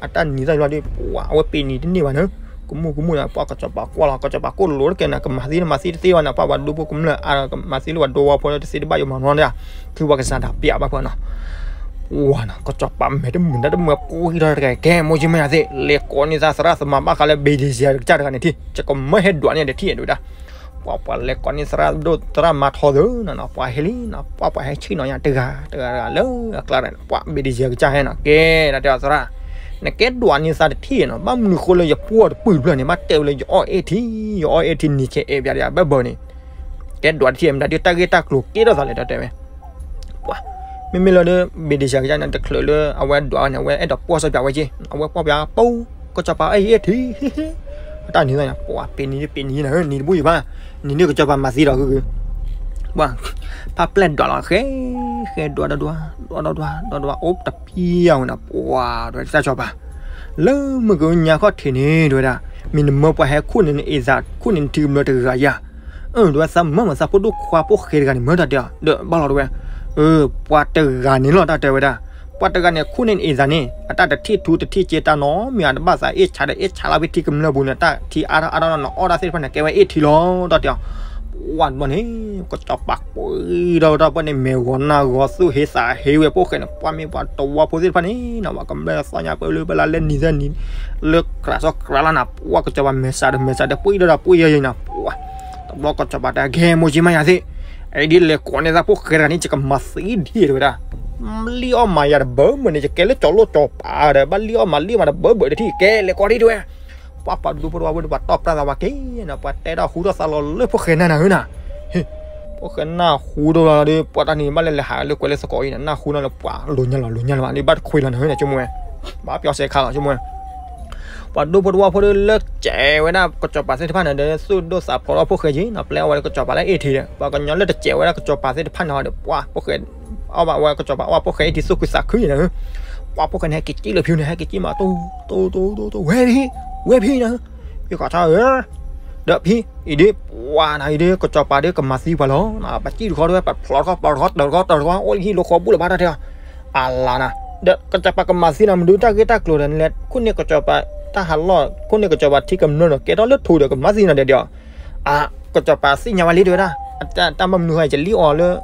အတၢ်နံၤသၣ်ယွၤဒီး ပှၤ အဝဲပ့ၤနံၤတန့ၢ်ဘၣ်န့ၣ်, ကမူၣ်ကမူၣ်န့ၣ် ပှၤကၠီၤပၤကွၢ်လီၤ ကၠီၤပၤကိၢ်လိာ်တကဲန့ၣ် ကမၤသံနမၤသံတသ့ဘၣ်န့ၣ် ပှၤ ပှၤဒူဖိကမျၢၢ်အါ ကမၤသံလၢပှၤဒူဝီဖိလၢတသ့တဘၣ်ယိၣ်မၤနီၤဒၣ်, ခုပှၤကစၢ်ဒၣ်ပျးဘၣ်ဖၢနီၤ, ပှၤနီၤ ကၠီၤပၤမဲာ်တမုာ်တၢ်တမုာ် ပှၤဟံးထီၣ်တဂၤ ကဲ မိၢ်ကၠံမါယၤသ့ၣ် လဲၤကိးန့ၢ်သးသရၣ်သမါဘၣ်ဃးလၢ ဘ့ၣ်ဒ့ၣ်စံယၤကစၢ်တဂၤန့ၣ်ထံၣ် ယကမၢဟဲဒွးန့ၢ်ဒီးထံၣ် တဲဝဲဒၣ် ပှၤ ပှၤလဲၤကိးန့ၢ်သရၣ်ဒိၣ်သရၣ်မါထီသၢနီၤနီၤ ပှၤဟဲလံနီၤ ပှၤ ပှၤဟဲဆ့ၣ်နီၤညါတဂၤတဂၤတဂၤလၢအကျါန့ၣ် ပှၤဘ့ၣ်ဒ့ၣ်စံယၤကစၢ်ဟဲနီၤ ကဲ ဒ်တဲအီၤသရၣ် နကဲဒွးန့ၢ်သးတထံၣ်နီၤ ဘၣ်မနုၤဃိလၢယပိာ်တပုၢ်တဖျၢၣ်န့ၣ် ဘၣ်တဲဝဲလၢယအီၣ်အ့ထံ ယအီၣ်အ့ထံနံၤဆဲးအဲၣ်ပၠးဒီးယၤဘၢဘၢန့ၣ် ကဲဒွးတထံၣ်မတၤဒုးတၢ်ဂ့ၢ်တၢ်ကျိၤကဲထီၣ်သးလဲၣ်ဒီးတဲဝဲ ပှၤ မ့မ့ၢ်လၢဒီး ဘ့ၣ်ဒ့ၣ်စံယၤကစၢ်န့ၣ် တချုးလၢအဝဲဒွးန့ၣ် အဝဲအဲၣ်ဒိးပိာ်စၢ်ပၠးဝဲက့ အဝဲပိာ်ပၠးပူၤ ကစီၤပၤအီၣ်ယအ့ထံ အတၢ်နံၤသၣ်န့ၣ် ပှၤ ပ့ၤနံၤ ပ့ၤနံၤနၤ နံၤတဘူၣ်ယံၤဘၣ် နံၤဒုးကစီၤပၤမၤသံဒီးဂုၤဂုၤ ပှၤ ဖးပျဲၢ်ဒွးလီၤဃဲ ဃဲဒွးဒီးဒွး ဒွးဒီးဒွး ဒွးဒီးဒွး အိၣ်တပျံၤအဝဲန့ၣ် ပှၤ ဒွးတၢ်ကစီၤပၤ လၢမုၢ်ကဝီၤညါခီၣ်ထံးန့ၣ် တဲဝဲဒၣ် မ့ၢ်နမၢပှၤဟဲခိၣ်န့ၣ် နအ့ၣ်သးခိၣ်န့ၣ် နထံကမျၢၢ်တဂၤယၤ အၢ တဲဝဲ သးမၢမၤသးဖိဒိၣ်ခွါဖိၣ်ဃဲတဂၤန့ၣ် မၢတၢ်တဲအီၤ ဒီးဘၣ်လီၤတဲဝဲ အၢ ပှၤတဂၤန့ၣ်လီၤ တၢ်တဲဝဲဒၣ် ပှၤတဂၤန့ၣ် ခိၣ်န့ၢ်နအ့ၣ်သးန့ၣ် အတၢ်တထံၣ်ထူတထံၣ်စ့တၢ်နီတမံၤ အတဘၣ်သးအ့ၣ်ဆါဒီးအ့ၣ်ဆါလၢဖဲထံကမျၢၢ်ပူၤန့ၣ် တၢ်ထံအါထီၣ်အါထီၣ်နီၤ နအီၣ်တၢ်သ့ၣ်တဖၣ်န့ၣ် ကဲဝဲအ့ၣ်ထံလီၤ တၢ်တဲအီၤ ပှၤတဘျီန့ၣ် ကစီၤပၤပှ့ၤဒီးတၢ်ပှၤန့ၣ် မဲာ်ဂီၤနၢ်ဂီၤ သူၣ်ဟ့သးဟ့ဝဲ ဖိၣ်ဃဲန့ၣ် ပှၤမ့ၢ်ပှၤတဝီဖိသ့ၣ်တဖၣ်န့ၣ်နီၤ ပှၤကမျၢၢ်သီညါ ပၢလၢပလၢလၢနံၤသၢနံၤ လၢကြးစီကြးလၢနၤ ပှၤကစီၤပၤမဲာ်ဆှးဒီးမဲာ်ဆှးဒီး ပှ့ၤဒီးဒီးပှ့ၤယဲၢ်ယဲၢ်နီၤ ပှၤ တဘျီကစီၤပၤတဲ ကဲ မိၢ်ကၠံမါယၤသ့ၣ် အံၤဒ်လဲၤကိးန့ၢ်သးဖိၣ်ဃဲတဂၤန့ၣ် ယကမၤသံဒ်တဲဝဲဒၣ် လံၣ်အီၣ်မၤယၤတဘၢဘၢန့ၣ် ယကဲလၢကၠီၤလိၣ်ကၠီၤပၤဒီး ဘၣ်လံၣ်အီၣ်မၤလံၣ်မၤတဘၢဘၢတထံၣ် ကဲလဲၤကိးထံၣ်တဲဝဲ ပှၤပှၤဒူဖိတဝီဖိဒီး ပှၤတီၢ်ပြၢ်သးဝဲက့ၤနီၤ ပှၤတဲတၢ်ဟူထီၣ်သးလီၤလၢဖိၣ်ဃဲနၢ်နၤဟၢနၤ ဟ့ၣ် ဖိၣ်ဃဲနၢ်ဟူဒီးလီၤဒီး ပှၤတၢ်န့ၣ်ဘၣ်လဲၤလဲၤဟးလၢကွဲးလၢသကိးအံၤန့ၣ် နၢ်ဟူနီၤလၢပှၤလိၤညါလီၤ လိၤညါလီၤ ဒ်ဘၣ်တခွံလီၤနၤဟၢနၤ ဆိကမိၣ်ဝဲ ဘၣ်ပျီစဲခါလီၤ ဆိကမိၣ်ဝဲ ပှၤဒူဖိတဝီဖိဒီးလၢကဲးဝဲဒၣ်ကစီၤပၤသ့ၣ်တဖၣ်န့ၣ်ဒီး သူၣ်ဒိၣ်သးဖျိးဒီးဖိၣ်ဃဲက့ၤနီၤ ပျဲအီၣ်ဝဲလၢကစီၤပၤလၢအ့ၣ်ထံးဒီး ပှၤကညီလၢတကဲးဝဲဒၣ်ကစီၤပၤသ့ၣ်တဖၣ်န့ၣ်ဒီး ပှၤဖိၣ်ဃဲ အီၣ်ဘၣ်ဝဲကစီၤပၤအီၣ်ဘၣ်ဖိၣ်ဃဲအ့ၣ်ထံးသူၣ်ခုသးခုန့ၣ် ပှၤဖိၣ်ဃဲန့ၣ် ဟဲက့ၤကံၣ်လၢဖံန့ၣ် ဟဲက့ၤကံၣ်မး တိၢ်တိၢ်တိၢ်တိၢ် ဝဲဖံ ဝဲဖံန့ၣ် ဖံခီၣ်ထီၣ်ဧၢ ဒီးဖံ အံၤဒ် ပှၤနၤအံၤဒ် ကစီၤပၤဒ်ကမၤသံပှၤလီၤ ပှၤကံၣ်တခီတဝဲ ပှၤဖျိးတခီ ပျိးတခီ တၢၢ်တခီ တၢၢ်တခီ အိၣ်လၢဟံၣ်လၢဃီဘူၣ်လၢၤဘၣ်တၢ်တဲအီၤ အလါနၤ ဒီးကစီၤပၤကမၤသံနၤ မနုၤတၢ်ဂ့ၢ်တၢ်ကျိၤဒီး နလဲၤခိၣ်န့ၢ်ကစီၤပၤ တၢ်ဟးလီၢ် ခိၣ်န့ၢ်ကစီၤပၤထံကမျၢၢ်ဒီး ကဲထီၣ်လၢထူဒီးကမၤသံနၤဒီးဒီး အါ ကစီၤပၤသ့ၣ်ညါဝဲလံတဲဝဲဒၣ် တၢ်မၤမနုၤဃီ ယလံၣ်အီၤလၢ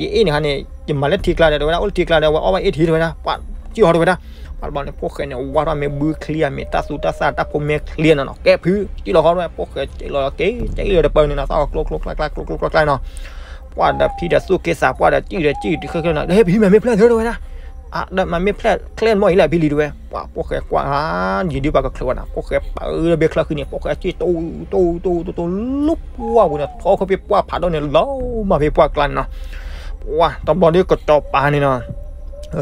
ယအ့ၣ်န့ၣ်ခါန့ၣ် ယမၤလၢထံကျါဒီး တဲဝဲဒၣ် အိၣ်လၢထံကျါဒီး ဝဲအီၣ်ဘၣ်အ့ၣ်ထံးတဲဝဲဒၣ် ပှၤကံၣ်ဟီတဲဝဲဒၣ် ပှၤတဘျီန့ၣ် ဖိၣ်ဃဲန့ၣ် ဝါထီၣ်မ့ၢ်ဘုချံအမ့ၢ် တၢ်သူတၢ်သၣ်တၢ်ဖိမဲချံနီၤနီၤ ကဲဖု ကံၣ်လီၤဃီဝဲ ဖိၣ်ဃဲကံၣ်လီၤက့ၤ ကံၣ်လီၤတပၢၢ်န့ၣ်နီၤ သၣ်အီၤကျိကျိကျါကျါ ကျိကျိကျါကျါနီၤ ပှၤဒီးဖံဒီးသူၣ်က့သးပှၢ်ဒီးကံၣ်ဒီးကံၣ်တဃၢၣ်ဃၢၣ်နီၤ ဒီးဟဲဖံမၤမ့ၢ်ဖျၢၣ်သၢတဲဝဲဒၣ် အါ ဒီးမၤမ့ၢ်ဖျၢၣ်ကျဲမီၢ်အံၤလၢဖံလံတဲဝဲ ပှၤဖိၣ်ဃဲကွၢ် ယံၤဒုးပှၤကချုးဝဲနီၤ ဖိၣ်ဃဲပာ်အၢဘ့ၣ်ချၢဃံန့ၣ် ဖိၣ်ဃဲကံၣ်တိတိတိတိတိ လၢပှၢ်ပူၤန့ၣ် ထီၣ်ခီၣ်ဖံးပှၢ်ဖးဒိၣ်န့ၣ် လီၤမၢ်ဖံးပှၢ်ကျါန့ၣ်နီၤ ပှၤတဘျီဒ်ကစီၤပၤန့ၣ်နီၤ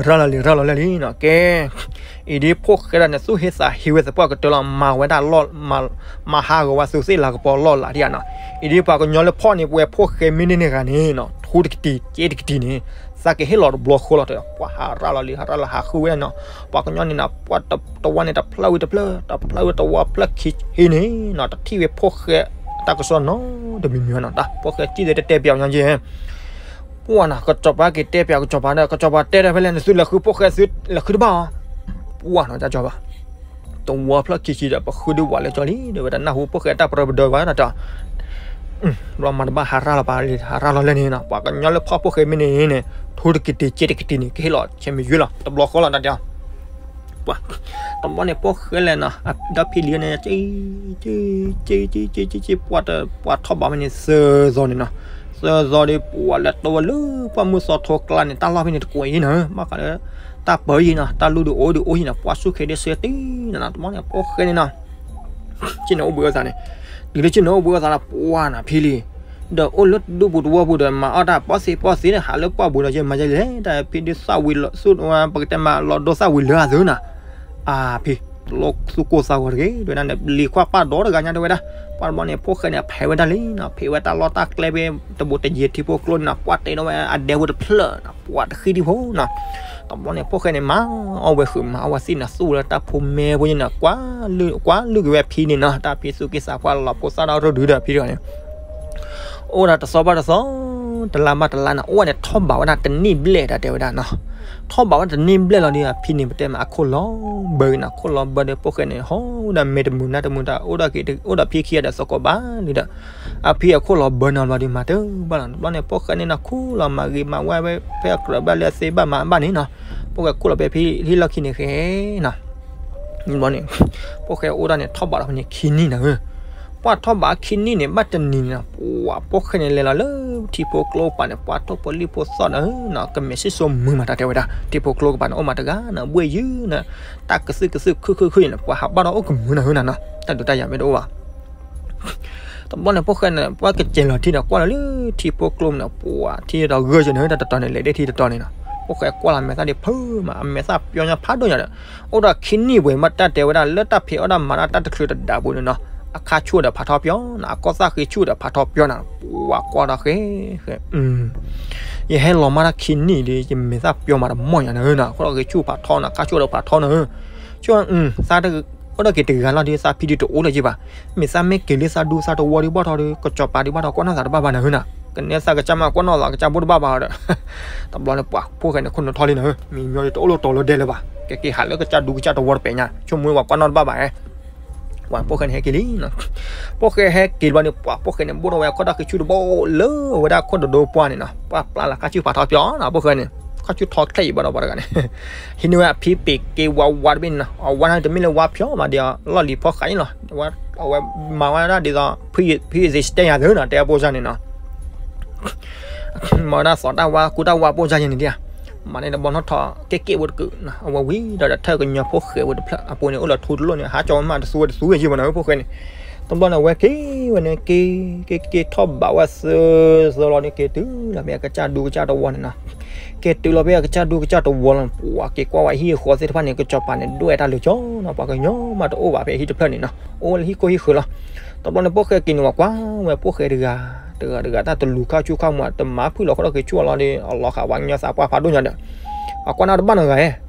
ရၤလီၤလံ ရၤလီၤလံလံနီၤ ကဲ အံၤဒ်ဖိၣ်ဃဲဒၣ်န့ၣ် သူၣ်ဟ့သးဟ့ဝဲသပှၢ်ကတၢၢ်လီၤ မၤဝဲဒၣ်လီၢ် မၤဟးဂီၤဝဲသူသ့ၣ်လၤကပီၤလီၢ်လၤဒံးဧါနီၤ အံၤဒ်ပှၤကညီလၢဖီၣ်န့ၢ်ပဝဲဖိၣ်ဃဲမ့ၢ်န့ၢ်န့ၢ်ဂၤန့ၣ်နီၤ ထူတကတံၢ် က့တကတံၢ်န့ၣ် သးကဟ့ၣ်လီၤတဘျီဃီလီၤတဲ ပှၤဟးရၤလီၤလံ ဟးရၤလီၤဟးဃုဝဲဒၣ်နီၤ ပှၤကညီန့ၣ်နီၤ ပှၤတဝါန့ၣ် တဖျၢၣ်ဝံၤတဖျၢၣ် တဖျၢၣ်ဝံၤတဝါဖျၢၣ်ခံဆံန့ၣ်နီၤ တထံၣ်ဝဲဖိၣ်ဃဲတၢ်ကစီၣ်နီတမံၤမံၤဘၣ်နီၤ တၢ်ဖိၣ်ဃဲကံၣ်သ့တတဲပၠးအီၤညီက့ ပှၤနီၤ ကစီၤပၤက့ၤတဲပၠးကစီၤပၤဒီး ကစီၤပၤတဲတၢ်ဖဲလဲၣ် နသုလဲၤဃုဖိၣ်ဃဲသုလဲၤဃုတဘၣ်အီၤ ပှၤနီၤ ကစီၤပၤ တဝါဖျၢၣ်ခံဆံဒီး ပဃုဒုးဝးလၢကၠီလံ တဲဝဲဒၣ် နၢ်ဟူဖိၣ်ဃဲတၢ်ပရၢပဒၢဝဲဒၣ်တၢ် ဘျီမၤတဘၣ်ဟးရၣ်လီၤပာ်လံ ဟးရၣ်လီၤလဲၣ်န့ၣ်နီၤ, ပှၤကညီလၢဖီၣ်ဖိၣ်ဃဲမ့ၢ်န့ၣ်န့ၣ် ထိတက့ၤတ့ၤက့ၤတက့ၤန့ၣ် ကဟ့ၣ်လီၤဆဲးမ့ၢ်ယွ့လီၤ တဘျီဃီလီၤ တၢ်တဲအီၤ ပှၤ တဘျီန့ၣ်ဖိၣ်ဃဲလဲၣ်နီၤ ဒီဖံလံၤန့ၣ် က့ က့ က့ က့ က့ ပှၤထီၣ်ဘးဝဲန့ၣ် သၢသီန့ၣ်နီၤ, သၢသီဒီး ပှၤလဲၤတိဝဲလၢ ပှၤမုၢ်သီထိကျါန့ၣ် တၢ်လီၢ်ဖဲန့ၣ်တကွဲးအံၤနီၤ, ဘၣ်ဃးလၢ တၢ်ပၢၤအံၤနီၤ တၢ်လူၢ်ဒုးအိၣ်ဒုးအိၣ်အံၤနီၤ ပှၤစူၢ်က့ၤဒ်ဆၢတ့ၢ်နီၤနီၤ, တဘျီန့ၣ်ဖိၣ်ဃဲန့ၣ်နီၤ ဆ့ၣ်နီၤအိၣ်ဘှံးအိၣ်သးန့ၣ်, တုၤလၢဆ့ၣ်နီၤအိၣ်ဘှံးအိၣ်သးလီၤ ပှၤနီၤဖံလံၤ, ဒီးအိၣ်လၢတဒူၣ်ပူၤတဝီပူၤဒီး မၤအီၣ်တၢ်ပီသ့ပီသ့ဒီး ဟးလၢပှၢ်ပူၤဒီး ယမၤယလဲၣ် တၢ်ဖံဒုးသၣ်ဝံၤလီၤ ပကတဲမၤလီၤဒိသၣ်ဝံၤလၢအသုနီၤ, အါဖံ လီၤသူၣ်ကိၢ်သးဂီၤတဂ့ၤ တဲဝဲဒၣ်န့ၣ် လံၤခွါပၢ်ဒီတဂၤညါတဲဝဲဒၣ်, ပှၤတဘျီန့ၣ် ဖိၣ်ဃဲန့ၣ် ဖဲးဝဲဒၣ်လံနီၤ ဖဲးဝဲတၢ်လီၢ်တၢ်ကျဲဖဲ တဘူးတယံၤထံဖိကျိန့ၣ်နီၤ ပှၤတဲဒီးဝဲအဒဲဝဲတဖျၢၣ်နီၤ ပှၤတဃံတံၢ်ဖိနီၤ, တဘျီန့ၣ် ဖိၣ်ဃဲန့ၣ် မၤအီၣ်ဝဲဃုာ် မၤအီၣ်ဝဲသ့ၣ်န့ၣ် သူၣ်လၢတၢ်ဖိမဲဖိန့ၣ်နီၤ ကွၢ်လုၢ်ကွၢ်လုၢ်က့ၤဝဲဖံန့ၣ်နီၤ တၢ်ဖံသူၣ်က့သးပှၢ်လီၤဖိသၣ်ဒီးရူဒုဒီးဖံတဂၤန့ၣ် အိၣ်ဒီးတသီဘၣ်တသီ, တလါဘၣ်တလါနီၤ အိၣ်ဝဲန့ၣ်ထီၣ်ဘးဝဲဒၣ်တနံၣ်ဘျဲၣ်တၢ်တဲဝဲဒၣ်နီၤ, ထီၣ်ဘးဝဲတနံၣ်ဘျဲၣ်လီၤဒီး အဖံန့ၣ် ပတဲမးအခိၣ်လီၤဘၢက့ၤနီၤ ခိၣ်လီၤဘၢဒီး ဖိၣ်ဃဲန့ၣ် ဟီၣ်ဝဲဒၣ်မဲာ်တမုာ်နါတမုာ်တၢ် အိၣ်ဒီးဖံခံဂၤဒီးသကိးဘၣ်န့ၣ်ဒီး အဖံအခိၣ်လီၤဘၢနီၤဘျီဒီး မၤတဘၣ်လီၤ တဘျီန့ၣ် ဖိၣ်ဃဲန့ၣ်နီၤ ခူၣ်လီၤမၤဂ့ၤမၤဝါဝဲဖဲအကြၢးဘၣ်လၢအသ့ဘၣ်မၤဘၣ်န့ၣ်နီၤ, ဖိၣ်ဃဲခူၣ်လီၤဖဲဖံဟံၣ်လီၢ်ခံန့ၣ်ဃဲနီၤ ဘျီန့ၣ် ဖိၣ်ဃဲအိၣ်ဒၣ်န့ၣ် ထီၣ်ဘးလီၤဖဲန့ၣ်ခံနံၣ်နီၤဧၢ, ပှၤထီၣ်ဘးခံနံၣ်န့ၣ် ဘၣ်တနံၤန့ၣ်နီၤ ပှၤဖိၣ်ဃဲန့ၣ်လဲၤလီၤလၢထံဖိကျိကပၤန့ၣ် ပှၤထိၣ်ဖိလံၣ်ဖိသီၣ်နီၤဧၢနီၤ ကမဲာ်စံၣ်စိမုာ်မးတၢ်တဲဝဲဒၣ် ထံဖိကျိကပၤန့ၣ် အိၣ်မးတဂၤနီၤ ဘှ့ၣ်ယုၢ်နီၤ တၢ်ကသုၣ်ကသုၣ်ခုၣ်ခုၣ်ခုၣ်န့ၣ် ပှၤဟးဘၣ်ဒီးအိၣ်ကမုာ်နီၤဧၢနီၤနီၤ တၢ်ဒုးတၢ်ယၤမ့ၢ်တအိၣ်ဘၣ် တဘျီန့ၣ် ဖိၣ်ဃဲန့ၣ် ပှၤကစဲးလီၤထံဒီးကွၢ်လီၤလၢထံဖိကျိန့ၣ် ပှၤထံဒီးဂၢၢ်ယဲၢ်န့ၣ် တၢ်တတီၤန့ၣ် လဲၤဒ့ထံတတီၤန့ၣ်နီၤ, ဖိၣ်ဃဲကွၢ်လီၤအမဲာ်သၣ်ဒ်ဖုမး အမဲာ်သၣ်ပျီညါဖးဒိၣ်ညါဒီး အိၣ်ဒီးခံနံၣ်ဝဲမ့ၢ်တၢ်တဲဝဲဒၣ် လၢတၢ်ဖံးအီၣ်တၢ်မၤတၢ်တချုးတဒါပူၤန့ၣ်နီၤ, အခါဆူၣ်ဒီးဖးထီပျီနီၤ အကီၢ်သၣ်ဃ့ဆူၣ်ဒီးဖးထီပျီနီၤ, ပှၤကွၢ်ဒီးဃဲ ဃဲ ယဟဲလီၤမၢ်တၢ်ခံနံၣ်ဒီး ယမဲာ်သၣ်ပျီမးတမီၢ်ညါန့ၣ်နီၤ, အဃိဒီးဃ့ဆူၣ်ဖးထီနီၤ အခါဆူၣ်ဒီးဖးထီနီၤဧၢ, ဆူၣ် သး အိၣ်ဒီးက့ၤတဂၤလီၤဒီး သးဖံဒုးတအိၣ်လၢၤဘၣ်, မ့ၢ်သးမ့ၢ်က့ၤလၢသးဒူသးတဝီဒုးဘၣ်ထီၣ်ဒီး ကစီၤပၤဒုးဘၣ်ထီၣ် ကွၢ်နီၣ်သးတဘၣ်ဘၣ်နၤဧၢနီၤ, ကနဲသးကစၢ်မး ကွၢ်နီၣ်သးကစၢ်ဘိတဘၣ်ဘၣ်ဒီး တဘျီန့ၣ် ပှၤဖိၣ်ဃဲန့ၣ် ခိၣ်နူာ်ထီၣ်လံနၤဧၢ, မံၤညီဒီးတအိၣ်လၢတီၤလၢဒဲလၢၤဘၣ်, ကဲက့ၤဟးလၢကစၢ်ဒူကစၢ်တဝီတပဲာ်ညါ ဆိကမိၣ်ဝဲပှၤကွၢ်နီၣ်တဘၣ်ဘၣ်ဧါ ပှၤဖိၣ်ဃဲန့ၣ်ဟဲက့ၤလံနီၤ, ဖိၣ်ဃဲဟဲက့ၤဘျီန့ၣ် ပှၤဖိၣ်ဃဲန့ၣ် ဘိၣ်ထီၣ်ဝဲအခီၣ်တၢ်ဃ့ဆူၣ်တဘိလၢဝဲဒၣ်ခိၣ်ဒိၣ်ဒိၣ်ပှၢ်န့ၣ်နီၤ, ပှၤပျၢ်လီၤခါဆူၣ်ဖးထီပျီနီၤ ဖိၣ်ဃဲန့ၣ်, ခါဆူၣ်ထီချဲအံၤဘၣ်ဒီးပှၤတဂၤန့ၣ် ဟံးန့ၢ်ဝဲအဖံပ့ၤက့ၤဝါဝါတဘ့ၣ်န့ၣ်နီၤ, အဝါန့ၣ်တမ့ၢ်လၢဝါဖျီမးဒီး လီၢ်လံၤဖီဃးန့ၣ်လီၤ, အဝဲမၤဝဲဒၣ်ဒ်သိး ဖုယ့ၤစတ့ယၤသ့နီၤ တဲအပိစၢ်န့ၣ်နီၤ မၤဝဲဒၣ်သီတၢ်ဝါ ကူတၢ်ဝါပိစၢ်ယဲန့ၣ်ဒၣ်, မၤန့ၣ်တဘျီနီၣ်ထီၣ်ကဲက့ၣ်ဝဲတကုး, အဝဲဝံၤဒီးတထၢၣ်ကညီဖိၣ်ဃဲဝဲတဖျၢၣ် အပူၤန့ၣ်အိၣ်လီၤထူတလိၣ်န့ၣ် ဟးကၠီဝဲမးတသူဝဲတသူဝဲယဲၢ်ဘၣ်နီၤ ဖိၣ်ဃဲန့ၣ်, တဘျီန့ၣ် အဝဲက့ၤဝဲန့ၣ် က့ၤ က့ၤက့ၤထီၣ်ဘးဝဲသၢသၢလီၤန့ၣ် က့ၤတုၤလီၤဖဲအကစၢ်ဒူကစၢ်တဝီန့ၣ်နီၤ, က့ၤတုၤလီၤဖဲအကစၢ်ဒူကစၢ်တဝီလီၤ ပှၤက့ၤကွၢ်ဝဲဟံၣ်ဃီသ့ၣ်တဖၣ်န့ၣ် ကစီၤပၤန့ၣ် ဒွဲၣ်တၢ်လၢာ်ကၠီနီၤ ပှၤကညီမးတအိၣ်ဘၣ်ဖဲဟံၣ်တဖျၢၣ်န့ၣ်နီၤ အိၣ်ဝဲလၢဟံၣ်ခိၣ်ဟံၣ်ဃၢၤလီၤ, တဘျီန့ၣ် ဖိၣ်ဃဲက့ၤန့ၣ် ပှၤကွၢ်ဝဲဖိၣ်ဃဲတဂၤ တဂၤတဂၤ တၢ်တလူၤခါဆူၣ်ခါမး တမၤဖုၣ်လီၤခီၣ်ထီၣ်က့ၤဆူၣ်အီၤလီၤဒီး အလီၤဃာ်ပှၤကညီသးပှၢ်ဖးဒိၣ်ညါဒီး ပှၤကွၢ်နီၣ်တဘၣ်နီတဂၤဧါ,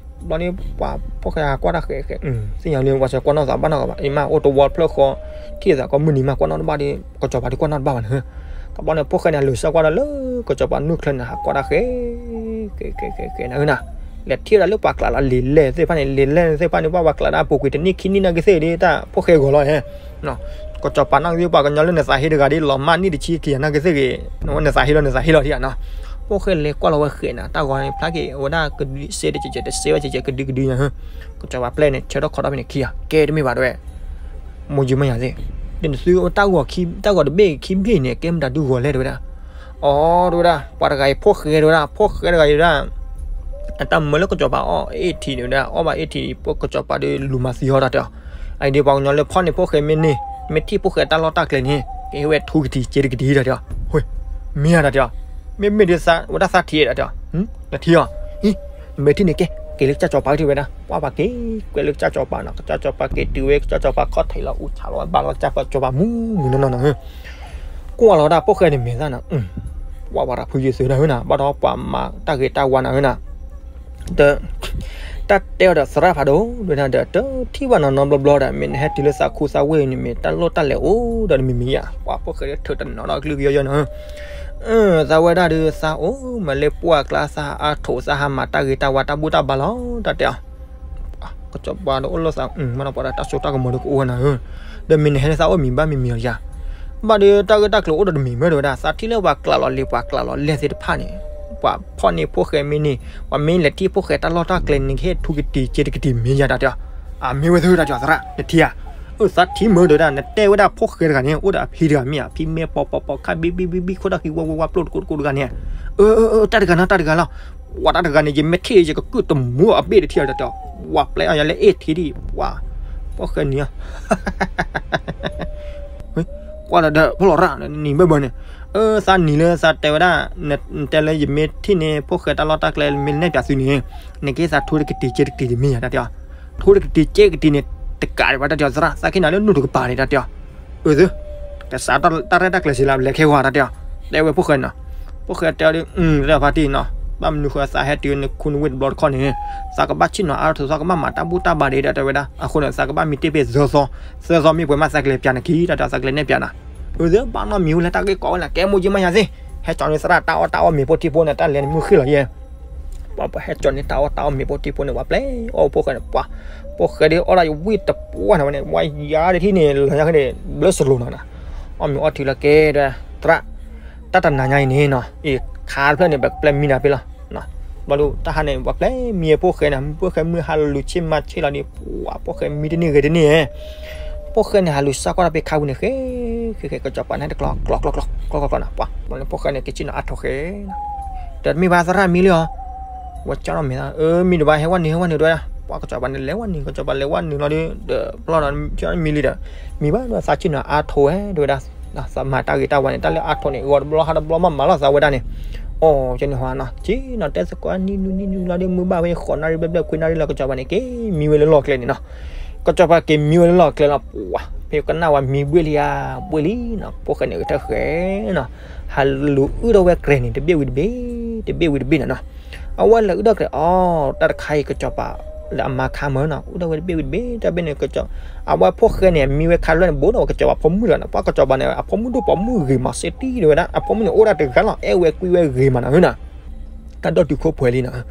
ဘျီန့ၣ် ပှၤဖိၣ်ဃဲဟးကွၢ်တၢ်ဃဲးဃဲး သ့ၣ်ညါလၢပှၤစဲးကွၢ်နီၣ်သးဘၣ်နီတဂၤဘၣ် အံၤမးအိၣ်တဝီတဖျၢၣ်ဃီ ထံၣ်သးကီးမုၢ်နံၤမးကွၢ်နီၣ်တဘၣ်ဒီး ကစီၤပၤဒုးကွၢ်နီၣ်တဘၣ်ဘၣ်နၤဧၢ, တဘျီန့ၣ် ဖိၣ်ဃဲန့ၣ် အလိၤစၢ်ကွၢ်ဒီးလၢကစီၤပၤနူၢ်ချၢန့ၣ် ဟးကွၢ်တၢ်ဃဲး ဃဲးဃဲးဃဲးဃဲးနၤဧၢနၤ, လဲၤထံၣ်ဝဲဒၣ်လၢပှၤကျးလီၤလံာ်လဲၢ်သ့ၣ်တဖၣ်န့ၣ် လံာ်လဲၢ်သ့ၣ်တဖၣ်န့ၣ် ဘၣ်ပှၤကျးဒၣ်အပူၤကွံာ်တနံၣ်ခံနံၣ်နာ်က့သ့ၣ်ဂ့ၤဒ်တၢ်ဖိၣ်ဃဲဂီၤလီၤဧါ ကစီၤပၤနာ်က့သ့ၣ် ပှၤကညီလၢနသးဟ့တဂၤဒ်လီၤမၢ်နံၣ်တဆံခံဂၤနာ်က့သ့ၣ်ဂ့ၤ နသးဟ့လီၤနသးဟ့လီၤထံဧါနီၤ, ဖိၣ်ဃဲလဲၤကွၢ်လီၤဝဲဃဲးနၤ တၢ်ဂီၤန့ၣ်ဖျါက့ၤ အဝဲဒၣ်ကဒုးစဲတစဲးစဲးတစဲးဝဲစဲးစဲးကဒုကဒုညါဟၢ ကစီၤပၤပျဲၢ်န့ၣ် ဆၢထီၣ်ခီထီၣ်ဖဲန့ၣ်ခံဂၤ ကဲတမ့ၢ်ဘၣ်တဲဝဲ မိၢ်ယုမ့ၢ်ယၤသ့ၣ် ဒ်နသုတၢ်ဂီၤ တၢ်ဂီၤတဘ့ၣ်ခံဘ့ၣ်န့ၣ် ကဲမတၤဒုးဂီၤလဲၣ်တဲဝဲဒၣ်, အိ တဲဝဲဒၣ် ပှၤတဂၤအံၤဖိၣ်ဃဲတဲဝဲဒၣ် ဖိၣ်ဃဲတဂၤအံၤဒၣ် အတၢ်မၢလၢကစီၤပၤအီၣ်အ့ၣ်ထံးန့ၣ်ဝဲဒၣ် အီၣ်ဘၣ်အ့ၣ်ထံး ကစီၤပၤဒီးလူၤမၤသံဟီတၢ်တဲအီၤ, အအံၤဒ်ပှၤကညီလၢဖီၣ်န့ၣ်ဖိၣ်ဃဲမ့ၢ်န့ၢ် မ့ၢ်ထံၣ်ဖိၣ်ဃဲတၢ်လီၢ်တၢ်ကျဲန့ၣ် ကဟ့ၣ်ဝဲထူကထံးစ့တကထံးတၢ်တဲအီၤ, မ့ၢ်ဧါတၢ်တဲအီၤ, မ့မ့ၢ်ဒ်ဝဲဒၣ်သးထံးတၢ်တဲအီၤ, နထံၣ်အီၤ, မ့ၢ်ထံၣ်န့ၣ်ကဲ က့ၤလၢကစၢ်စီၤပၤကထံၣ်ဝဲဒၣ် ပှၤပှၤက့ၤကွဲးလၢကစၢ်စီၤပၤနီၤ ကစၢ်စီၤပၤက့ၤတုၤဝဲ ကစၢ်စီၤပၤခီၣ်ထံးလီၤအူဆးလီၤဝဲဘၣ်လီၤကစၢ်စီၤပၤမူမူနီၢ်နီၢ်နီၤ ကွၢ်လီၤဝဲဒၣ်ဖိၣ်ဃဲန့ၣ်မဲာ်သၣ်နီၤ, ပှၤဝဲဒၣ်ဖုယုၢ်သုးတၢ်ဟၢနၤ ဘၣ်ဒီးပှၤမၤတၢ်ဂ့ၤတၢ်ဝါနၤဟၢနၤ, ဒီး တၢ်တဲအီၤဒီးသရၣ်ဖးဒိၣ် ဒ်ဝဲဒၣ်ဒီးတထံၣ်ဘၣ်နီၤနီတဘျီဘျီဒီး မ့ၢ်နဟဲတုၤလၢသးခူသးဝ့ၢ်န့ၣ် မ့ၢ်တၢ်လိၣ်တၢ်လဲၤအိၣ်ဒီးတမံၤမံၤဧါ ပှၤဖိၣ်ဃဲဒီးထုးတနီၤဒီးကလုၢ်ကယီယီနီၤ သးဝဲဒၣ်ဒီးသးအိၣ်မးလၢပှၢ်ကျါ သးအါထိး သးဟးမၤတၢ်ဂ့ၤတၢ်ဝါတၢ်ဘူၣ်တၢ်ဘါလီၤ တၢ်တဲအီၤ ကစီၤပၤဒီးအိၣ်လၢသး မ့ၢ်ဒီးပှၤဒီးတၢ်စိတၢ်ကမီၤဒီးကအိၣ်ဝဲနၤဧၢ, ဒီးမ့ၢ်နဟဲလၢသးအိၣ်မံၤဘၣ်မံၤမံၤအီၤယၤ, ဘၣ်ဒီးတၢ်ဂ့ၢ်တၢ်ကျိၤအိၣ်ဒီးတမံၤမ့ၢ်တဲဝဲဒၣ် သးထံၣ်လၢပှၤကျးလီၤလံ ပှၤကျးလီၤလဲၢ်သ့ၣ်တဖၣ်န့ၣ်, ပှၤဖီၣ်န့ၢ်ဖိၣ်ဃဲမ့ၢ်န့ၣ်, ပှၤမ့ၢ်လဲၤထံၣ်ဖိၣ်ဃဲတၢ်လီၢ်တၢ်ကျဲန့ၣ် နကဟ့ၣ်ထူကတံၤစ့တကတံၤမ့ၢ်ယၤတၢ်တဲအီၤ. အမ့ၢ်ဝဲသ့ၣ်တၢ်တဲအီၤ သရၣ် နထံၣ်ဧါ. အၢ သးထံၣ်မ့ၢ်တဲဝဲဒၣ် နတဲဝဲဒၣ်ဖိၣ်ဃဲတဂၤန့ၣ် အိၣ်ဒီးအဖံတဂၤမ့ၢ်ဧါ, အဖံမဲာ်ပိာ်ပိာ်ပိာ်ခါ ဘံဘံဘံဘံ ခိၣ်တၢ်ခံဝါဝါဝါ ပျိၢ်တကိးတကိးတဂၤန့ၣ်. အၢ အၢ အၢ တၢ်တဂၤနီၤ တၢ်တဂၤလီၤ. ပှၤတၢ်တဂၤန့ၣ် ယမ့ၢ်ထံၣ် ယကကုၢ်တမူအဘ့ၣ်တထံၣ်အီၤတၢ်တဲအီၤ. ပှၤပျဲအီၤယၤလၢအဲၣ်ထံဒံး ပှၤ ဖိၣ်ဃဲနံၤအီၤ ကွၢ်လီၤဒီး ဖီၣ်လီၤရၣ် နံၤဘၢဘၢန့ၣ်. အၢ သးနံၤလၢသးတဲဝဲဒၣ်, နတဲလၢယမ့ၢ်ထံၣ်န့ၢ်ဖိၣ်ဃဲတၢ်လီၢ်တၢ်ကျဲ မ့ၢ်လဲၤပၠးသုန့ၣ်, နကဟ့ၣ်သးထူတကတံၤစ့တကတံၤတမ့ၢ်ယၤတၢ်တဲအီၤ. ထူတကတံၤစ့ကတံၤန့ၣ် တကးဒံးဘၣ်တၢ်တဲအီၤ သရၣ် သးက့ၤနၤလၢနူၢ်တကပၤန့ၣ်တၢ်တဲအီၤ. အၢ သု ကစးတၢ်ရဲၣ်တၢ်ကျဲၤစံးလၢလဲၤခဲဂီၤတၢ်တဲအီၤ. တဲဝဲဖိၣ်ဃဲန့ၣ်နီၤ, ဖိၣ်ဃဲတဲအီၤဒီး တၢ်ဖါတံၢ်နီၤ, ဘၣ်မနုၤဃိသးဟဲတုၤနခူနဝ့ၢ်တဘျီတခီၣ်န့ၣ်, သးကဘၣ်ဆ့ၣ်နီၤအါထီၣ် သးကဘၣ်မၤတၢ်ဘူၣ်တၢ်ဘါဒံးဒီးတဲဝဲဒၣ်. အဃိန့ၣ် သးကဘၣ်မံတ့ၢ်ဖဲသၢသီ, သၢသီမ့ၢ်ပှဲၤမး သးကလဲၤပၠးနခံ တၢ်တဲအီၤ သးကလဲၤနဲၣ်ပၠးနၤ. အၢ သု ဘၣ်နီတမံၤဝဲလၢတၢ်ဂ့ၢ်ကီဝဲန့ၣ် ကဲမိၢ်က့မးယၤသ့ၣ်, ဟဲကၠီန့ၢ်သရၣ်တၢ်အီၣ်တၢ်အီမ့ၤဖိထံဖိန့ၣ် တၢ်လဲၤနမုၢ်ဃ့ၢ်လီၤယဲ ပှၤ ပှၤဟဲကၠီန့ၢ်တၢ်အီၣ်တၢ်အီမ့ၤဖိထံဖိန့ၣ် ပှၤပျဲအီၣ်ဖိၣ်ဃဲန့ၣ် ပှၤ ဖိၣ်ဃဲဒ်အီၣ်ဒၣ်ယဝံၣ်တပှၢ်န့ၣ်ဝဲန့ၣ် ပှၤယၤတထံၣ်န့ၣ် လီၤညါဃ့န့ၣ် ဘျၢစလိၤနီၤနီၤ. အီၣ်မ့ၤအီထံလီၤကဲဒီး သရၣ် တၢ်တနၤညါအံၤန့ၣ်နီၤ အံၤခါတဖျၢၣ်န့ၣ် ပကပျဲမံနၤဖဲလီၤ. ဘျီဒုးတၢ်ဟါန့ၣ် ပှၤပျဲမံဖိၣ်ဃဲန့ၣ် ဖိၣ်ဃဲမုၢ်ဟါလီၤလူၤဆ့ၣ်မၤဆ့ၣ်လီၤဒီး ပှၤ ဖိၣ်ဃဲမံတန့ၢ်ဂဲၤတန့ၢ် ဖိၣ်ဃဲန့ၣ် ဟးလူၤစၢ်ကွၢ်တၢ်ဖဲခါပူၤန့ၣ် ဃဲ ဃဲ ဃဲ ကစီၤပၤန့ၣ် ဟဲတကျီ ကျီ ကျီ ကျီ ကျီ ကျီ ကျီနီၤ ပှၤ ပှၤန့ၣ် ဖိၣ်ဃဲန့ၣ် က့ၤဆ့ၣ်နီၤအါထီၣ်ဃဲနီၤ. ဒီးတမ့ၢ်ဘၣ်သရၣ်မံလံအီၤ ဝဲကၠီထီၣ်မဲာ်သး အၢ မံတဘၣ် ဟဲဝဲနုာ် ဟဲဝဲနုာ်တဝဲဒၣ် ပှၤ ကစီၤပၤန့ၣ် လဲၤဝဲနုာ် ကစီၤပၤလဲၤဝဲနုာ်လီၤဒီး ဒီးပျီဒီး မံလံဒီး မံဘၣ်ဒီး သးဆ့ၣ်နီၤအါထီၣ်ဝဲတဝဲဒၣ် သးမၤတၢ်ဂ့ၤတၢ်ဝါန့ၣ် တၢ်လၢအါထီၣ်န့ၣ် ဂီၤတဘျီဟါတဘျီမးမၤလီၤသးဝဲဒၣ်န့ၣ် အိၣ်ကန့ၣ်ဟီနီၤ ဆ့ၣ်နီၤတဲသကိးနံၤနုၤနံၤနုၤလီၤဒီး မုၢ်ဘၣ်ဝဲဃိးနၣ်ရံၣ်ဘျဲၣ်ဘျဲၣ် ခွံနၣ်ရံၣ်လီၤ ကစီၤပၤန့ၣ် က့ၤမံဝဲလၢလီၢ်ကျဲန့ၣ်နီၤ. ကစီၤပၤက့ၤမံဝဲလၢလီၢ်ကျဲလီၤ ပှၤ ဖဲကနၣ်ဝဲမံဘှ့ၣ်လံဧါ ဘှ့ၣ်လံနီၤ ဖိၣ်ဃဲန့ၣ် ကထၢၣ်ဃဲနီၤ ဟးလူၤအုၣ်ထီၣ်ဝဲကြဲးန့ၣ် တဘ့ၣ်ဝံၤတဘ့ၣ် တဘ့ၣ်ဝံၤတဘ့ၣ်န့ၣ်နီၤ. အဝဲလဲၤအုၣ်ထီၣ်ကြဲး အိ တၢ်တခါအံၤ ကစီၤပၤလၢအမါခါမၢနီၤ အုၣ်ထီၣ်ဝဲတဘ့ၣ်ဝံၤတဘ့ၣ် တဘ့ၣ်န့ၣ် ကစီၤ အဝဲဖိၣ်ဃဲန့ၣ် မံဝဲခါလၢန့ၣ် ဘူးဒီးကစီၤပၤဖိမုၣ်လီၤနီၤ ပှၤကစီၤပၤန့ၣ် အဖိမုၣ်ဒိၣ်ပိာ်မုၣ်ဂ့ၤမး စ့တံၢ်တဝဲဒၣ် အဖိမုၣ်န့ၣ် အိၣ်ဒၣ်တဂၤလီၤ အဲၣ်ဝဲကွံဝဲဂ့ၤမးနီၤ ဟၢနီၤ တၢ်ဒိၣ်တုာ်ခိၣ်ပှဲၤလံနီၤ.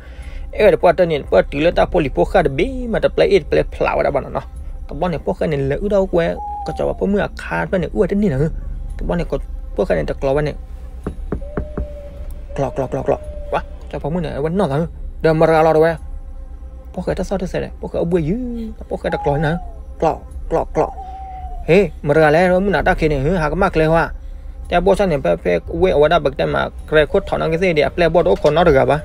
အဲၣ်ဝဲတပှၢ်တၢၢ်န့ၣ် ပှၢ်တုၤလၢတၢ်ဖိလံၤဖိဃၢ်တဘ့ၣ်မး တပျဲအ့ၣ်တပျဲဖျးဝဲဒၣ်ဘၣ်နီၤနီၤ. တဘျီန့ၣ် ဖိၣ်ဃဲန့ၣ် လဲၤအုၣ်ထီၣ်ဝဲ ကစီၤပၤဖိမုၣ်အခါတဖျၢၣ်န့ၣ် အုၣ်ဝဲတန့ၢ်နီၤဧၢ. တဘျီန့ၣ် ဖိၣ်ဃဲန့ၣ် တကျီဝဲန့ၣ် ကျီ ကျီ ကျီ ကျီ ပှၤ ကစီၤပၤဖိမုၣ်န့ၣ် အဝဲနီၢ်သးဧၢ. ဒီးမတၤတဂၤလီၤတဲဝဲ ဖိၣ်ဃဲတသီၣ်တသဲးဒီး ဖိၣ်ဃဲအိၣ်ဘှံးယုၢ် ဖိၣ်ဃဲတကျီန့ၣ် ကျီ ကျီ ကျီ ဟ့ၣ် မတၤတဂၤလဲၣ် မုၢ်နၤတၢ်ခံးန့ၣ် ဟ့ၣ် ဟးကမၣ်ကျဲဟါ တဲဘီၣ်ဆၣ်န့ၣ် ဖဲဖဲဝဲအဝဲဒၣ်ပကတဲမး ကြဲးခိၣ်ထီၣ်နီၢ်ကသ့ၣ်ဒီး အပျဲၢ်ဘီၣ်တအိၣ်ခိးနီတဂၤဘၣ်.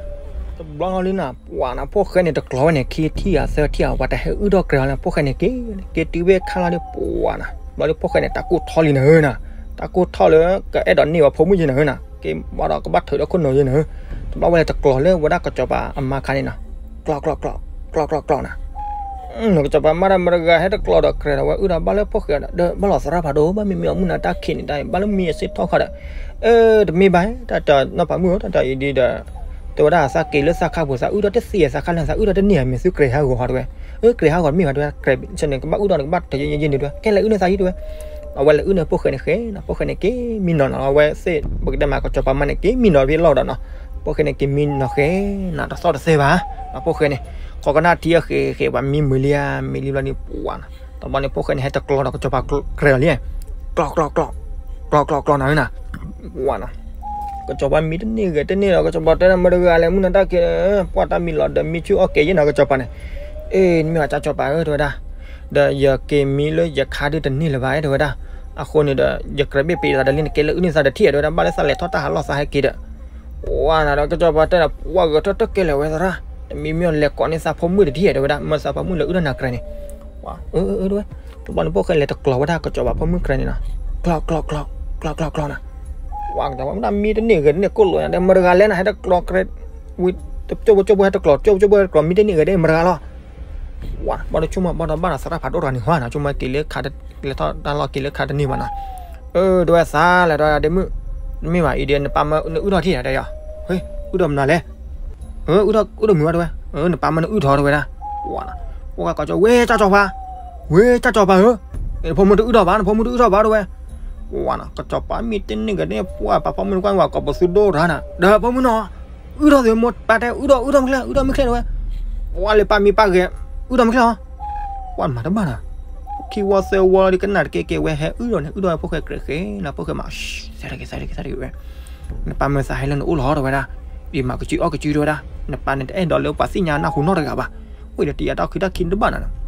တဘျီလီၤလံနီၤ ပှၤနီၤ ဖိၣ်ဃဲန့ၣ် တကျီဝဲန့ၣ် ခံထံၣ်ဧါသၢထံၣ်ဧါ ပှၤတဟဲအုၣ်ထီၣ်ကြဲးလီၤန့ၣ် ဖိၣ်ဃဲန့ၣ်က့ၤ က့ၤတုၤဖဲခါလီၤဒီး ပှၤနီၤ ဘျီဒီးဖိၣ်ဃဲန့ၣ် တၢ်ကိၢ်ထီၣ်လံနီၤဧၢနီၤ တၢ်ကိၢ်ထီၣ်လၢ ကအဲၣ်ဒိးန့ၢ်ဝဲဖိမုၣ်ယဲနီၤဧၢနီၤ က့ၤဘၣ်ဒီးကဘၣ်ထုးဒီးခိၣ်နူာ်ယဲနီၤဧၢ. တဘျီဝဲလဲၤတကျီလၢဝဲဒၣ်ကစီၤပၤအမါခါန့ၣ်နီၤ ကျီ ကျီ ကျီ ကျီ ကျီ ကျီနီၤ ကစီၤပၤမါဒီးမတၤတဂၤဟဲတကျီဒီးကြဲးဒီးဝဲအုၣ်ဒီးဘၣ်လၢဖိၣ်ဃဲဒီး ဘၣ်လီၤသရၣ်ဖးဒိၣ် ဘၣ်မ့မ့ၢ်အီၤမုၢ်နၤတၢ်ခံးန့ၣ်တၢ် ဘၣ်လၢမံအစ့ထီၣ်ခါဒီး အၢ တမ့ၢ်ဘၣ် တၢ်တနီၤဖးမုၣ်ဧၢ တၢ်တအံၤဒ်ဒီး တဲဝဲဒၣ်သးက့ၤလၢသးခါပူၤ သးအုၣ်ထီၣ်တသ့ သးခါလၢသးအုၣ်ထီၣ်တန့ၢ် မ့ၢ်သုကြဲးဟးဂီၤဟီတဝဲ အၢ ကြဲးဟးဂီၤတမ့ၢ်ဘၣ်တဝဲ ကြဲးဆၢန့ၣ် ကဘၣ်အုၣ်ထီၣ်န့ၣ် ကဘၣ်တယဲယဲန့ၣ်တဝဲ ကဲလဲၤအုၣ်န့ၢ်သးယံၤတဝဲ အဝဲလဲၤအုၣ်န့ၢ်ဖိၣ်ဃဲန့ၣ်ဃဲနီၤ ဖိၣ်ဃဲန့ၣ်က့ၤမံနီၤနီၤ အဝဲသ့ၣ် ပကတဲမး ကစီၤပၤမါန့ၣ် က့ၤမံနီၤဖဲလီၢ်ဒီးနီၤ ဖိၣ်ဃဲန့ၣ် က့ၤမံနီၤဃဲနီၤ တသီၣ်တသဲဘၣ် ဖိၣ်ဃဲန့ၣ် ခိးကနၣ်ထံအဃဲဃဲ ပှၤမံမုာ်လံဧါ မံလံဘျီန့ၣ် ပှၤနီၤ တဘျီန့ၣ် ဖိၣ်ဃဲန့ၣ် ဟဲတကျီဒီးကစီၤပၤကြဲးအီၤလံ ကျီ ကျီ ကျီ ကျီ ကျီ ကျီ နီၤ ကစီၤပၤမံတန့ၢ်ဂဲၤတန့ၢ်ဒီး ကစီၤပၤတဲန့ၣ် မတၤတဂၤလဲၣ် မုၢ်နၤတၢ်ခံး ပှၤတၢ်မံလီၤဒီးမံဆူၣ်အီၣ်ကဲၤယဲနီၤ ကစီၤပၤန့ၣ် အ့ နမ့ၢ်ဘၣ်ကၠီကစီၤပၤဧၢ တဲဝဲဒၣ် ဒီးယက့ၤမံလၢယခါဒုတန့ၢ်လၢၤဘၣ် တဲဝဲဒၣ် အဃိန့ၣ်ဒီး ယကြဲးဘ့ၣ်ပ့ၤသးဒီးလံ နကဲလၢအုၣ်န့ၢ်သးတထံၣ် တဲဝဲဒၣ် ဘၣ်လၢသးလဲၤထီၣ်တၢ်ဟးလီၢ်သးဟဲက့ၤဒီး ဝါနၤဒီး ကစီၤပၤတဲန့ၣ် ပှၤဂဲၤထီၣ်တကဲလၢၤဝဲသရၣ် တမံၤမ့ၢ်အီၤလဲၤကိးန့ၢ်သးဖိမုၣ်တထံၣ် တဲဝဲဒၣ် မၢသးဖိမုၣ်လၢအုၣ်ထီၣ်နၤကြဲးန့ၣ် အၢ အၢ တဲဝဲ တဘျီန့ၣ် ဖိၣ်ဃဲလဲၤတကျီဝဲဒၣ်ကစီၤပၤဖိမုၣ်ကြဲးန့ၣ်နီၤ ကျီ ကျီ ကျီ ကျီ ကျီ ကျီ နီၤ ပှၤကစီၤပၤမ့ၢ်တၢ်မံတန့ၢ်ဂဲၤတန့ၢ်ကိၣ်လိာ်ညါဒီး မတၤတဂၤလဲၣ်န့ၣ် ဟဲတကျီကြဲး ဝံၤ တကၠိဖိကၠိဖိဟဲတကျီ ကၠိဖိကၠိဖိဟဲတကျီ မံတန့ၢ်ဂဲၤတန့ၢ် မတၤတဂၤလီၤ ဝါ ဘၣ်ဒီးဆိကမိၣ် ဘၣ်ဒီးဘၣ်ဒီးသရၣ်ဖးဒိၣ်တဂၤန့ၣ်ဟါနီၤ ဆိကမိၣ်က့ၤလၢခါ လဲၤထီၣ်တၢ်လီၢ်က့ၤလၢခါတန့ၢ်ဘၣ်နီၤ အၢ တဲဝဲသးလဲၤဒီးဒ့မုၣ် တမ့ၢ်ဘၣ်အံၤဒီး နပၢ်မၢနအုၣ်ထီၣ်ထံၣ်ဧါ တဲယၤ ဟ့ အုၣ်ထီၣ်မနုၤလဲၣ် အၢ အုၣ်ထီၣ် အုၣ်ထီၣ်မုာ်ဘၣ်တဲဝဲ အၢ နပၢ်မၢနအုၣ်ထီၣ်တဲဝဲဒၣ် ဝါနီၤ ပှၤကစီၤ ဝဲကၠီကစီၤပၤ ဝဲကၠီကစီၤပၤဧၢ နဖိမုၣ်တအုၣ်ထီၣ်ဘၣ် နဖိမုၣ်တအုၣ်ထီၣ်ဘၣ်တဲဝဲ ဝါနီၤ ကစီၤပၤမံတန့ၢ်ဂဲၤတန့ၢ် ပှၤပှၤဖိမုၣ်တကွၢ်ဝဲကိးပသူဒိၣ်တဂၤနီၤ ဒီးဖိမုၣ်နီၤ အုၣ်ထီၣ်သုမိၢ်ပၢ်တဲ အုၣ်ထီၣ် အုၣ်ထီၣ်မုၢ်ချ့ အုၣ်ထီၣ်မုၢ်ချ့တဲဝဲ ပှၤလၢပၢ်မံပၢ်ဂဲၤ အုၣ်ထီၣ်မုၢ်ချ့လီၤ ပှၤမၤတဘၣ်နီၤ ခံဝီသၢဝီလီၤဒီး ကနၣ်တကဲကဲဝဲဟဲအုၣ်ဒီးန့ၣ် အုၣ်ဒီးဝဲဖိၣ်ဃဲကြဲးဃဲနီၤ, ဖိၣ်ဃဲမး သးတဂ့ၤ သးတဂ့ၤ သးတဂ့ၤဝဲ, နပၢ်မၢသးဟဲလၢနအိၣ်လီၤတဲဝဲဒၣ်, ဒ်မၤကစုအီၣ်ကစုတဲဝဲဒၣ်, နပၢ်န့ၣ်တအဲၣ်ဒိးလၢပှၤသ့ၣ်ညါနၢ်ဟူနီတဂၤဘၣ်, အိၣ်ဒီးတံၤယၤတၢ်ခုတၢ်ခံတဘၣ်နီၤနီၤ.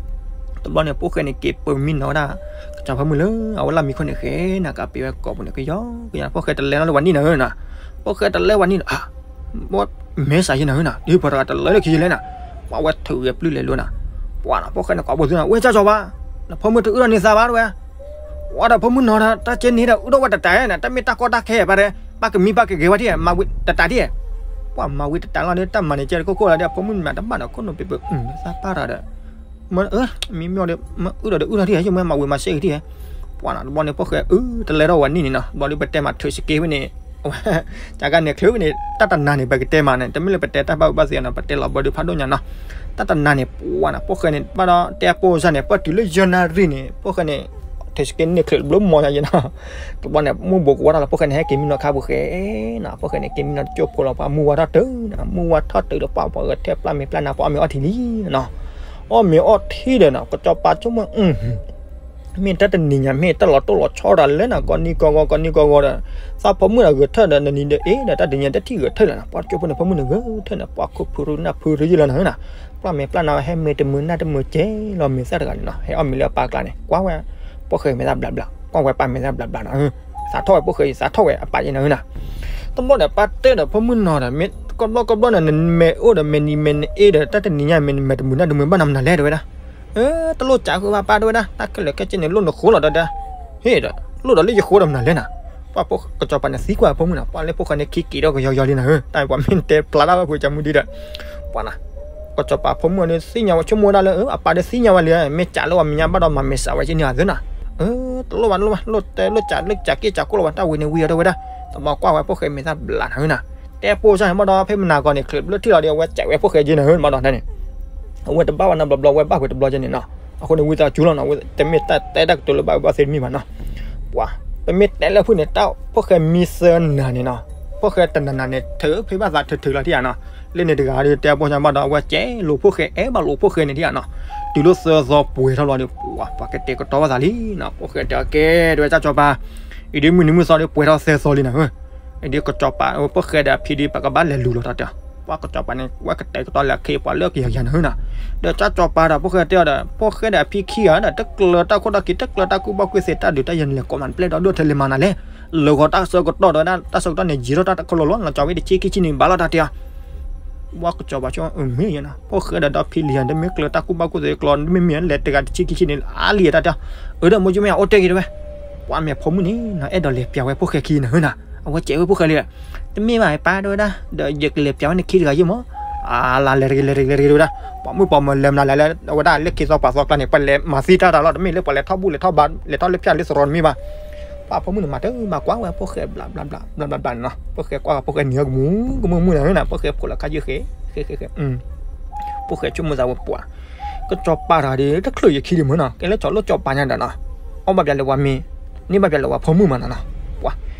တဘျီန့ၣ် ဖိၣ်ဃဲန့ၣ်က့ၤပၢမံနီၤဝဲဒၣ် ကစၢ်ဖၢမုၢ်လၢ အဝဲလၢမံခိၣ်န့ၣ်ဃဲနီၤ ကးပ့ၤဝဲကိာ်ပူၤန့ၣ် ကယီကယီ ဖိၣ်ဃဲတလဲၤနီၤလၢပှၤနံၣ်နီၤနီၤ, ဖိၣ်ဃဲတလဲၤပှၤနံၣ်နီၤ အါ မဲာ်ဆှးယဲနီၤနီၤ ဒ်ပှၤတဂၤတလဲၤလၢခံယလဲၣ်နီၤ, ပှၤဝဲထုးဂဲၤပျုၢ်လဲၤလိၤနီၤ, ပှၤနီၤ ဖိၣ်ဃဲန့ၣ် ကိးဘိသုနီၤ ဝဲကၠၢ်ကၠီၤပၤ, နဖိမုၣ်တအုၣ်ဒီးန့ၢ်သးဘၣ်တဲဝဲ, ပှၤဒီးဖိမုၣ်နီၤဒီး တၢ်ကဲန့ၣ်ဒီး အုၣ်ဒီးဝဲတတးနီၤ တၢ်မ့ၢ်တၢ်ကီတၢ်ခဲဘၣ်ဒီး ပၢ်ကမံပၢ်ကဂဲၤဝဲထံၣ် မၤဝံၤတတးဒ်, ပှၤမၤဝံၤတတးလီၤဒီး တၢ်မၤန့ၣ်ကဲတခိၣ်ခိၣ်လီၤဒီး အဖိမုၣ်မၤတဘၣ်ဒီး ခိၣ်နူာ်ပ့ၤပၢၤ သးပၢ်တၢ်ဒီး မ့ၢ်မ့ၢ်ဒီး မ့ၢ်အုၣ်ဒီးဒီးအုၣ်ထီၣ်ထံၣ် ယမ့ၢ်မၤဝံၤမၤစဲက့ၤထံၣ်, ပှၤနီၤ တဘျီန့ၣ် ဖိၣ်ဃဲအုၣ်တလဲထီၣ်ဝဲနံၣ်န့ၣ်နီၤ, ဘျီဒီးပတဲမးထုးစက့ဖဲန့ၣ် ဝဲ ကကန့ၣ်ချုးဖဲန့ၣ် တၢ်တနၤန့ၣ် ပကတဲမးန့ၣ် တမ့ၢ်လၢပတဲတၢ်ဘၣ်ဝံၤဘၣ်သ့နီၤ ပတဲလီၤဘၢဒုးဖးဒိၣ်ညါနီၤ, တၢ်တနၤန့ၣ် ပှၤနီၤ ဖိၣ်ဃဲန့ၣ် ဘၣ်ဒီးတဲအပိၢ်စၢ်န့ၣ် ပၢၢ်တုၤလၢယဲၢ်နၣ်ရံၣ်န့ၣ် ဖိၣ်ဃဲန့ၣ် ထုးစက့န့ၣ်ချုးတဘျီမီၢ်ညါယဲနီၤ, တဘျီန့ၣ် မုၢ်ဘိးကဝီၤတၢ်လီၤ ဖိၣ်ဃဲန့ၣ် ဟဲက့ၤမံနီၤခါပူၤဃဲနီၤ, ဖိၣ်ဃဲန့ၣ် က့ၤမံနီၤတကၠိၢ်ဖိလီၤ ပှၤမုၢ်ဝါထီၣ်တုၤနီၤ မုၢ်ဝါထီၣ်တုၤဒီး ပှၤပှၤဂဲၤထဲပျၢ်မ့ၤပျၢ်နါ ပှၤအီၣ်မ့ၤအီထံလံနီၤ, အီၣ်မ့ၤအီထံဒီးနီၤ ကစီၤပၤဆိကမိၣ် မ့ၢ်တၢ်တနံၤညါ မ့ၢ်တၢ်လီၤတိၢ်လီၤဆီတၢ်လဲၣ်နီၤ ကိးနံၤကိးဂီၤ ကိးနံၤကိးဂီၤဒီး သးဖိမုၣ်ဒီးဂဲၤထၢၣ်ဒီး နနံၤဒီးအ့ၣ်ဒီး တၢ်တနံၤညါတထံၣ်ဂဲၤထၢၣ်လၢၤနီၤ, ပှၤကၠိဖိန့ၣ် ဖိမုၣ်န့ၣ်ဂဲၤထၢၣ်န့ၣ် ပှၤခိၣ်ဖုရူနၢ်ဖုရူယဲလီၤနီၤနီၤ, ပျၢ်မ့ၤပျၢ်နါ ဟဲမ့ၤတမုာ်နၢ်တမုာ်ကဲလီၤ မ့ၢ်သၣ်တဂၤန့ၣ်နီၤ ဟဲအီၣ်မ့ၤလၢအပၢ်ကျါန့ၣ် ကွၢ်ဝဲ ဖိၣ်ဃဲမဲာ်သၣ်ဘျးဘျး ကွၢ်ဝဲပၢ်မဲာ်သၣ်ဘျးဘျးနီၤ, သးထီၣ်ဝဲဖိၣ်ဃဲ သးထီၣ်ဝဲအပၢ်ယဲနီၤနီၤ, တဘျီဒီးပၢ်တဲဒီးဖိမုၣ်နီၤဒီး မ့ၢ်ကဘျီကဘျီန့ၣ် နမဲာ်အိၣ်ဒီးမဲာ်နံၤမဲာ်နအ့ၣ်ဒီး တၢ်တနံၤညါမဲာ်နမဲာ်တမုာ်နၢ်တမုာ်ဘၣ်နီၤ မနုၤလဲၣ်တဲဝဲဒၣ်, တလိၣ်စးဃုဘၣ်ပၢ်တဲဝဲဒၣ် တၢ်ခဲလၢာ်ခဲဆ့န့ၣ် လိၣ်နဃိလီၤဒီး ဟ့ၣ်ဒီး လိၣ်ဒီးလၢယဃိဒီးမနုၤလဲၣ်နီၤ, ပှၤဖိကစီၤပၤန့ၣ်သံကွၢ်ဖိမုၣ်နီၤ ပှၤလၢဖိၣ်ဃဲန့ၣ်ခံက့ၤဒီးကယီယီလံနီၤ, တၢ်ပှၤမ့ၢ်တဲဖျါတၢ်ဘၣ်ဖုးကမူဒံဒီး ပှၤနီၤ ကစီၤပၤဖိမုၣ်န့ၣ်သ့ၣ်ညါဝဲဆိကမိၣ်ဝဲဒၣ်လၢ အပၢ်ဒီးသ့ၣ်ညါဝဲလံ မ့ၢ်စးလၢပှၤမဲာ်ညါ ဘၣ်ဒီးမၤမဲာ်စးဝဲက့ၤန့ၢ်အသးနီၤ, တလိၣ်ဘၣ်တလိၣ်ဘၣ် လိၣ်တဲလိၣ်စးလၢစးက့ၢ်စးကိၢ်လီၤဘၣ် တၢ်ဝံၤန့ၣ်ဝံၤအီၤတဲဝဲဒၣ်, တဘျီကွၢ်ဝဲဖိၣ်ဃဲမဲာ်သၣ်ဘျးနီၤနီၤ, တဲပိၢ်စၢ်န့ၣ်ဘၣ်ဒီး ဖဲမနၤကီၢ်န့ၣ် ချုးဘျၢထံၣ်လီၤဒီး အဝဲစးဝဲဖိၣ်ဃဲက့ၤနီၤ ဘၣ်ဒီးန့ၣ် အဝဲတဘၣ်ဝဲနီတဘျီဘျီ ဝဲဘၣ်ဝဲတဘျီကဲန့ၣ်နီၤ, အဃိန့ၣ်ဝံသးစူၤလီၤနီၤ တမ့ၢ်တၢ်တဲတၢ်ကတိၤလၢဘၣ်ဝဲဘၣ်သ့တမ့ၢ်ဘၣ်နီၤ, ပှၤ ပမ့ၢ်တဲလၢဖုၣ်န့ၣ် တၢ်ဖိၣ်ဃဲမံသၢနၤန့ၣ်နီၤ, ဖိၣ်ဃဲတနၤနၤန့ၣ် ထုးဖဲဘၣ်သးထုးထုးလီၤထံၣ်ဧါနီၤ, လၢန့ၣ်တဂၤဒီးတဲပိၢ်စၢ်ဘၣ်ဒီး အဝဲစဲးလိာ်ဖိၣ်ဃဲ အဲၣ်ဘၣ်လိာ်ဖိၣ်ဃဲန့ၣ်ထံၣ်ဧါနီၤ, တုၤလၢသၢသီပှဲၤထီၣ်လီၤဒီး ပှၤ ပှၤကတဲာ်ကတီၤဘၣ်သးလံနီၤ, ဖိၣ်ဃဲတဲအီၤကဲ တဲဝဲကၠၢ်ကစီၤပၤ, အံၤဒ်မုၢ်နံၤမုၢ်သီဒီးပှဲၤထီၣ်သၢသီလံနီၤ အံၤဒ်ကစီၤပၤ ဖိၣ်ဃဲဒီးအဖံဒ် ပကဘၣ်လဲၤလူၤလီၤတၢ်တဲအီၤ, ပှၤကစီၤပၤန့ၣ် ဝဲကတဲာ်ကတီၤလဲၤခ့ပှၤလၢကယၤယၤနီၤနီၤ, ဒီးကၠၢ်ကစီၤပၤဒီးဖိၣ်ဃဲတဲအီၤဒီး ဖိၣ်ဃဲဒီးအဖံခံဂၤဒီး တကျၢၤတၢ်ခိၣ်တၢ်ခံ တကျၢၤတၢ်ကူၣ်ဘၣ်ကူၣ်သ့ တၢ်ဒုးတၢ်ယၤန့ၣ် လဲၤကိးမး နပျဲၢ်ဒီဒိၣ်ထဲလဲၤမၤနၤလဲၣ်, လၢဂီၤတၢ်ဆၢကတီၢ်ဒီးဝဲဒၣ် တၢ်ဆၢကတီၢ်န့ၣ် ယံာ်ထီၣ်တၢ်တခီလီၤလီၤ လီၤကီဝဲတဆံခံဆံန့ၣ် ဘၣ်လီၤတၢ်တဲအီၤ ပှၤကစီၤပၤဆိ မ့ၢ်ယဲနီၤ ဖိၣ်ဃဲဒီးဒီဖံလံၤဟဲ တမ့ၢ်ကျၢၤတၢ်ကူၣ်ဘၣ်ကူၣ်သ့ကျီ တမ့ၢ်မ့ၢ်လဲၤတဂၤတဆံခံဆံန့ၣ် အါလံတၢ်တဲအီၤ, အၢ ဒီးမိၢ်ကၠိမ့ၢ်အိၣ်တဲက့ၤတဲဝဲ, ပှၤမဲာ်ဖိမုၣ်န့ၣ်နီၤ အဲၣ်ဒိးလဲၤပျးဝဲဖိၣ်ဃဲခံနီၤဟၢနီၤ, အဝဲစဲးဝဲဖိၣ်ဃဲလံ, တမ့ၢ်ဘၣ်ပၢ်တဲဝဲဒၣ် ဒီးယကလဲၤပျးဝဲန့ၣ်ခံတဂၤယဲမး, အလါလဲၤတဂ့ၤလဲၤတဂ့ၤလဲၤတဂ့ၤတဲဝဲဒၣ်, ပှၤမုၣ်ပှၤမၢၤလဲၤမနုၤလဲၤလဲၤ အဝဲဒၣ်လၢခံသီပှၤသီကျါန့ၣ် ပှၤလဲၤမၤသံတၢ်တၢ်လီၤ တမ့ၢ်လၢပှၤလဲၤထီၣ်ဘူၣ်လဲၤထီၣ်ဘါ လဲၤထီၣ်လၢဖၠၣ်လၢသရိာ်တမ့ၢ်ဘၣ် ပှၤဖိမုၣ်န့ၣ် မၤတၢ်မၤကွၢ်ဝဲဖိၣ်ဃဲဘျးဘျးဘျးဘျးဘျးန့ၣ်နီၤ, ဖိၣ်ဃဲကွၢ် ဖိၣ်ဃဲနံၤဟီကမူ ကမူမုၣ်န့ၣ်နီၤ ဖိၣ်ဃဲဖိးလီၤခါယုၢ်ဃဲ ဃဲဃဲဃဲ ဖိၣ်ဃဲဆိကမိၣ်သးဝဲပှၤ ကစီၤပၤတဂၤဒီး တချုးယခံဒံးမ့ၢ်နီၤ ကဲလၢကၠီၤလိၣ်ကၠီၤပၤညါဒီးနီၤ အီၣ်ဘၣ်ပျးလၢပှၤမ့ၤ န့ၢ်ဘၣ်ပျးလၢပှၤဖိမုၣ်မးနီၤနီၤ ပှၤ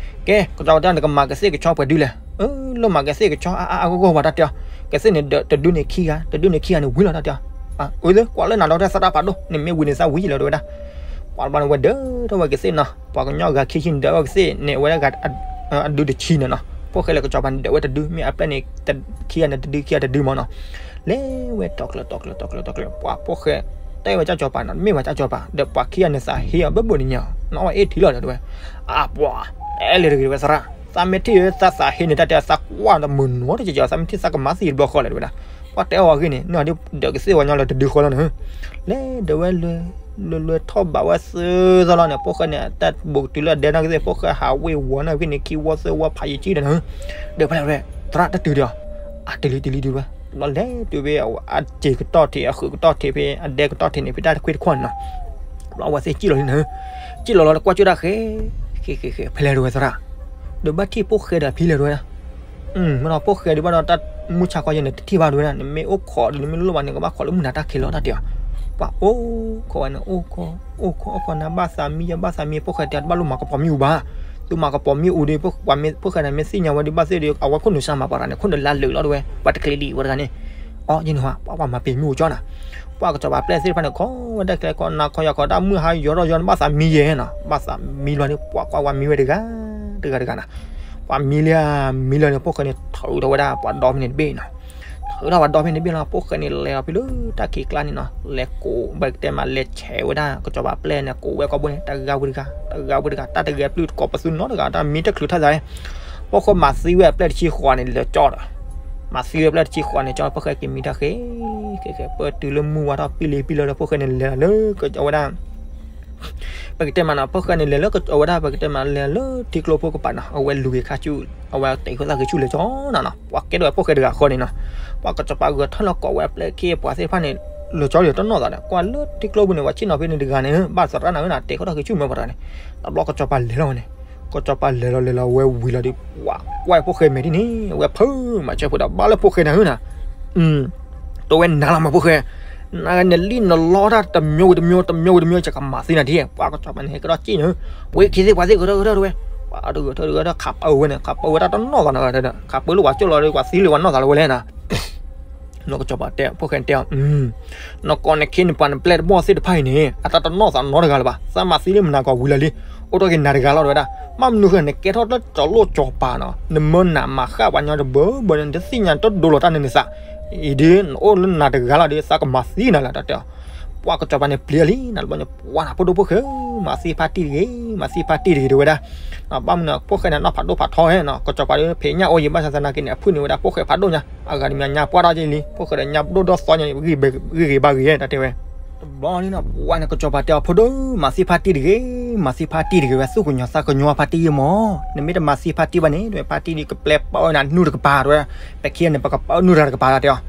ကဲ ကစီၤပၤတဲနကမၤကသ့ၣ်ကဆီပှဲၤဒုလဲၣ်, အၢ လိၣ်မၤကသ့ၣ်ကဆီအါအါအါဂီၢ်ဂီၢ်ပှၤတၢ်တဲအီၤ, ကသ့ၣ်န့ၣ်ဒီးတဒုန့ၣ်ခံဂၤ တဒုန့ၣ်ခံဂၤန့ၣ်ဝံၤလီၤတၢ်တဲအီၤ, အၢ ကွၢ်လၢနၤဒီးတၢ်သရၣ်ဖးဒိၣ် နမ့ၢ်ဝံၤန့ၣ်သးဝံၤလီၤတဲဝဲဒၣ် ပှၤတဘျီန့ၣ် ဝဲဒၢထီၣ်ဝဲကသ့ၣ်နီၤ, ပှၤကညီဂၤခံဆံန့ၣ် ဒၢဝဲကသ့ၣ်န့ၣ် အဝဲဒၣ်ဂၤ အဒုတဆံန့ၣ်နီၤ, ဖိၣ်ဃဲလၢကစီၤပၤန့ၣ် ဒၢဝဲတဒု မ့ၢ်အပျဲၢ်န့ၣ် ခံဂၤန့ၣ်တဒု ခံဂၤတဒုမ့ၢ်နီၤ, လဲၤဝဲတီၤကျၢၤ တီၤကျၢၤ တီၤကျၢၤ တီၤကျၢၤ ပှၤဖိၣ်ဃဲ တဲဝဲကၠၢ်ကစီၤပၤနီၤ မ့ၢ်ဝဲကၠၢ်ကစီၤပၤ ဒီးပှၤခံဂၤန့ၣ်သးဟ့အီၤဘၣ်ဘၣ်န့ၣ်ညါ, နအီၣ်ဝဲအ့ၣ်ထံလီၤတဲဝဲ, အါပှၤ အဲလဲၤတဂ့ၤဝဲသရၣ်, သးမ့ၢ်ထံၣ်သးသးဟ့န့ၣ် တၢ်တဲသးကွၢ်ဒီးမုာ်နီၤတကကီ သးမ့ၢ်ထံၣ်သးကမၤသံတဘျီဃီလဲၣ်တဲဝဲဒၣ်, ပှၤတဲအီၤဝဲဂ့ၢ်န့ၣ် နအီၣ်ဒ်ဒၢးကသ့ၣ်ဝဲညီလၢတဒုဃီလီၤန့ၣ် လဲၤဒၢးဝဲလၢ လၢလၢထီၣ်ဘးဝဲသၢသီလီၤန့ၣ် ဖိၣ်ဃဲန့ၣ် တၢ်ဘူးကတုၤလၢအဒဲနီၢ်ကသ့ၣ် ဖိၣ်ဃဲဟးဝ့ၢ်ဝီန့ၣ်ဝဲန့ၣ် ခံဝီသၢဝီဖးယံာ်ကံဒီးန့ၣ်, ဒၢးဖဲလဲၣ်ဝဲ သရၣ်တတုၤဒီး အတလံတလံတုၤဝဲ, ဘျီလဲၤတုၤဝဲ အစ့ၤကတီၢ်ထံး အဃုာ်ကတီၢ်ထံးဖဲ အဒဲကတီၢ်ထံးန့ၣ် ဖဲတၢ်တခွံတခွီၣ်န့ၣ်နီၤ, ဘျီအဝဲသ့ၣ်စံၣ်လီၤလံန့ၣ်, စံၣ်လီၤလီၤလၢကွၢ်ကၠိၣ်တၢ်ဃဲ ဃဲဃဲဃဲ ဖဲလဲၣ်တဲဝဲသရၣ်, ဒီးဘၣ်ထံၣ်ဖိၣ်ဃဲဒီးဖံလဲၣ်တဲဝဲဒၣ် မ့ၢ်ဒီးဖိၣ်ဃဲဒုးဘၣ်ဒီးတၢ်မုၢ်ဆါခီယဲၢ်န့ၣ် တထံၣ်ဘၣ်တဲဝဲဒၣ် နမ့ၢ်အိၣ်ခိးဒီးနမ့ၢ်လိၣ်ဘၣ်န့ၣ် ကဘၣ်ခိးလၢမုၢ်နၤတၢ်ခံးလီၤတၢ်တဲအီၤ, ပှၤအိၣ်ခိးဝဲန့ၣ် အိၣ်ခိး အိၣ်ခိး အိၣ်ခိးနၤဘၣ်သးမံယဲၢ်ဘၣ်သးမံ ဖိၣ်ဃဲတဲတဘၣ်လိၣ်မၤကပီၤမ့ၣ်အူဘၣ်, သုမၤကပီၤမ့ၣ်အူဒီး ပှၤမ့ၢ်ဖိၣ်ဃဲန့ၣ် မ့ၢ်သ့ၣ်ညါဝဲဒုးဘၣ်သ့ၣ်ဒီး အဝဲခိၣ်နူာ်စၢ်မၤပှၤတဂၤန့ၣ် ခိၣ်နူာ်လါလုာ်လီၤတဲဝဲ ပှၤတကျ့လံဝဲတဂၤန့ၣ်, အီၣ်ယဲန့ၣ်ဟါ ပှၤပှၤမၤပ့ၤမုၣ်အိၣ်ကၠီနၤ, ပှၤကစီၤပၤပျဲၢ်သ့ၣ်တဖၣ်န့ၣ် ခီဝဲဒၣ်ကျဲကီနၤခီယီၤခီ တၢ်မုၢ်ဟါယီၤထီၣ်ယီၤန့ၣ် ဘၣ်သးမံယဲနီၤ, ဘၣ်သးမံလီၤန့ၣ် ပှၤကွၢ်ဝဲမံဝဲတဂၤ တဂၤတဂၤနၤ, ပှၤမံလံဧါ, မံလီၤန့ၣ် ဖိၣ်ဃဲန့ၣ် ထုးထီၣ်ဝဲဒၣ်ပှၤဒီဖဲန့ၣ်တဘ့ၣ်နီၤ, ထုးထီၣ်ပှၤဒီဖဲန့ၣ်တဘ့ၣ်လီၤ ဖိၣ်ဃဲန့ၣ် လဲၤအီၤဖဲလၢတၢ်ခံးကျါန့ၣ်နီၤ, လဲၤကိး ပကတဲမး လဲၤဆဲးဝဲဒၣ် ကစီၤပၤပျဲၢ်န့ၣ် ကိးဝဲကိးဘိန့ၣ် တဂၤဝံၤတဂၤ တဂၤဝံၤတဂၤ တၢ်တဂဲၤပျုၢ်တကိးပသူနီတဂၤ တၢ်မံတချုးထါသး, ဖိၣ်ဃဲမၤသံဝဲအပျဲၢ်တဆံဃီန့ၣ် လဲၤကၠီဒီး မၤသံဝဲအပျဲၢ်တဆံဃီန့ၣ် ကၠီ ဖိၣ်ဃဲက့ၤမံတၢ်ဃဲ ကဲကဲ ပၢတုၤလၢမုၢ်ဝါထီၣ်ပံလံပံလီၤဒီး ဖိၣ်ဃဲန့ၣ်လဲၤလီၤလၢကဝဲဒၣ် ပကတဲမးနီၤ ဖိၣ်ဃဲန့ၣ်လဲၤလၢကဝဲဒၣ် ပကတဲမးလဲၤလၢထံကျိဖိကပၤနီၤ အဝဲလူၤဂ့ၤခါဆူၣ် အဝဲတဲာ်ခိၣ်သၣ်ဂ့ၤဆူၣ်လဲၤကၠီနီၤနီၤ ပှၤကဲထီၣ်ဝဲဖိၣ်ဃဲတဂၤဃီန့ၣ်နီၤ, ပှၤကစီၤပၤဂဲၤထီၣ်လၢကိးဝဲအပျဲၢ်ခံပှၤသ့ၣ်တဖၣ်န့ၣ် လဲၤကၠီဒီးတနီၣ်သးဒီး ကွၢ်လၢထံကျိပူၤန့ၣ် ပှၤဆ့ၣ်နီၤဖဲန့ၣ်တဂၤန့ၣ် ဘၣ်သရၣ်နၤဧၢနၤ တဲာ်ခိၣ်သၣ်ဂ့ၤဆူၣ်မၢပှၤတဂၤန့ၣ်, တဘျီကစီၤပၤလဲၤလီၤဝဲန့ၣ်, ကစီၤပၤလဲၤလီၤလဲၤလီၤဝဲဝံၤလီၤဒီး ပှၤကွၢ်ဖိၣ်ဃဲမဲာ်ဒ်န့ၣ် အဝဲဖုးမၤဆၢဖိဒီး ဘၣ်လၢဖိၣ်ဃဲနၤဧၢနၤ တဝဲနၤလီၤမးဖိၣ်ဃဲ, နလံၣ်နလီတၢ်တမျိုးဝံၤတမျိုး တမျိုးဝံၤတမျိုး ယကမၤသံနၤဒ် ပှၤကစီၤပၤန့ၣ် ဟဲကဒီးစ့ၣ်န့ၣ်, ဝဲခံသ့ၣ်ပှၤသ့ၣ်ဂဲၤထၢၣ်ဂဲၤထၢၣ်တဝဲ, ပှၤတဂဲၤထၢၣ်တဂဲၤထၢၣ် ခးပၢဝဲန့ၣ် ခးပၢဝဲတၢ်တနီၣ်သးနီၤ, ခးပၢလၢပှၤကၠိၣ်လီၤဒီး ပှၤသံလၢပှၤနီၢ်သးလီၤဝဲလဲၣ်နၤ နကစီၤပၤတဲ ဖိၣ်ဃဲတဲအီၤ, နကိးနခ့နပှၤနပျဲၢ်တဘီၣ်သ့ၣ်တဖၣ်အံၤန့ၣ် အတၢ်တနီၣ်သးနီတဂၤလၢၤဘၣ်, သးမၤသံလၢမနၤကီးဝံၤလီၤလံ, အိၣ်ထီၣ်က့ၤနၤတဂၤလီၤတဝဲဒၣ်, ဘၣ်မနုၤဃိ နကဲထီၣ်လၢကၠီၤလိၣ်ကၠီၤပၤနီၤ, နမၢနးမၤဃၣ်ပှၤညီတဘၢဘၢန့ၣ် နတသ့ၣ်ညါတဒိလီၤတၢ်န့ၣ်နသး, အံၤဒ် နအိၣ်လၢနၤတဂၤလီၤဒီး သးကမၤသံနၤလၢတၢ်တဲအီၤ, ပှၤကစီၤပၤန့ၣ်ပျံၤလံ နတဘျီညါ ပှၤနၤဖိဒိၣ်ဖိၣ်ဃဲဧၢ, မၤသံဖါတံၢ်တဂ့ၤ, မၤသံဖါတံၢ်တဂ့ၤတဝဲဒၣ်, ဘၣ်မနုၤ ဖိၣ်ဃဲန့ၣ် နီၢ်ဖးဒိၣ်ဖးထီဝဲနီၤ, ကစီၤပၤဒီးဖံးညၣ်အိၣ်ယံၤ ဘၣ်ဆၣ်သနာ်က့န့ၣ် အဖုၣ်န့ၢ်ဝဲဒၣ်ဖိၣ်ဃဲဖးဒိၣ်ညါ, အဂၤတမံၤညါပှၢ်ထီၣ်က့ၤလံ, ဖိၣ်ဃဲဒီးညါဒိၣ်ဒီးသီညါ ဂ့ၤဂ့ၤဘၣ်ဂ့ၤ တၢ်တဲဝဲ, တဘျီန့ၣ်နီၤ ပှၤန့ၣ် ကစီၤပၤတဲအီၤ ဖိဒိၣ် မၤသံဖါတံၢ်တဂ့ၤ, မၤသံဖါတံၢ်တဂ့ၤဝဲ သူၣ်ကညီၤသးကညီၤဖါတံၢ်ယဲမး, နမ့ၢ်တမၤသံဖါတံၢ်ဘၣ်န့ၣ် တဝဲဖါတံၢ်ဒီးကပျဲပာ်ဝဲနၤနုၢ်တကပၤတဝဲ, ပခံဂၤန့ၣ် ပကပာ်နုၢ်တၢ်တကပၤတၢ်တဲအီၤ,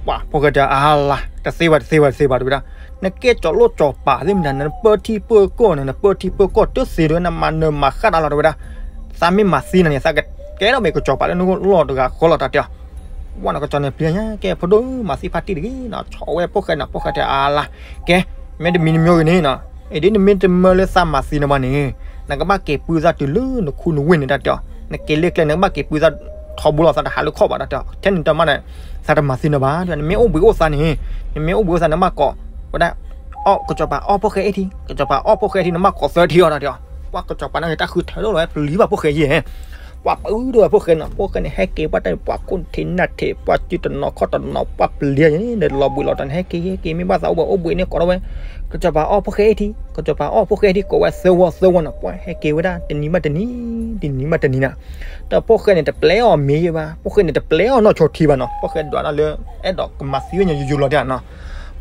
ပှၤဖိၣ်ဃဲတဲ အါလါ တသ့ဘၣ်တသ့ဘၣ်တသ့ဘၣ်တဝဲဒၣ်, နကဲကၠီၤလိၣ်ကၠီၤပၤသ့ၣ်မတၤ နပၢထံပၢကီၢ်န့ၣ် နပၢထံပၢကီၢ်တသ့တဝဲ နမၤနၢၤမၤဃၣ်တၢ်လီၤတဝဲဒၣ်, သးမ့ၢ်မၤသံနၤန့ၣ် သးကကဲထီၣ်မ့ၢ်ကစီၤပၤလၢနဂီၢ်လီၢ်တဂၤဃီလီၤတၢ်တဲအီၤ, ပှၤန့ၣ် ကစီၤန့ၣ်ပျံၤညါ ကဲဖိဒိၣ် မၤသံဖါတံၢ်တဂ့ၤနီၤ, ဆီၣ်ဝဲဖိၣ်ဃဲန့ၣ် ဖိၣ်ဃဲတဲအါလါ, ကဲ မ့တမံၤတမံၤဂ့ၤန့ၣ်နီၤ, အံၤဒ်နမ့ၢ်တမၢလၢသးမၤသံနၤဘၣ်န့ၣ်, နကဘၣ်က့ၤပုၢ်သးတုၤလၢနခူနဝ့ၢ်န့ၣ်တၢ်တဲအီၤ, နက့ၤလၢကျဲန့ၣ် နကဘၣ်က့ၤပုၢ်သးထီဘိလီၤ သးတဟးလၢခီၣ်ဘၣ်တၢ်တဲအီၤ, ထဲန့ၣ်တမၣ်န့ၣ် သးတမၤသံနၤဘၣ်, နမ့ၢ်အိၣ်ဘှံးအိၣ်သါန့ၣ်, နမ့ၢ်အိၣ်ဘှံးအိၣ်သါ နဘၣ်ကိး ဝဲဒၣ် အီၣ် ကစီၤပၤအီၣ်ဖိၣ်ဃဲအ့ၣ်ထံ, ကစီၤပၤအီၣ်ဖိၣ်ဃဲအ့ၣ်ထံ နဘၣ်ကိးသၢထံအီၤတၢ်တဲအီၤ, ပှၤကစီၤပၤန့ၣ်ဂ့ၤ တၢ်ဃုထၢထီၣ်လီၤဝဲ ပျံၤဘၣ်ဖိၣ်ဃဲယဲၢ် ပှၤပၢဒိၣ်ဝဲဖိၣ်ဃဲန့ၣ် ဖိၣ်ဃဲန့ၣ် ဟဲက့ၤပှၤတၢ်န့ၣ် ပှၤခိၣ်ထံးနၢ်ထံး ပှၤစုတနီၤခီၣ်တနီၤ ပှၤပျံၤယဲၢ်န့ၣ် လီၤဘှံးလီၤတီၤန့ၣ် ဟဲက့ၤဟဲက့ၤ မ့ၢ်ဘၣ်သးအိၣ်ဘှံးအိၣ်ဘှံးန့ၣ် ကိးထီၣ်ဝဲ ကစီၤပၤအီၣ်ဖိၣ်ဃဲအ့ၣ်ထံ, ကစီၤပၤအီၣ်ဖိၣ်ဃဲအ့ၣ်ထံ ကိးဝဲသၢဝီသၢဝီန့ၣ် ပှၤဟဲက့ၤဝဲဒၣ် တနံၤဘၣ်တနံၤ, တနံၤဘၣ်တနံၤန့ၣ်, ဒီးဖိၣ်ဃဲန့ၣ် တပျဲအီၤမ့ၢ်ယဲၢ်ဘၣ်, ဖိၣ်ဃဲန့ၣ် တပျဲအီၤနီၢ်ဆိထံဘၣ်နီၤ, ဖိၣ်ဃဲဒွးတၢ်လၢ အဲၣ်ဒိးကမၤသံဝဲညါယူၤယူၤလီၤဒၣ်နီၤ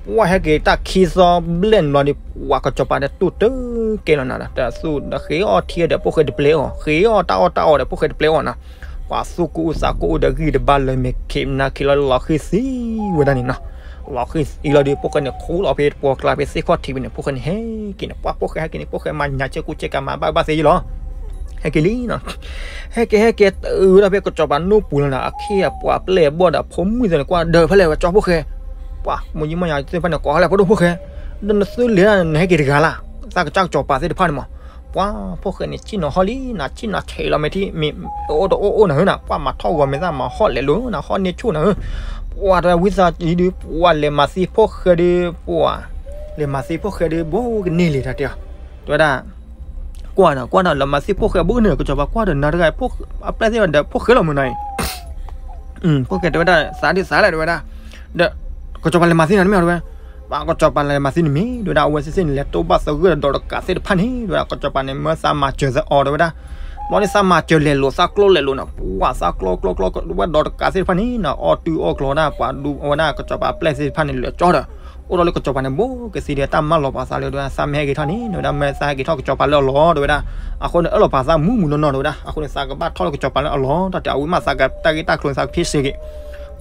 ပှၤဟဲက့ၤတၢ်ခံသီဘျဲၣ်န့ၣ်ဘျီဒီး ပှၤကစီၤပၤဒီးတူၢ်တကဲလီၤနၤဒီး တၢ်သူၣ်ဒီးဃ့အီၣ်ထံဒီး ဖိၣ်ဃဲတပျဲအီၤ, ဃ့အီၣ်တၢ်အီၣ်တၢ်အီဒီး ဖိၣ်ဃဲတပျဲအီၤနီၤ, ပှၤသူၣ်ကအိၣ်သးကအိၣ်ဒီးဂံၢ်တဘါလၢၤ မ့ၢ်ခံးမနၤခံးလီၤ လီၤဃံသံဝဲဒၣ်န့ၣ်နီၤ, လီၤဃံသံလီၤဒီး ဖိၣ်ဃဲန့ၣ် ခူလီၤဖဲပှီၢ်ကျါဖဲသ့ၣ်ခီၣ်ထံးဖဲန့ၣ် ဖိၣ်ဃဲန့ၣ်ဟဲက့ၤန့ၣ် ပှၤဖိၣ်ဃဲဟဲက့ၤန့ၣ် ဖိၣ်ဃဲမၤညါကဲကူကဲကၤမၤဘၣ်ဘၣ်သ့ယဲၢ်လီၤ ဟဲက့ၤလံနီၤ, ဟဲက့ၤဟဲက့ၤတုၤဝဲဒၣ်ဖဲကစီၤပၤနိၣ်ပူၤလီၤနီၤ, အခ့အပှၤပျဲၢ်ဘီၣ်ဒီးဖိမုၣ်သ့ၣ်န့ၣ် ကွၢ်ဒၢးဖဲလဲၣ်ဝဲကၠီဖိၣ်ဃဲ, ပှၤမိၢ်ယံမီၢ်ယၤသ့ၣ်တဖၣ်န့ၣ် ကိးဟီလဲၣ်ဖိဒိၣ်ဖိၣ်ဃဲ, ဒီးနသုလဲၤဒၣ်နဟဲက့ၤတဂၤလၢ်, သးကစၢ်ကစီၤပၤသ့ၣ်တဖၣ်န့ၣ်မး, ပှၤဖိၣ်ဃဲန့ၣ် ဆ့ၣ်နီၤဟီၣ်လံနီၤ, ဆ့ၣ်နီၤဆဲးလီၤမ့ၢ်ထံ မ့ၢ်အိၣ်တအိၣ်အိၣ်နၤဧၢနီၤ, ပှၤမၤထီၣ်ဂီၤမ့ၢ်သးမၤဟီၣ်လဲၤလိာ်နၤ, ဟီၣ်န့ၢ်ဆူၣ်နၤဧၢ, ပှၤတဝဲဝံသးအံၤဒီး ပှၤလဲၤမၤသံဖိၣ်ဃဲဒီး ပှၤ လဲၤမၤသံဖိၣ်ဃဲဒီး ဘိကန့ၢ်လံတၢ်တဲအီၤ, တဲဝဲဒၣ် ကွၢ်ဒီး ကွၢ်ဒီး လဲၤမၤသံဖိၣ်ဃဲဘိကန့ၢ် ကစီၤပၤကွၢ်ဒီးနၤတဂၤ အပျဲၢ်သ့ၣ်ဒီးဖိၣ်ဃဲလီၤမုၢ်နၤအံၤ, ဖိၣ်ဃဲတဲဝဲဒၣ် သးဒ်သးလဲၣ်တဲဝဲဒၣ်, ဒီး ကစီၤပၤလဲၤမၤသံနၤတမ့ၢ်တဲဝဲ, ပှၤကစီၤပၤလဲၤမၤသံနမ့ၢ် တဲဝဲဒၣ် အဝဲသ့ၣ်သ့ၣ်န့ၣ် လဲၤတိၢ်ဘၣ်သဂၢၢ်ဒီးဒီးတကးသ့ၣ်တဖၣ်န့ၣ် တဲဝဲဒၣ် ကစီၤပၤန့ၣ် မၢသးမၤစၢၤသးအီၤတဲဝဲဒၣ်, ဘျီန့ၣ်သးမၤစၢၤလဲၤလိာ်သးကျိလဲၤလိာ်နီၤ ပှၤသးကျိကျိကျိ ဝဲဒီးတကးသ့ၣ်တဖၣ်န့ၣ်နီၤ အီၣ်တုၤအီၣ်ကျိၤဒၣ် ပှၤဒူအဝဲဒၣ်ကစီၤပၤအပျဲၢ်သ့ၣ်တဖၣ်န့ၣ် လဲၤကၠီဒီး အိၣ်ဒီးလၢကစီၤပၤန့ၣ် ဘိကသံဒီးတၢ်မၢလီၤပာ်သးလၢ တဲဝဲဒၣ်သးမ့ၢ်ဟဲက့ၤထီၣ်န့ၣ် တဲဝဲဒၣ်မၢသးဟဲက့ၤထီၣ်ကစီၤပၤလၢအလီၢ်တဲဝဲဒၣ်, အဃိန့ၣ် အၢၣ်လီၤပာ်သးမူးမူးနီၢ်နီၢ်တဲဝဲဒၣ်, အဃိန့ၣ် သးကဘၣ်ထီၣ်လၢကစီၤပၤလၢအလီၢ် တၢ်တဲအဝံမးသးကတၢ်ဂ့ၢ်တၢ်ကျိၤန့ၣ် သးကဖ့စ့ၢ်ကီး,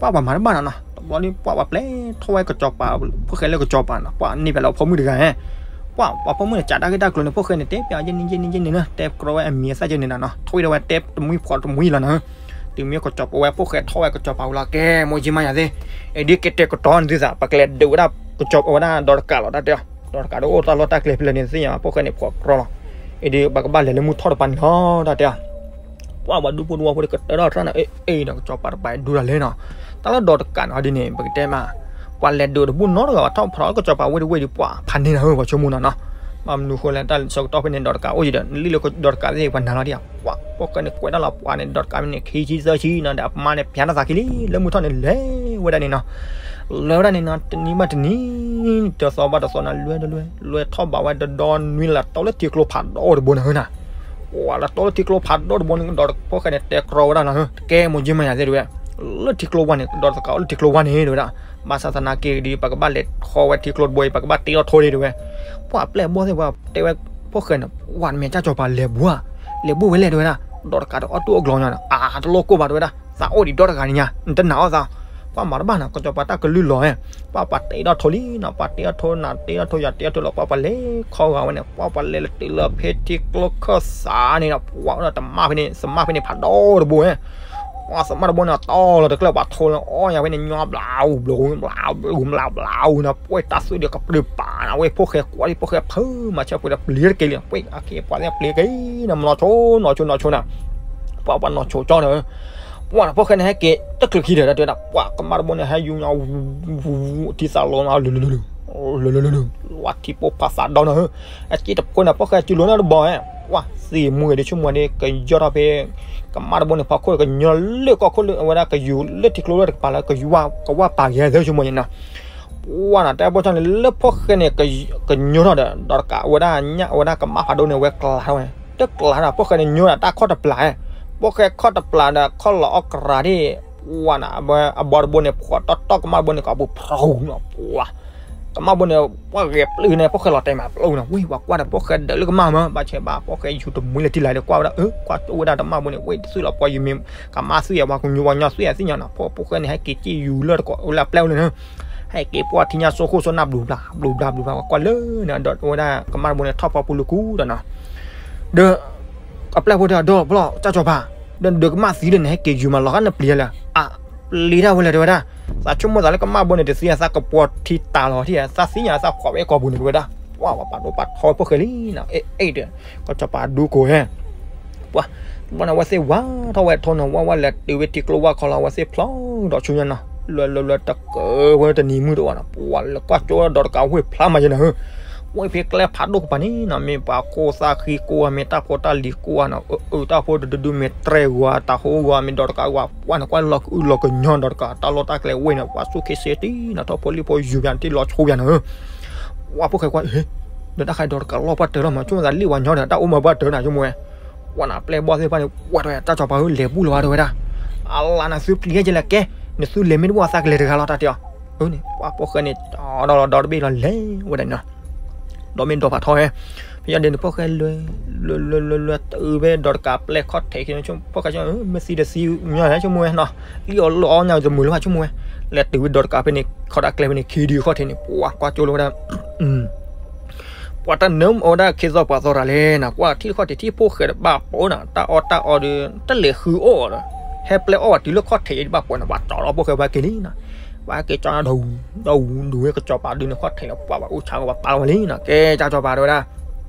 ပှၤပှၤမၤတဘၣ်နီၤနီၤ တဘျီန့ၣ် ပှၤပှၤပျဲထီၣ်ဝဲကစီၤပၤ ဖိၣ်ဃဲလၢကစီၤပၤနီၤ ပှၤန့ၢ်ပၢၢ်လၢဖိမုၣ်တဂၤဟဲ ပှၤပှၤဖိမုၣ်န့ၣ် ကးတၢ်ဂ့ၢ်တၢ်ကျိၤန့ၣ် ဖိၣ်ဃဲန့ၣ် တဲပျးယဲၢ်နံၣ်ယဲၢ်နံၣ်ယဲၢ်နံၣ်နီၤ တဲကြၢးဝဲအမံၤအသၣ်ယဲၢ်နံၣ်နီၤ ထီၣ်ဝဲဒၣ်ဝဲတဲတမှံၤဖီတမှံၤလီၤနီၤ, တုၤမ့ၢ်ကစီၤပၤဝဲဖိၣ်ဃဲထီၣ်ဝဲကစီၤပၤဝဲလီၤ ကဲ မိၢ်ယံမါယၤသ့ၣ်, အဒ်ကဲတဲာ်ကတီၤနသုသး ပကလဲၤဒုးဝဲဒၣ်ကစီၤပၤဝဲဒၣ်ဒီးတကးလီၤ တၢ်တဲအီၤ ဒီးတကးဒီးအိၣ်တၢ်လီၢ်တၢ်ကျဲဖဲလဲၣ်န့ၣ် သ့ၣ်ညါ ဖိၣ်ဃဲန့ၣ် ဖှီၣ်ကြီလီၤ, အဒ်ပကဘၣ်လဲၤလၢမုၢ်ထီၣ်တပၤန့ၣ်လီၤ တၢ်တဲအီၤ ပှၤပှၤဒူဖိဒူဝီဖိဒီးကတၢၢ်ထီၣ်တၢ်န့ၣ် အ့ၣ်ဒီးကစီၤပၤတပၤဒူတၢ်လဲၣ်နီၤ, တၢ်လၢဒီးတကးန့ၣ် ဟီဒ်န့ၣ် ပကတဲမး ပှၤလဲၤဒုးတဘူၣ်နီတဂၤဘၣ် ထီၣ်ဖျိးလၢကစီၤပၤဝ့ၢ်တဝ့ၢ်ဒီး ပှၤဖးန့ၢ်နၤဧၢ ပှၤဆိကမိၣ်နၤနီၤ. ဘၣ်မနုၤဃိလဲၣ် တၢ်ဆၢကတီၢ်ဖဲန့ၣ် ဒီးတကးအိၣ်ယံၤဒီး နလံၣ်လၢဒီးတကးသ့ၣ် ပှၤနၤလီၤဒံးဧါ ပှၤဖိၣ်ဃဲန့ၣ် ကွဲးတၢ်လီၤပှၤန့ၣ် ဒီးတကးမ့ၢ်န့ၣ် ခံဆံသၢဆံနီၤ ဒီးအမါန့ၣ် ပျးတၢ်သးခံလံ လၢမုၢ်ထီၣ်န့ၣ် လဲၤဝဲဒၣ်န့ၣ်နီၤ. လဲၤဝဲဒၣ်န့ၣ်နီၤ တနံၤဘၣ်တနံၤ တသီဘၣ်တသီနီၤ လဲၤတလဲၤ လဲၤထီၣ်ဘးဝဲတဒီနွံ လၢတိလၢထံကျိဖးဒိၣ်တဘိန့ၣ်ဧၢနီၤ. ပှၤလၢတိလၢထံကျိဖးဒိၣ်တဘိန့ၣ် ဒီးဖိၣ်ဃဲန့ၣ် တဲကြီဝဲဒၣ်နီၤ တကဲမိၢ်ကၠံမၤယၤသ့ၣ်တဝဲ လၢထံကျိဝါန့ၣ် ဒီးတကးအိၣ်လၢထံကျိဝါန့ၣ်တဝဲဒၣ်. ဘၣ်ဆၣ်သနာ်က့ဒီး ပကဘၣ်လဲၤထီၣ်ဝဲထံကျိတဘိအံၤ ပကဘၣ်တ့အီၣ်ထိဒံးတဝဲ. ပှၤပျဲၢ်ဘီၣ်သ့ၣ် ပှၤတဲဝဲဖိၣ်ဃဲန့ၣ် ပှၤနမ့ၢ်ကၢ်ကၠီၤပၤလဲၤဘူၣ်ဧါ လဲၤဘူၣ်ဝဲလဲၣ်တဝဲဒၣ်. ဒီးတကးဒီးအီၣ်တူၢ်အီၣ်ကျီၤညီနီၤ အါတလိၣ်ကိၢ်ဘၣ်တဝဲဒၣ် သးအိၣ်ဒံးဒီတဂၤန့ၣ်ညါ နတနာ်အီၣ်သး ပှၤမၤတဘၣ်နီၤ ကစီၤပၤတၢ်ကလုၢ်လီၤဧါ. ပှၤပှၤတ့ထီၣ်ထိလံနီၤ ပှၤတ့ထီၣ်ထိနၤ တ့ထီၣ်ထိယၤ တ့ထီၣ်ထိလီၤ ပှၤပှၤလဲၤခီဂာ်ဝဲန့ၣ် ပှၤပှၤလဲၤလၢတုၤလၢဖဲထံကျိခၢၣ်စးန့ၣ်ဒီး ပှၤအိၣ်ဒီးသမါဖဲန့ၣ် သမါဖဲန့ၣ်ဖးဒိၣ်တဘိဧါ. ပှၤသမါတဘိန့ၣ် တီၢ်လီၤတကျၢၢ် ပှၤထိလီၤအီၣ်ညါဖဲန့ၣ် ညီဘျးအူဘျးအူ ဘျးဘျးအူဘျးဘျးအူနီၤ ပှၤတၢ်သွံၣ်ဒီးကပြုၢ်ပာ်နီၤ ဝဲဖိၣ်ဃဲကွၢ်ဒံး ဖိၣ်ဃဲဖုးမၤဆၢပှဲၤဒီးပျံၤတက့ၢ်လံ ပှၤအခ့အပှၤသ့ၣ်ပျံၤက့ၤနီၤ မနီၤဆိနီၤဆိနီၤဆိနီၤ ပှၤပှၤနီၤဆိကၠီနီၤ. ပှၤဖိၣ်ဃဲန့ၣ် ဟဲက့ၤတချုးခံဒီး တၢ်တဲဝဲဒၣ် ပှၤကမၣ်တဘိန့ၣ် ဟဲယူၤညီ ထံသးလီၤနီၤ လၢလၢလၢလၢ လၢလၢလၢလၢ ဝဲထံပိာ်ဖးသးဒီနီၤဧၢ. အစ့တဖိန့ၣ် ဖိၣ်ဃဲစုလိၤနီတဘီဧါ. ပှၤသ့ၣ်မူဂ့ၤဒီး ဆိကမိၣ်ဒီး ကယီၢ်ထီၣ်ဖဲ ကမၣ်တဘိန့ၣ် ဖီခိၣ်ဒီး ကညီလၢကီၢ်ခိၣ်လၢအဝဲဒၣ် ကယူၤလၢထံကျိလၢတကပၤလၢ ကယူၤဝါ ကဝၢ်ပာ်က့ၤသၢဆိကမိၣ်န့ၣ်နီၤ. ပှၤနီၤ တဲဘီၣ်ဆီန့ၣ် လၢဖိၣ်ဃဲန့ၣ် ကညီထီၣ်ဒီး ဒီးတကးဝဲဒၣ်ညၣ် အဝဲဒၣ်ကမၣ်ဖးဒိၣ်န့ၣ် ဝဲကျးထီၣ်ဝဲ တကျးထီၣ် ဖိၣ်ဃဲန့ၣ် ညီဒီးတၢ်ခီၣ်တပျၢ်ဧါ. ဖိၣ်ဃဲခီၣ်တပျၢ်ဒီး ခီၣ်လီၤအီၣ်ကရၤဒၣ် ပှၤနီၤ အဘီတဘိန့ၣ် ဖှီၣ်တီတီၢ်ကမၣ်တဘိန့ၣ် ကီးပူၤဖျိနီၤ ပှၤ ကမၣ်ဘိန့ၣ် ပှၤဂဲၤပျုၢ်န့ၣ် ဖိၣ်ဃဲလီၤတဲာ်မးပျုၢ်နီၤ ဝံၤ ပှၤကွၢ်ဒီးဖိၣ်ဃဲဒၢးလၢကမၣ်မး ဘၣ်ဆဲးဘၣ် ဖိၣ်ဃဲယူၤတမှံလၢထံလၢ်ဒီး ကွၢ်ဝဲဒၣ် အၢ ကွၢ်ကၠိဝဲဒၣ်တမၣ်ဘိန့ၣ် ဝဲတသွံၣ်လီၤ ပှၤယူၤမ့ၢ် ကမၣ်သွံၣ်ဧါ ပှၤကညီပှၤညီသွံၣ်ဧါ သ့ၣ်ညါနီၤ ဖိၣ်ဃဲန့ၣ် ဟဲက့ၤစ့ယူၤလၢတကိးလၢအပျဲၢ်အိၣ်လၢန့ၣ် ဟဲက့ၤပှၤထံညါစိခိၣ်စိနၢ်ဘျုးဘျါ ဘျုးဘျါဘျုးဘျါ ပှၤကွၢ်လၢန့ၣ် ဒီးဝဲဒၣ်ကမၣ်တဘိန့ၣ် ထီၣ်ဖီပူၤလၢကူဒီးနီၤ ဒီး အပျဲၢ်ဖိတဲ ဒီးဖျီၣ် ကၢ်ကၠီၤပၤ ဒီးဒုးကမၣ်သံဒီးန့ၣ် ဟဲက့ၤယူၤမးလီၤ ဃၣ်နပျံၤလဲၣ် အပျံၤတၢ်ဝဲလဲၣ် တဲဝဲဒၣ် သးဆိကမိၣ်သးလၢကမၣ်ဘိန့ၣ် တသံအသးကပှီၤထံတၢ်လီၤထံ သးသံညါ သးကွၢ်ဝဲအကိာ်ပူၤန့ၣ် တဲဝဲဒၣ် ပှၤပှၤပာ်ဒိၣ်ပာ်ထီဖိၣ်ဃဲလံနီၤ အဲၣ်အဲၣ်ဒီး ကၢ်ကၠီၤပၤဒူကိးဟဲ ပှၤ တဘျီန့ၣ် အဝဲသ့ၣ်ဝါထီၣ်ဝဲထိနီၤ ဝဲဝဲလဲၤတုၤဝဲထံကျိဝါခီလီၤ အဝဲသ့ၣ်ဖျီၣ်ဒီးဆူညါနီၤ လဲၤလဲၤလဲၤတကၢဝဲတနံၤမုၢ်တအိၣ်နီၤ ပှၤလဲၤကွၢ်ကၠိဒီးတကးဝ့ၢ်ဖျါမးယဲနီၤ ဝ့ၢ်ဖဲကျဲဖးဒိၣ်ကပၤန့ၣ်နီၤ မ့ၢ်ပှၤကိၢ်သၣ်ဃံကိၢ်ဧါ မ့ၢ်တၢ်ဖိတၢ်လံၤကိၢ်ဧါနီၤ အအုၣ်တၢ်ဖိတဒုဒု မ့ၢ်တြဲၤဂီၤတၢ်ဟိဂီၤ မ့ၢ်ဒီးတကးဝဲ ပှၤန့ၣ်ကွၢ်လီၤကအုၣ်လီၤကညီဒီးတကး တၢ်လီၢ်တၢ်ကျဲဝ့ၢ်န့ၣ် ပှၤဆူၣ်ခ့စ့တံၢ်နီၤ ထီၣ်ဖိလံၣ်ဖိယူၤပၠးတံၢ်လီၤဆိပၠးနီၤ ပှၤဖိၣ်ဃဲကွၢ် ဒီးတၢ်ခါဒီးတကးလီၢ်ပှၢ်တၢၢ်လီၤမး ဆိကမိၣ်သးလံၣ်ဝဲညီဒီး တၢ်အိၣ်မးပှၢ်တၢၢ်နီၤ ဆိကမိၣ်ဝဲ ပှၤန့ၣ်ပျဲၢ်ဘီၣ်သ့ၣ်တဖၣ်န့ၣ် ဝဲတဲဝဲ တၢ်ကၠီၤပၤဧၢ လဲၤဘူၣ်လီၤဘၣ်တဲဝဲဒၣ် အလါနၤသုပျံၤယဲလဲၣ်ကဲ နသုလဲၤမ့ၢ်တဘူၣ်အသးကလဲၤတဂၤလီၤ တၢ်တဲအီၤ အန့ၣ် ပှၤဖိၣ်ဃဲန့ၣ် ဒီးလီၤဒီတဘ့ၣ်လီၤလဲၤဝဲဒၣ်နီၤ ဒီးမ့ၢ်ဒီးဖးထီဟဲ ဖဲညါဒ်န့ၣ် ဖိၣ်ဃဲလဲၤ လဲၤလဲၤလဲၤလဲၤ တုၤဝဲဒီးတကးပျဲၢ်ခီၣ်ထံးခံ ဖိၣ်ဃဲ မ့ၢ်သံတသံညီဟဲ ဆိကမိၣ်ဝဲနီၤ လံၣ်အီၣ်လီအီၣ်ညါတမုာ်လၢၤဘၣ် ဆိကမိၣ်ဝဲ လဲၤတုၤဝဲဒီးတကးဖဲန့ၣ် ခီၣ်တၢ်ကျဲဖဲန့ၣ် ခံဒုခီၣ်ထံးန့ၣ် ပှၤကွၢ်ကၠိလီၤဝဲဒၣ် ပှၤတနၢမၤဝဲဒၣ်ခ့သီပှၤသီတၢ်လဲၣ်နီၤ ကွၢ်ထံၣ်ခီၣ်ထံးထံၣ်ဖိၣ်ဃဲတဘၣ်ပိာ်နီၤ တၢ်အီၣ်တၢ်အီဒီး တလဲၤဃုအီၣ်ဒီး ဟဲပျဲၢ်အီၣ်ဘၣ်တုၤလၢခီၣ်ထံးအံၤတဘၣ်ပိာ်နီၤ ပှၤကၠီလီၤဖိၣ်ဃဲပှၤက့ၤလံနီၤ ပှၤက့ၤကၠီဒီး ဒီးဒုးဝဲကစီၤပၤဒုးန့ၣ်ခီၣ်ထံးလီၤ ပှၤဘၣ်အိၣ်ဆါကပၤပာ်လီၤဝဲလံနီၤ ကဲကၠီၤပၤတဲဝဲဒၣ်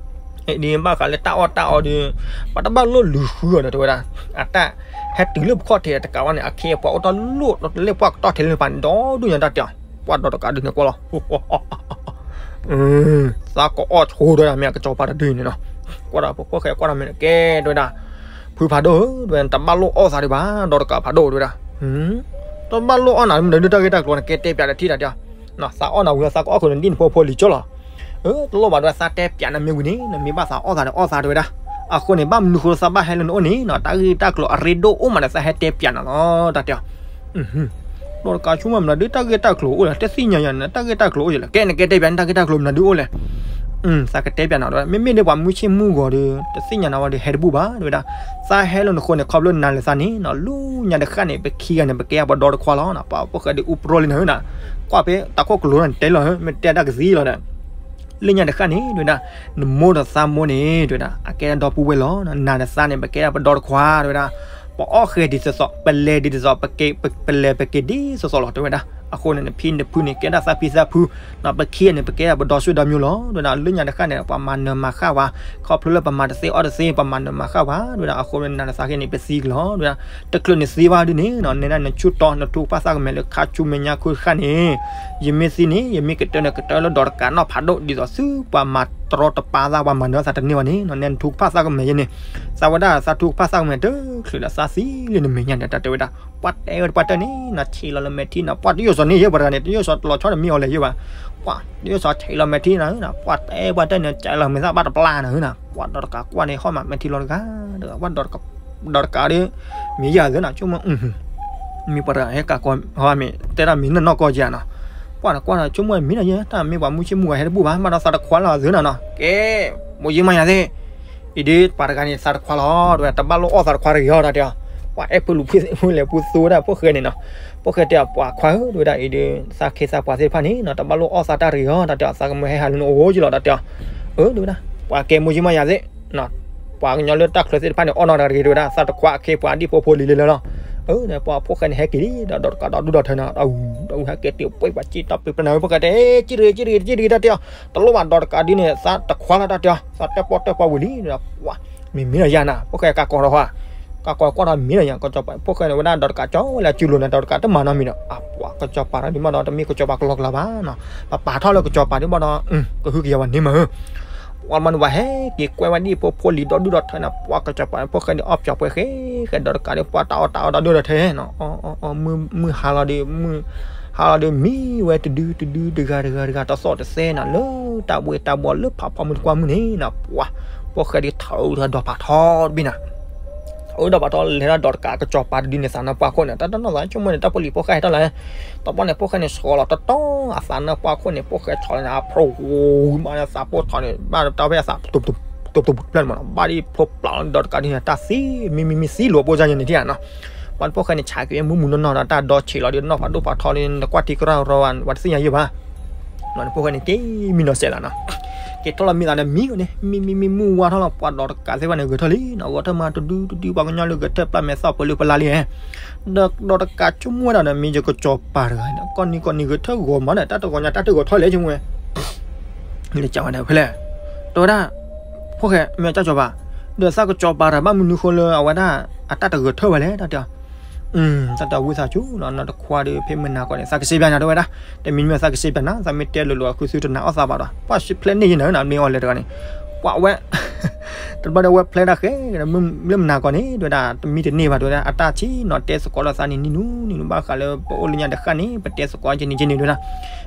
ဒ်ဘၣ်ဃးလၢတၢ်အီၣ်တၢ်အီဒီး ပှၤတဘၣ်လိၣ်လူၤဃုအီၤဒီးတဲဝဲဒၣ် အတၢ်ဟဲတုၤလၢပခီၣ်ထံးတကးဝဲန့ၣ် အခ့အပှၤအိၣ်တၢ်လိၣ်ဒီးတလဲၣ်ပှၢ်ကတီၢ်ထဲလၢပှၤန့ၣ် ဒီဒူၣ်ညါတၢ်တဲအီၤ ပှၤဒီးတကးဒုးန့ၣ်ကွၢ်လီၤ သးကအီၣ်ဆိဒီးမ့ၢ်ကစီၤပၤတဒုန့ၣ်နီၤ ကွၢ်ဒီးဖိၣ်ဃဲကွၢ်ဒီးမ့ၢ်ကဲတဲဝဲဒၣ် ဖုဖးဒိၣ်ဧၢ တဲဝဲ တဘၣ်လိၣ်အီၣ်သးဒံးဘၣ် ဒီးတကးဖးဒိၣ်တဲဝဲဒၣ် တဘၣ်လိၣ်အီၣ်နၤမ့ၢ်ဒီးတၢ်ဂ့ၢ်တၢ်ကျိၤန့ၣ် ကဲတဲပၠးဒီးထံၣ်တၢ်တဲအီၤ သးအီၣ်နၤဝံၤသးကအီၣ်ခိၣ်န့ၣ်ဒ်နဖိဖိလံၤကၠီလီၤ အၢ တလိၣ်ဘၣ်ဒီးသးတဲပၠးနၤမ့ၢ်ဝံၤန့ၣ် နမ့ၢ်ဘၣ်သးအီၣ်သးဒီးအီၣ်သးတဲဝဲဒၣ် အဃိန့ၣ် ဘၣ်မနုၤဃိသးဘၣ်ဟဲလၢနအိၣ်န့ၣ်နီၤ တၢ်ဂ့ၢ်တၢ်ကျိၤအရ့ဒိၣ်အိၣ်မးဒီးသးဟဲတဲပၠးနၤလီၤ တၢ်တဲအီၤ ဒီးတကးဆိကမိၣ်မနုၤဒ်တၢ်ဂ့ၢ်တၢ်ကျိၤအိၣ်လဲၣ် တသ့ၣ်ညါယၤန့ၣ် တၢ်ဂ့ၢ်တၢ်ကျိၤအိၣ်ယဲလဲၣ် ကဲနကဲတဲပၠးန့ၣ် တၢ်ဂ့ၢ်တၢ်ကျိၤမနုၤဒုအိၣ်လဲၣ် သးကတဲပၠးနၤဒီး မ့မ့ၢ်ဒ်ပှၤမုၢ်ဆ့ၣ်မုၢ်ဂီၤဒီး တသ့ၣ်ညါနၤဝဲဒီးဟဲတဘူၣ်ဘၣ် တဲဝဲဒၣ် သးဟဲလၢနဃိန့ၣ် ခီဖျိနၤလၢသးန့ၣ်နီၤ လူညါတဃၣ်န့ၣ် ပခံဂၤန့ၣ် ပကဲပှၤဒီတခွါလီၤနီၤ ပှၤဖိၣ်ဃဲဒုးအူပရိလံနၤဧၢနီၤ ကွၢ်ဖဲတၢ်ခိၣ်ကလိၤန့ၣ်တဲလီၤဧၢ မ့ၢ်တဲတၢ်ကသံလီၤဒီး လူညါတဃၣ်န့ၣ် တဲဝဲဒၣ် နမိၢ်ဒီးသးမိၢ်န့ၣ် တဲဝဲဒၣ် အကဲဒၣ်ဒီပုၢ်ဝဲၢ်လီၤ နၤဒီးသးန့ၣ် ပကဲဒၣ်ပဒီတခွါ တဲဝဲဒၣ် ပအီၣ်ဃဲၤဒ်သိးသိး ပလဲၤဒ်သိးသိး ပကဲ ပလဲၤပက့ၤဒ်သိးသိးလီၤ တဲဝဲဒၣ် အဃိန့ၣ် နဖံနဖုန့ၣ် ကဲဒၣ်သးဖံသးဖု, ပခံဂၤန့ၣ် ပကဲဒၣ်ပဒီဆိဒီမံၤလီၤ. တဲဝဲဒၣ် လၢညါတဃၣ်န့ၣ် ပှၤမၤနၢၤမၤဃၣ်ဝဲ, ခီဖျိလၢပမၤတသ့အီၣ်တသ့ ပမၤနၢၤမၤဃၣ်ဝဲ, တဲဝဲဒၣ် အဃိန့ၣ်နၤဒီးသးခဲန့ၣ် ပသံကလီၤ. တဲဝဲဒၣ် တချုးနသံဘၣ်ဒ်န့ၣ် နဲဒၣ်နဆူၣ်တီ နထူကဖၣ်သးကမဲာ်လၢခါဆူမဲာ်ညါခိတဃၣ်န့ၣ်, ယမ့ၢ်သံန့ၣ် ယမ့ၢ်ကတၢၢ်န့ၣ် ကတၢၢ်လၢဒီးတကးနီၣ်ဖးဒိၣ် ဒ်သိးသုပှၤမၤတရီတပါသး ပှၤမၤနၢၤသးတန့ၢ်ဘၣ်န့ၣ် နဲနထူကဖၣ်သးကမဲာ်ယဲန့ၣ်, သးဝဲဒၣ်သးထူကဖၣ်သးကမဲာ်တချုးဒီးသးသံလၢနမဲာ်ညါဒီး တၢ်တဲဝဲဒၣ် ပှၤတဲဝဲတပှၢ်တၢၢ်န့ၣ်နီၤ ဆံးလီၤလၢမဲာ်ထံနီၤ ပှၤတယိၣ်စီၤန့ၣ်ယဲပှၤတဂၤန့ၣ် တယိၣ်စီၤတလီၤဆီတမံၤအီၤလဲၣ်ယဲဘၣ်, ပှၤတယိၣ်စီၤဆံးလီၤမဲာ်ထံနီၤ ပှၤတဲပှၢ်တၢၢ်န့ၣ် ကလီၤမဲာ်သၣ်ဘၣ်တပျၢ်နီၤနီၤ ပှၤဒီးတကးကွၢ်န့ၣ် ဟီၣ်မးမဲာ်ထံလီၤတဂၤတဂၤ ပှၤဒီးတကးဒီး မ့ၢ်ယၤသ့နီၤ ဆိကမိၣ် မ့ၢ်ပှၤတဂၤဟဲကးကီ ဟီၣ်မ့ၢ်တဲဒၣ်မ့ၢ်နီၢ်နီၢ်ကီၢ်က့ၤနီၤ, ပှၤဒီးကွၢ်ဒီးဆိကမိၣ်မ့ၢ်နီၤယဲ တၢ်မ့ၢ်ပှၤမုၢ်ဆ့ၣ်မုၢ်ဂီၤဟဲတဘူၣ်ဘၣ် ဘၣ်ဒီးသးတခွါလီၤသ့နီၤနီၤ ကဲ မိၢ်ယ့မါယၤသ့ အံၤဒ်ပှၤတဂၤန့ၣ် သးတခွါလီၤ တဲဝဲဒၣ် တဘၣ်လိၣ်အီၣ်သးတခွါတဂ့ၤအီၤ တၢ်တဲအီၤ, ပှၤအဲၣ်ဖိလူၤဖိသ့ၣ်ဖိလဲၣ် ပူသူဝဲဒၣ်ဖိၣ်ဃဲန့ၣ်နီၤ, ဖိၣ်ဃဲတဲအီၤ ပှၤခွါဧၢ တဲဝဲဒၣ် အံၤဒ် သးခ့သးပှၤသ့ၣ်တဖၣ်န့ၣ်နီၤ တဘၣ်လိၣ်အီၣ်သးတၢ်တဂ့ၤအီၤ တၢ်တဲအီၤ သးကမၢဟဲဟးလၢနအိၣ်က့ၤလီၤ တၢ်တဲအီၤ, အၢ တဲဝဲဒၣ် ပှၤကဲမိၢ်ယ့မါယၤသ့ ပှၤကညီလၢတၢ်ချၢသ့ၣ်တဖၣ်န့ၣ် အီၣ်နီတဂၤတဂ့ၤ တဲဝဲဒၣ် သးတခွါအခ့ပှၤဒ်ဖိဖိလံၤလံၤလၢလီၤ, အၢ ဒီးပှၤဖိၣ်ဃဲန့ၣ် ဟဲက့ၤလံ ဒီးဒီးတကးဒီးဒူၣ်ဒီးထၢနီၤ ဒီးဟဲက့ၤတ့ၢ်ပှဲၤပှၤစံၣ်တီၢ်ပ့ၤပနၤဝဲ ဖိၣ်ဃဲတဲ ကံၣ်တဂ့ၤ ကံၣ်တဂ့ၤ ကံၣ်တဂ့ၤ တၢ်တဲအီၤ တလိၣ်ဘၣ်ဒီးတကးဒ်န့ၣ် သးတခွါလီၤ တၢ်တဲအီၤ သးတဲပီၣ်တဲပှၤဝံၤလံ ပှၤ မ့မ့ၢ်ဒီးယၤနၤ ဖိၣ်ဃဲကးကီးဒီးဟီ ကးကီးကွၢ်ထီၣ်မ့ၢ်ဒီးယၤ ကစီၤပၤ ဖိၣ်ဃဲန့ၣ်ဝဲဒၣ်ဒီးတကးကၠီဝဲလၢအစုလိၤန့ၣ် ဒီးတကးတမၤနီတမံၤဒီး အပှၤကစီၤပၤဒီးဒ်မးဒီး တမ့ၢ်ကစီၤပၤကလီကလီဘၣ်နီၤ ပပာ်ထီၣ်လၢကစီၤပၤဒ်မးဒီး ကဟုကယာ်ဝဲန့ၣ်မးဧၢ ပှၤမၤန့ၣ် ပှၤဟဲက့ၤကွဲဝဲဒ်ဖိဖိလံၤဒီဒူၣ်ဒီထၢန့ၣ် ပှၤကစီၤပၤ ဖိၣ်ဃဲန့ၣ် အီၣ်ပျီၤပှဲၤဃဲဃဲဒီးတကးဒီး ပှၤတၢ်အီၣ်တၢ်အီဒီဒူၣ်ဒီထၢနီၤ မုၢ်ဟါလီၤဒီး မုၢ်ဟါလီၤဒီး မံဝဲတဒုတဒုတဂၤတဂၤတဂၤ တသီၣ်တသဲနီၤ လၢတၢ်ဘှ့တၢ်ဘှီလၢဖးဖီမုၢ်တကွၢ်မုၢ်န့ၣ်နီၤ ပှၤ ဖိၣ်ဃဲဒ်ထီၣ်အုးထီၣ်ဒီးဖးထီတဘ့ၣ်နီၤ အုးဒီးဖးထီလဲၤထီၣ်ဒီးတကးကစီၤပၤတဒုန့ၣ် သးနီၤပှၢ်ခိၣ်န့ၣ် တၢ်တနီၢ်သးဆိကမိၣ်န့ၣ် တၢ်ဖိလံၤဖိၣ်ဃဲဟဲထီၣ်လၢ တပှၢ်န့ၣ် ဖိၣ်ဃဲန့ၣ် ဆီလီၤတတီၤ အသးနီၤပှၢ်ခိၣ်န့ၣ် ဖိၣ်ဃဲဆီလီၤန့ၣ် အဖျိဝူၤမးန့ၣ် သးပိၢ်ထီၣ်န့ၣ် ဘၣ်တၢ်ဖဲအသး တပျၢၢ်န့ၣ်မးနီၤ ဘၣ်ဒ်ဖိပျၢ်လီၤဒီးတကးဒ်န့ၣ် တၢ်သံ မံမံမံသံလိာ်ပိၢ်စၢ်ညါန့ၣ်ထံၣ်နီၤ ပှၤဖိၣ်ဃဲန့ၣ် ဆးက့ၤမုၢ်မုၢ်နီၢ်နီၢ်ဒီး တၢ်ဒီဆံးလီၤဒီး နီၢ်ဖးဒိၣ်ဖးထီလၢနကွၢ်ထံကရၢ်ရီဝဲ ဝဲတသ့ၣ်ညါယဲၢ်ဘၣ် မ့ၢ်ဖိၣ်ဃဲန့ၣ် က့ၤမံနီၤစဲးလီၤနီၤ က့ၤထီၣ်လီၤမံသးဒီးမံဝဲန့ၣ် မံမံမံမုၢ်ဝါထီၣ်လီၤ ပှၤဒီးတကးသ့ၣ်တဖၣ်န့ၣ် ဂဲၤထၢၣ်လံနီၤ ဂဲၤထၢၣ်မးတဒုတဒု ပှၤကညီလၢဂဲၤထၢၣ်ပျၢ်မဲာ်သီၣ်ပှဲၤလၢပလါလံ ဒီးဒီးတကးဆိကမိၣ်ဝဲဒၣ်ဒီး မ့ၢ်ယကစီၤပၤတဂၤန့ၣ် ကီၢ်နံၤကီၢ်နံၤဂဲၤထၢၣ်ဂီၤမးဒီး တၢ်တဂီၤညါတၢ်တဂီၤထီၣ်လဲၣ်ဆိကမိၣ်ဝဲ လၢကဝဲဒၣ်ဖဲလဲၣ် တဲဝဲဒၣ် ဖိၣ်ဃဲ မ့ၢ်ကစီၤပၤ ဒီးသးကစီၤပၤတဂၤ ဘၣ်မနုၤဃိလၢအဝဲဒၣ် အတၢ်တဂဲၤထၢၣ်ဝဲလဲၣ် တၢ်တဲအီၤ တၢ်တဲဝံသးစူၤနီၤ နီၢ်တခွါဒီး ဖဲမုၢ်နၤကီၢ်န့ၣ် သးကစ့ပျးနၤ တဲဝဲဒၣ် တမံၤမံၤသးကစ့ပျးနၤ သးမ့ၢ်တဲလိၤလိၤ အခုသုတနာ်အီၣ်သးဘၣ်ဒီး ပှၤစံးဖျဲးန့ၢ်ယနၤနီၤ မ့ၢ်အီၤလဲၤတဂၤန့ၣ် ပှၤဝဲ တဘျီဒီးဝဲဖျဲးတၢ်ဃဲ လၢမုၢ်မနၤကီၢ်န့ၣ် တဲဝဲဒၣ် တမံၤတန့ၢ်ဘၣ် တဲဝဲဒၣ် အတၢ်ဆံးနီၤ တဲသကိးလၢသးန့ၣ် နံၤနူနံၤနူ ဘၣ်ဃးလၢပအိၣ်လၢညါတဃၣ်န့ၣ် ပတဲသကိးကန့ၣ်ကန့ၣ် တဲဝဲဒၣ်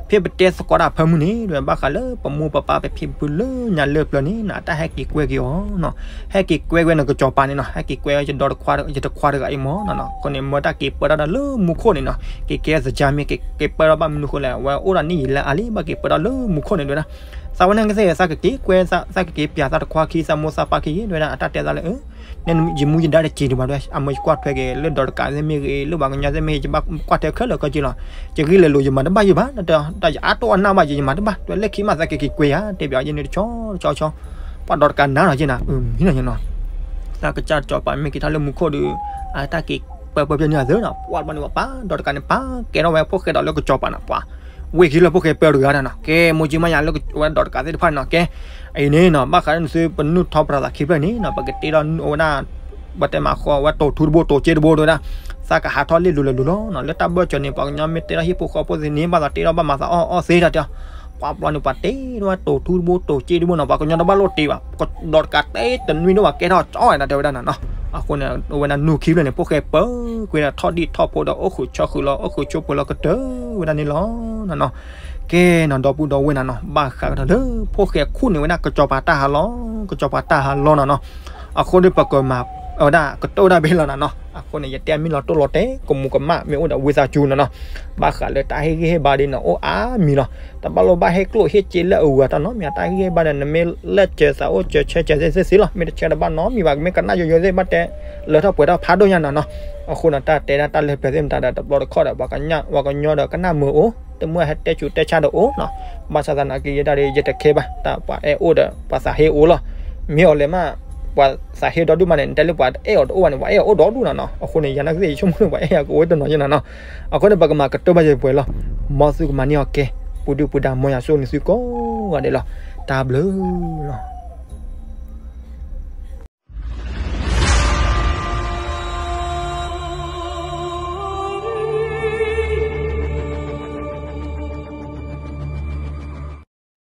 ဖဲပတဲသကိးတၢ်ဖၢမုၢ်န့ၣ် တဲဝဲဒၣ် ဘၣ်ဃးလၢပမိၢ်ပပၢ်ပဖံပဖုလၢညါလၢပျၢၤန့ၣ်နီၤ အတၢ်ဟဲက့ၤကွဲက့ၤအီၤနီၤ ဟဲက့ၤကွဲဝဲနကစီၤပၤန့ၣ်နီၤ ဟဲက့ၤကွဲယဒီတခွါ ယတခွါတဂၤအံၤမ့ၢ်နီၤ အဃိန့ၣ် မၢတၢ်က့ၤပၢထီၣ်ဒီးလၢမူခိၣ်န့ၣ်နီၤ က့ၤကဲသကၢ်မ့ၢ် က့ၤက့ၤပၢထီၣ်ဘၣ်မနုၤဃိလဲၣ် အဝဲအိၣ်ဒီးနံၣ်ယံာ်လၢအါလံ ဘၣ်က့ၤပၢထီၣ်လၢမူခိၣ်န့ၣ် တဲဝဲဒၣ် သးဝဲန့ၣ်ကသ့ၣ် သးကက့ၤကွဲ သးကက့ၤပျးသးတခွါခံ သးမိၢ်သးပၢ်ခံ တဲဝဲဒၣ် အတၢ်တဲသးလၢ အၢ နဲယမူယဒါတက့ၤဒံးဘၣ် တဲဝဲ အမၢယကွၢ်ထွဲက့ၤ လၢဒီတကးသ့ၣ်မ့ၢ်ဂ့ၤ လၢပှၤကညီသ့ၣ်မ့ၢ်ဂ့ၤ ယဘၣ်ကွၢ်ထွဲခဲလၢာ်ခဲဆ့လီၤ ယဂ့ၢ်လဲၤလိာ်ယမၤတဘၣ်ယဘၣ် တၢ်ယအါတိၢ်အနၢ်ဘၣ်ယ ယမၤတဘၣ် တဲဝဲ လၢခံမးသးကက့ၤကွဲယၤ တဲပျးယဲန့ၣ်တဆီတဆီဆီ ပှၤဒီတကးနၤလီၤက့ၤနၤ မ့ၢ်နီၤ သးကစၢ်ကစီၤပၤမ့ၢ်က့ၤထီၣ်လၢမူခိၣ်ဒီး အတၢ်က့ၤပၢပၢပျဲန့ၣ်အသၢနီၤ ပှၤဘၣ်န့ၣ်ပှၤပၢ် ဒီတကးန့ၣ် ပၢ်ကဲထီၣ်ဝဲဖိၣ်ဃဲဒီးလၢကစီၤပၤနီၤ ပှၤ ဝ့ၢ်ခံလၢဖိၣ်ဃဲပၢတဂၤဒၣ်နီၤ ကဲ မိၢ်ကၠံမါယၤလၢဝဲဒီတကးသ့ၣ်တဖၣ်နီၤ ကဲ အံၤန့ၣ်နီၤ ဘၣ်ဃးလၢနသုပနုာ်ထီၣ်ပတၢ်သးခံဖျၢၣ်န့ၣ်နီၤ ပကတ့ထီၣ်ဝဲဒၣ် ပတဲမၤဃီဝဲတိာ်ထူတဘိ တိာ်စ့တဘိ တဲဝဲဒၣ် သးကဟးထီၣ်လ့ၣ်လိၤလၢလိၤလီၤနီၤ လၢတၢ်ဘၢၣ်စၢၤန့ၣ် ပှၤကညီမ့ၢ်တဲထီၣ်ဟံၣ်ဖိဃီဖိသ့ၣ်န့ၣ် ဘၣ်သးတ့ထီၣ်ဘၣ်မၤသးအီၣ်အီၣ်သ့တၢ်တဲ ပှၤဘျီန့ၣ် ပှၤတ့ထီၣ်ဝဲတိာ်ထူတဘိ တိာ်စ့တဘိနီၤ ပှၤကညီတဘၣ်လိၣ်တ့ဘၣ် ဒီတကးတဲတနွံဒိၣ်ဘၣ်ကဲထီၣ်ကၠီဝဲဒၣ်တဲဝဲဒၣ်နီၤနီၤ အဃိန့ၣ် အိၣ်ဝဲဒၣ်နူၢ်ခံဖျၢၣ်န့ၣ် ဖိၣ်ဃဲပၢကွံာ်ဒီးထီၣ်ဒံၣ်ထီၣ်ဖိဒီးအိၣ်ဃုာ်ဆီဃုာ်လီၤ အိၣ်ဃုာ်ဆိပှဲၤလီၤကတၢၢ်ဝဲဒၣ်န့ၣ်လီၤနီၤနီၤ ကဲနီၤ ဒီပုၢ်ဒီဝဲၢ်နၤနီၤ ဘၣ်ဃးကဒီးလၢဖိၣ်ဃဲခိၣ်န့ၣ်ဝဲဒၣ် ကစီၤပၤတၢ်ဟးလီၤ ကစီၤပၤတၢ်ဟးလီၤနီၤနီၤ အဃိန့ၣ် ပကမၤဝဲဒၣ်ကတိၢ်ဒၣ်ဘ့ၣ်လီၤနီၤနီၤ အဃိန့ၣ် ယတဲမ့ၢ်လီၤတိၢ်လီၤတဲာ် ကမူးကမၣ်မ့ၢ်အိၣ်ဒီးဝံသးစူၤနီၤနီၤ ဘၣ်ဃးလၢတၢ်ဟ့ၣ်ဂံၢ်ဟ့ၣ်ဘါဒ်န့ၣ် အိၣ်အါမံၤလီၤ တဘၣ်လိၣ်ဘၣ်ဟ့ၣ်ကျိၣ်ဟ့ၣ်စ့လၢအဂၤတၢ်နီတမံၤ တၢ်ဟ့ၣ်ဂံၢ်ဟ့ၣ်ဘါဒီး နမ့ၢ်လဲၤစၢၤသးအိၣ်စၢၤဆၢစၢၤသ့ၣ်သ့ၣ်လီၤ မ့ၢ်တဆၢတဘၣ်နီတမံၤဘၣ် မ့ၢ်ကနၣ်ယိယိသ့ၣ် ဘၣ်တဲ လၢထီၣ်ပှဲၤထီၣ်ဖးဒိၣ်ညါနီၤနီၤ အဃိန့ၣ် တၢ်တဲဒၣ်တၢ်လၢပျၢၤသ့ၣ်မတၤဒီး တဘျီတခီၣ်ဒီး ပှၤကညီ ပှၤကညီဒီးကနၣ်မုာ်အိၣ် တမုာ်ဟဲတဲဆူးတဲဆါဒီးအိၣ်နီၤ ဘၣ်ဆၣ်သနာ်က့ ယဲဒၣ်ဒီး ယတခဲဘၣ် တၢ်ပှၤအဲၣ်အိၣ်ဒီး ပှၤသးဟ့အိၣ်လီၤ မ့ၢ်အီၤလဲၤမး ပှၤသးဟ့ဒီဒူၣ်မးန့ၣ် နတဲလၢပှၤအဲၣ်အီၤတအိၣ်ဘၣ်န့ၣ် ပှၤအဲၣ်အီၤအိၣ်ဒီဒူၣ်နီၤနီၤ အဃိန့ၣ် ယၤနာ်ကသ့ၣ် ယဆိကမိၣ်န့ၣ် ပှၤအဲၣ်အီၤကအိၣ်တနီၤယဲနီၤနီၤ အဃိန့ၣ် ပကမၤကတိၢ်ဘၣ်ယပှဲၤလီၤ မ်သုကမၤန့ၢ်အီၤကဲ, ပူၤဒုၣ်ပူၤဒါ မ်ယွၤဆိၣ်ဂ့ၤန့ၢ်သုကိးဂၤဒဲးလီၤ. တၢ်ဘျုးလီၤ.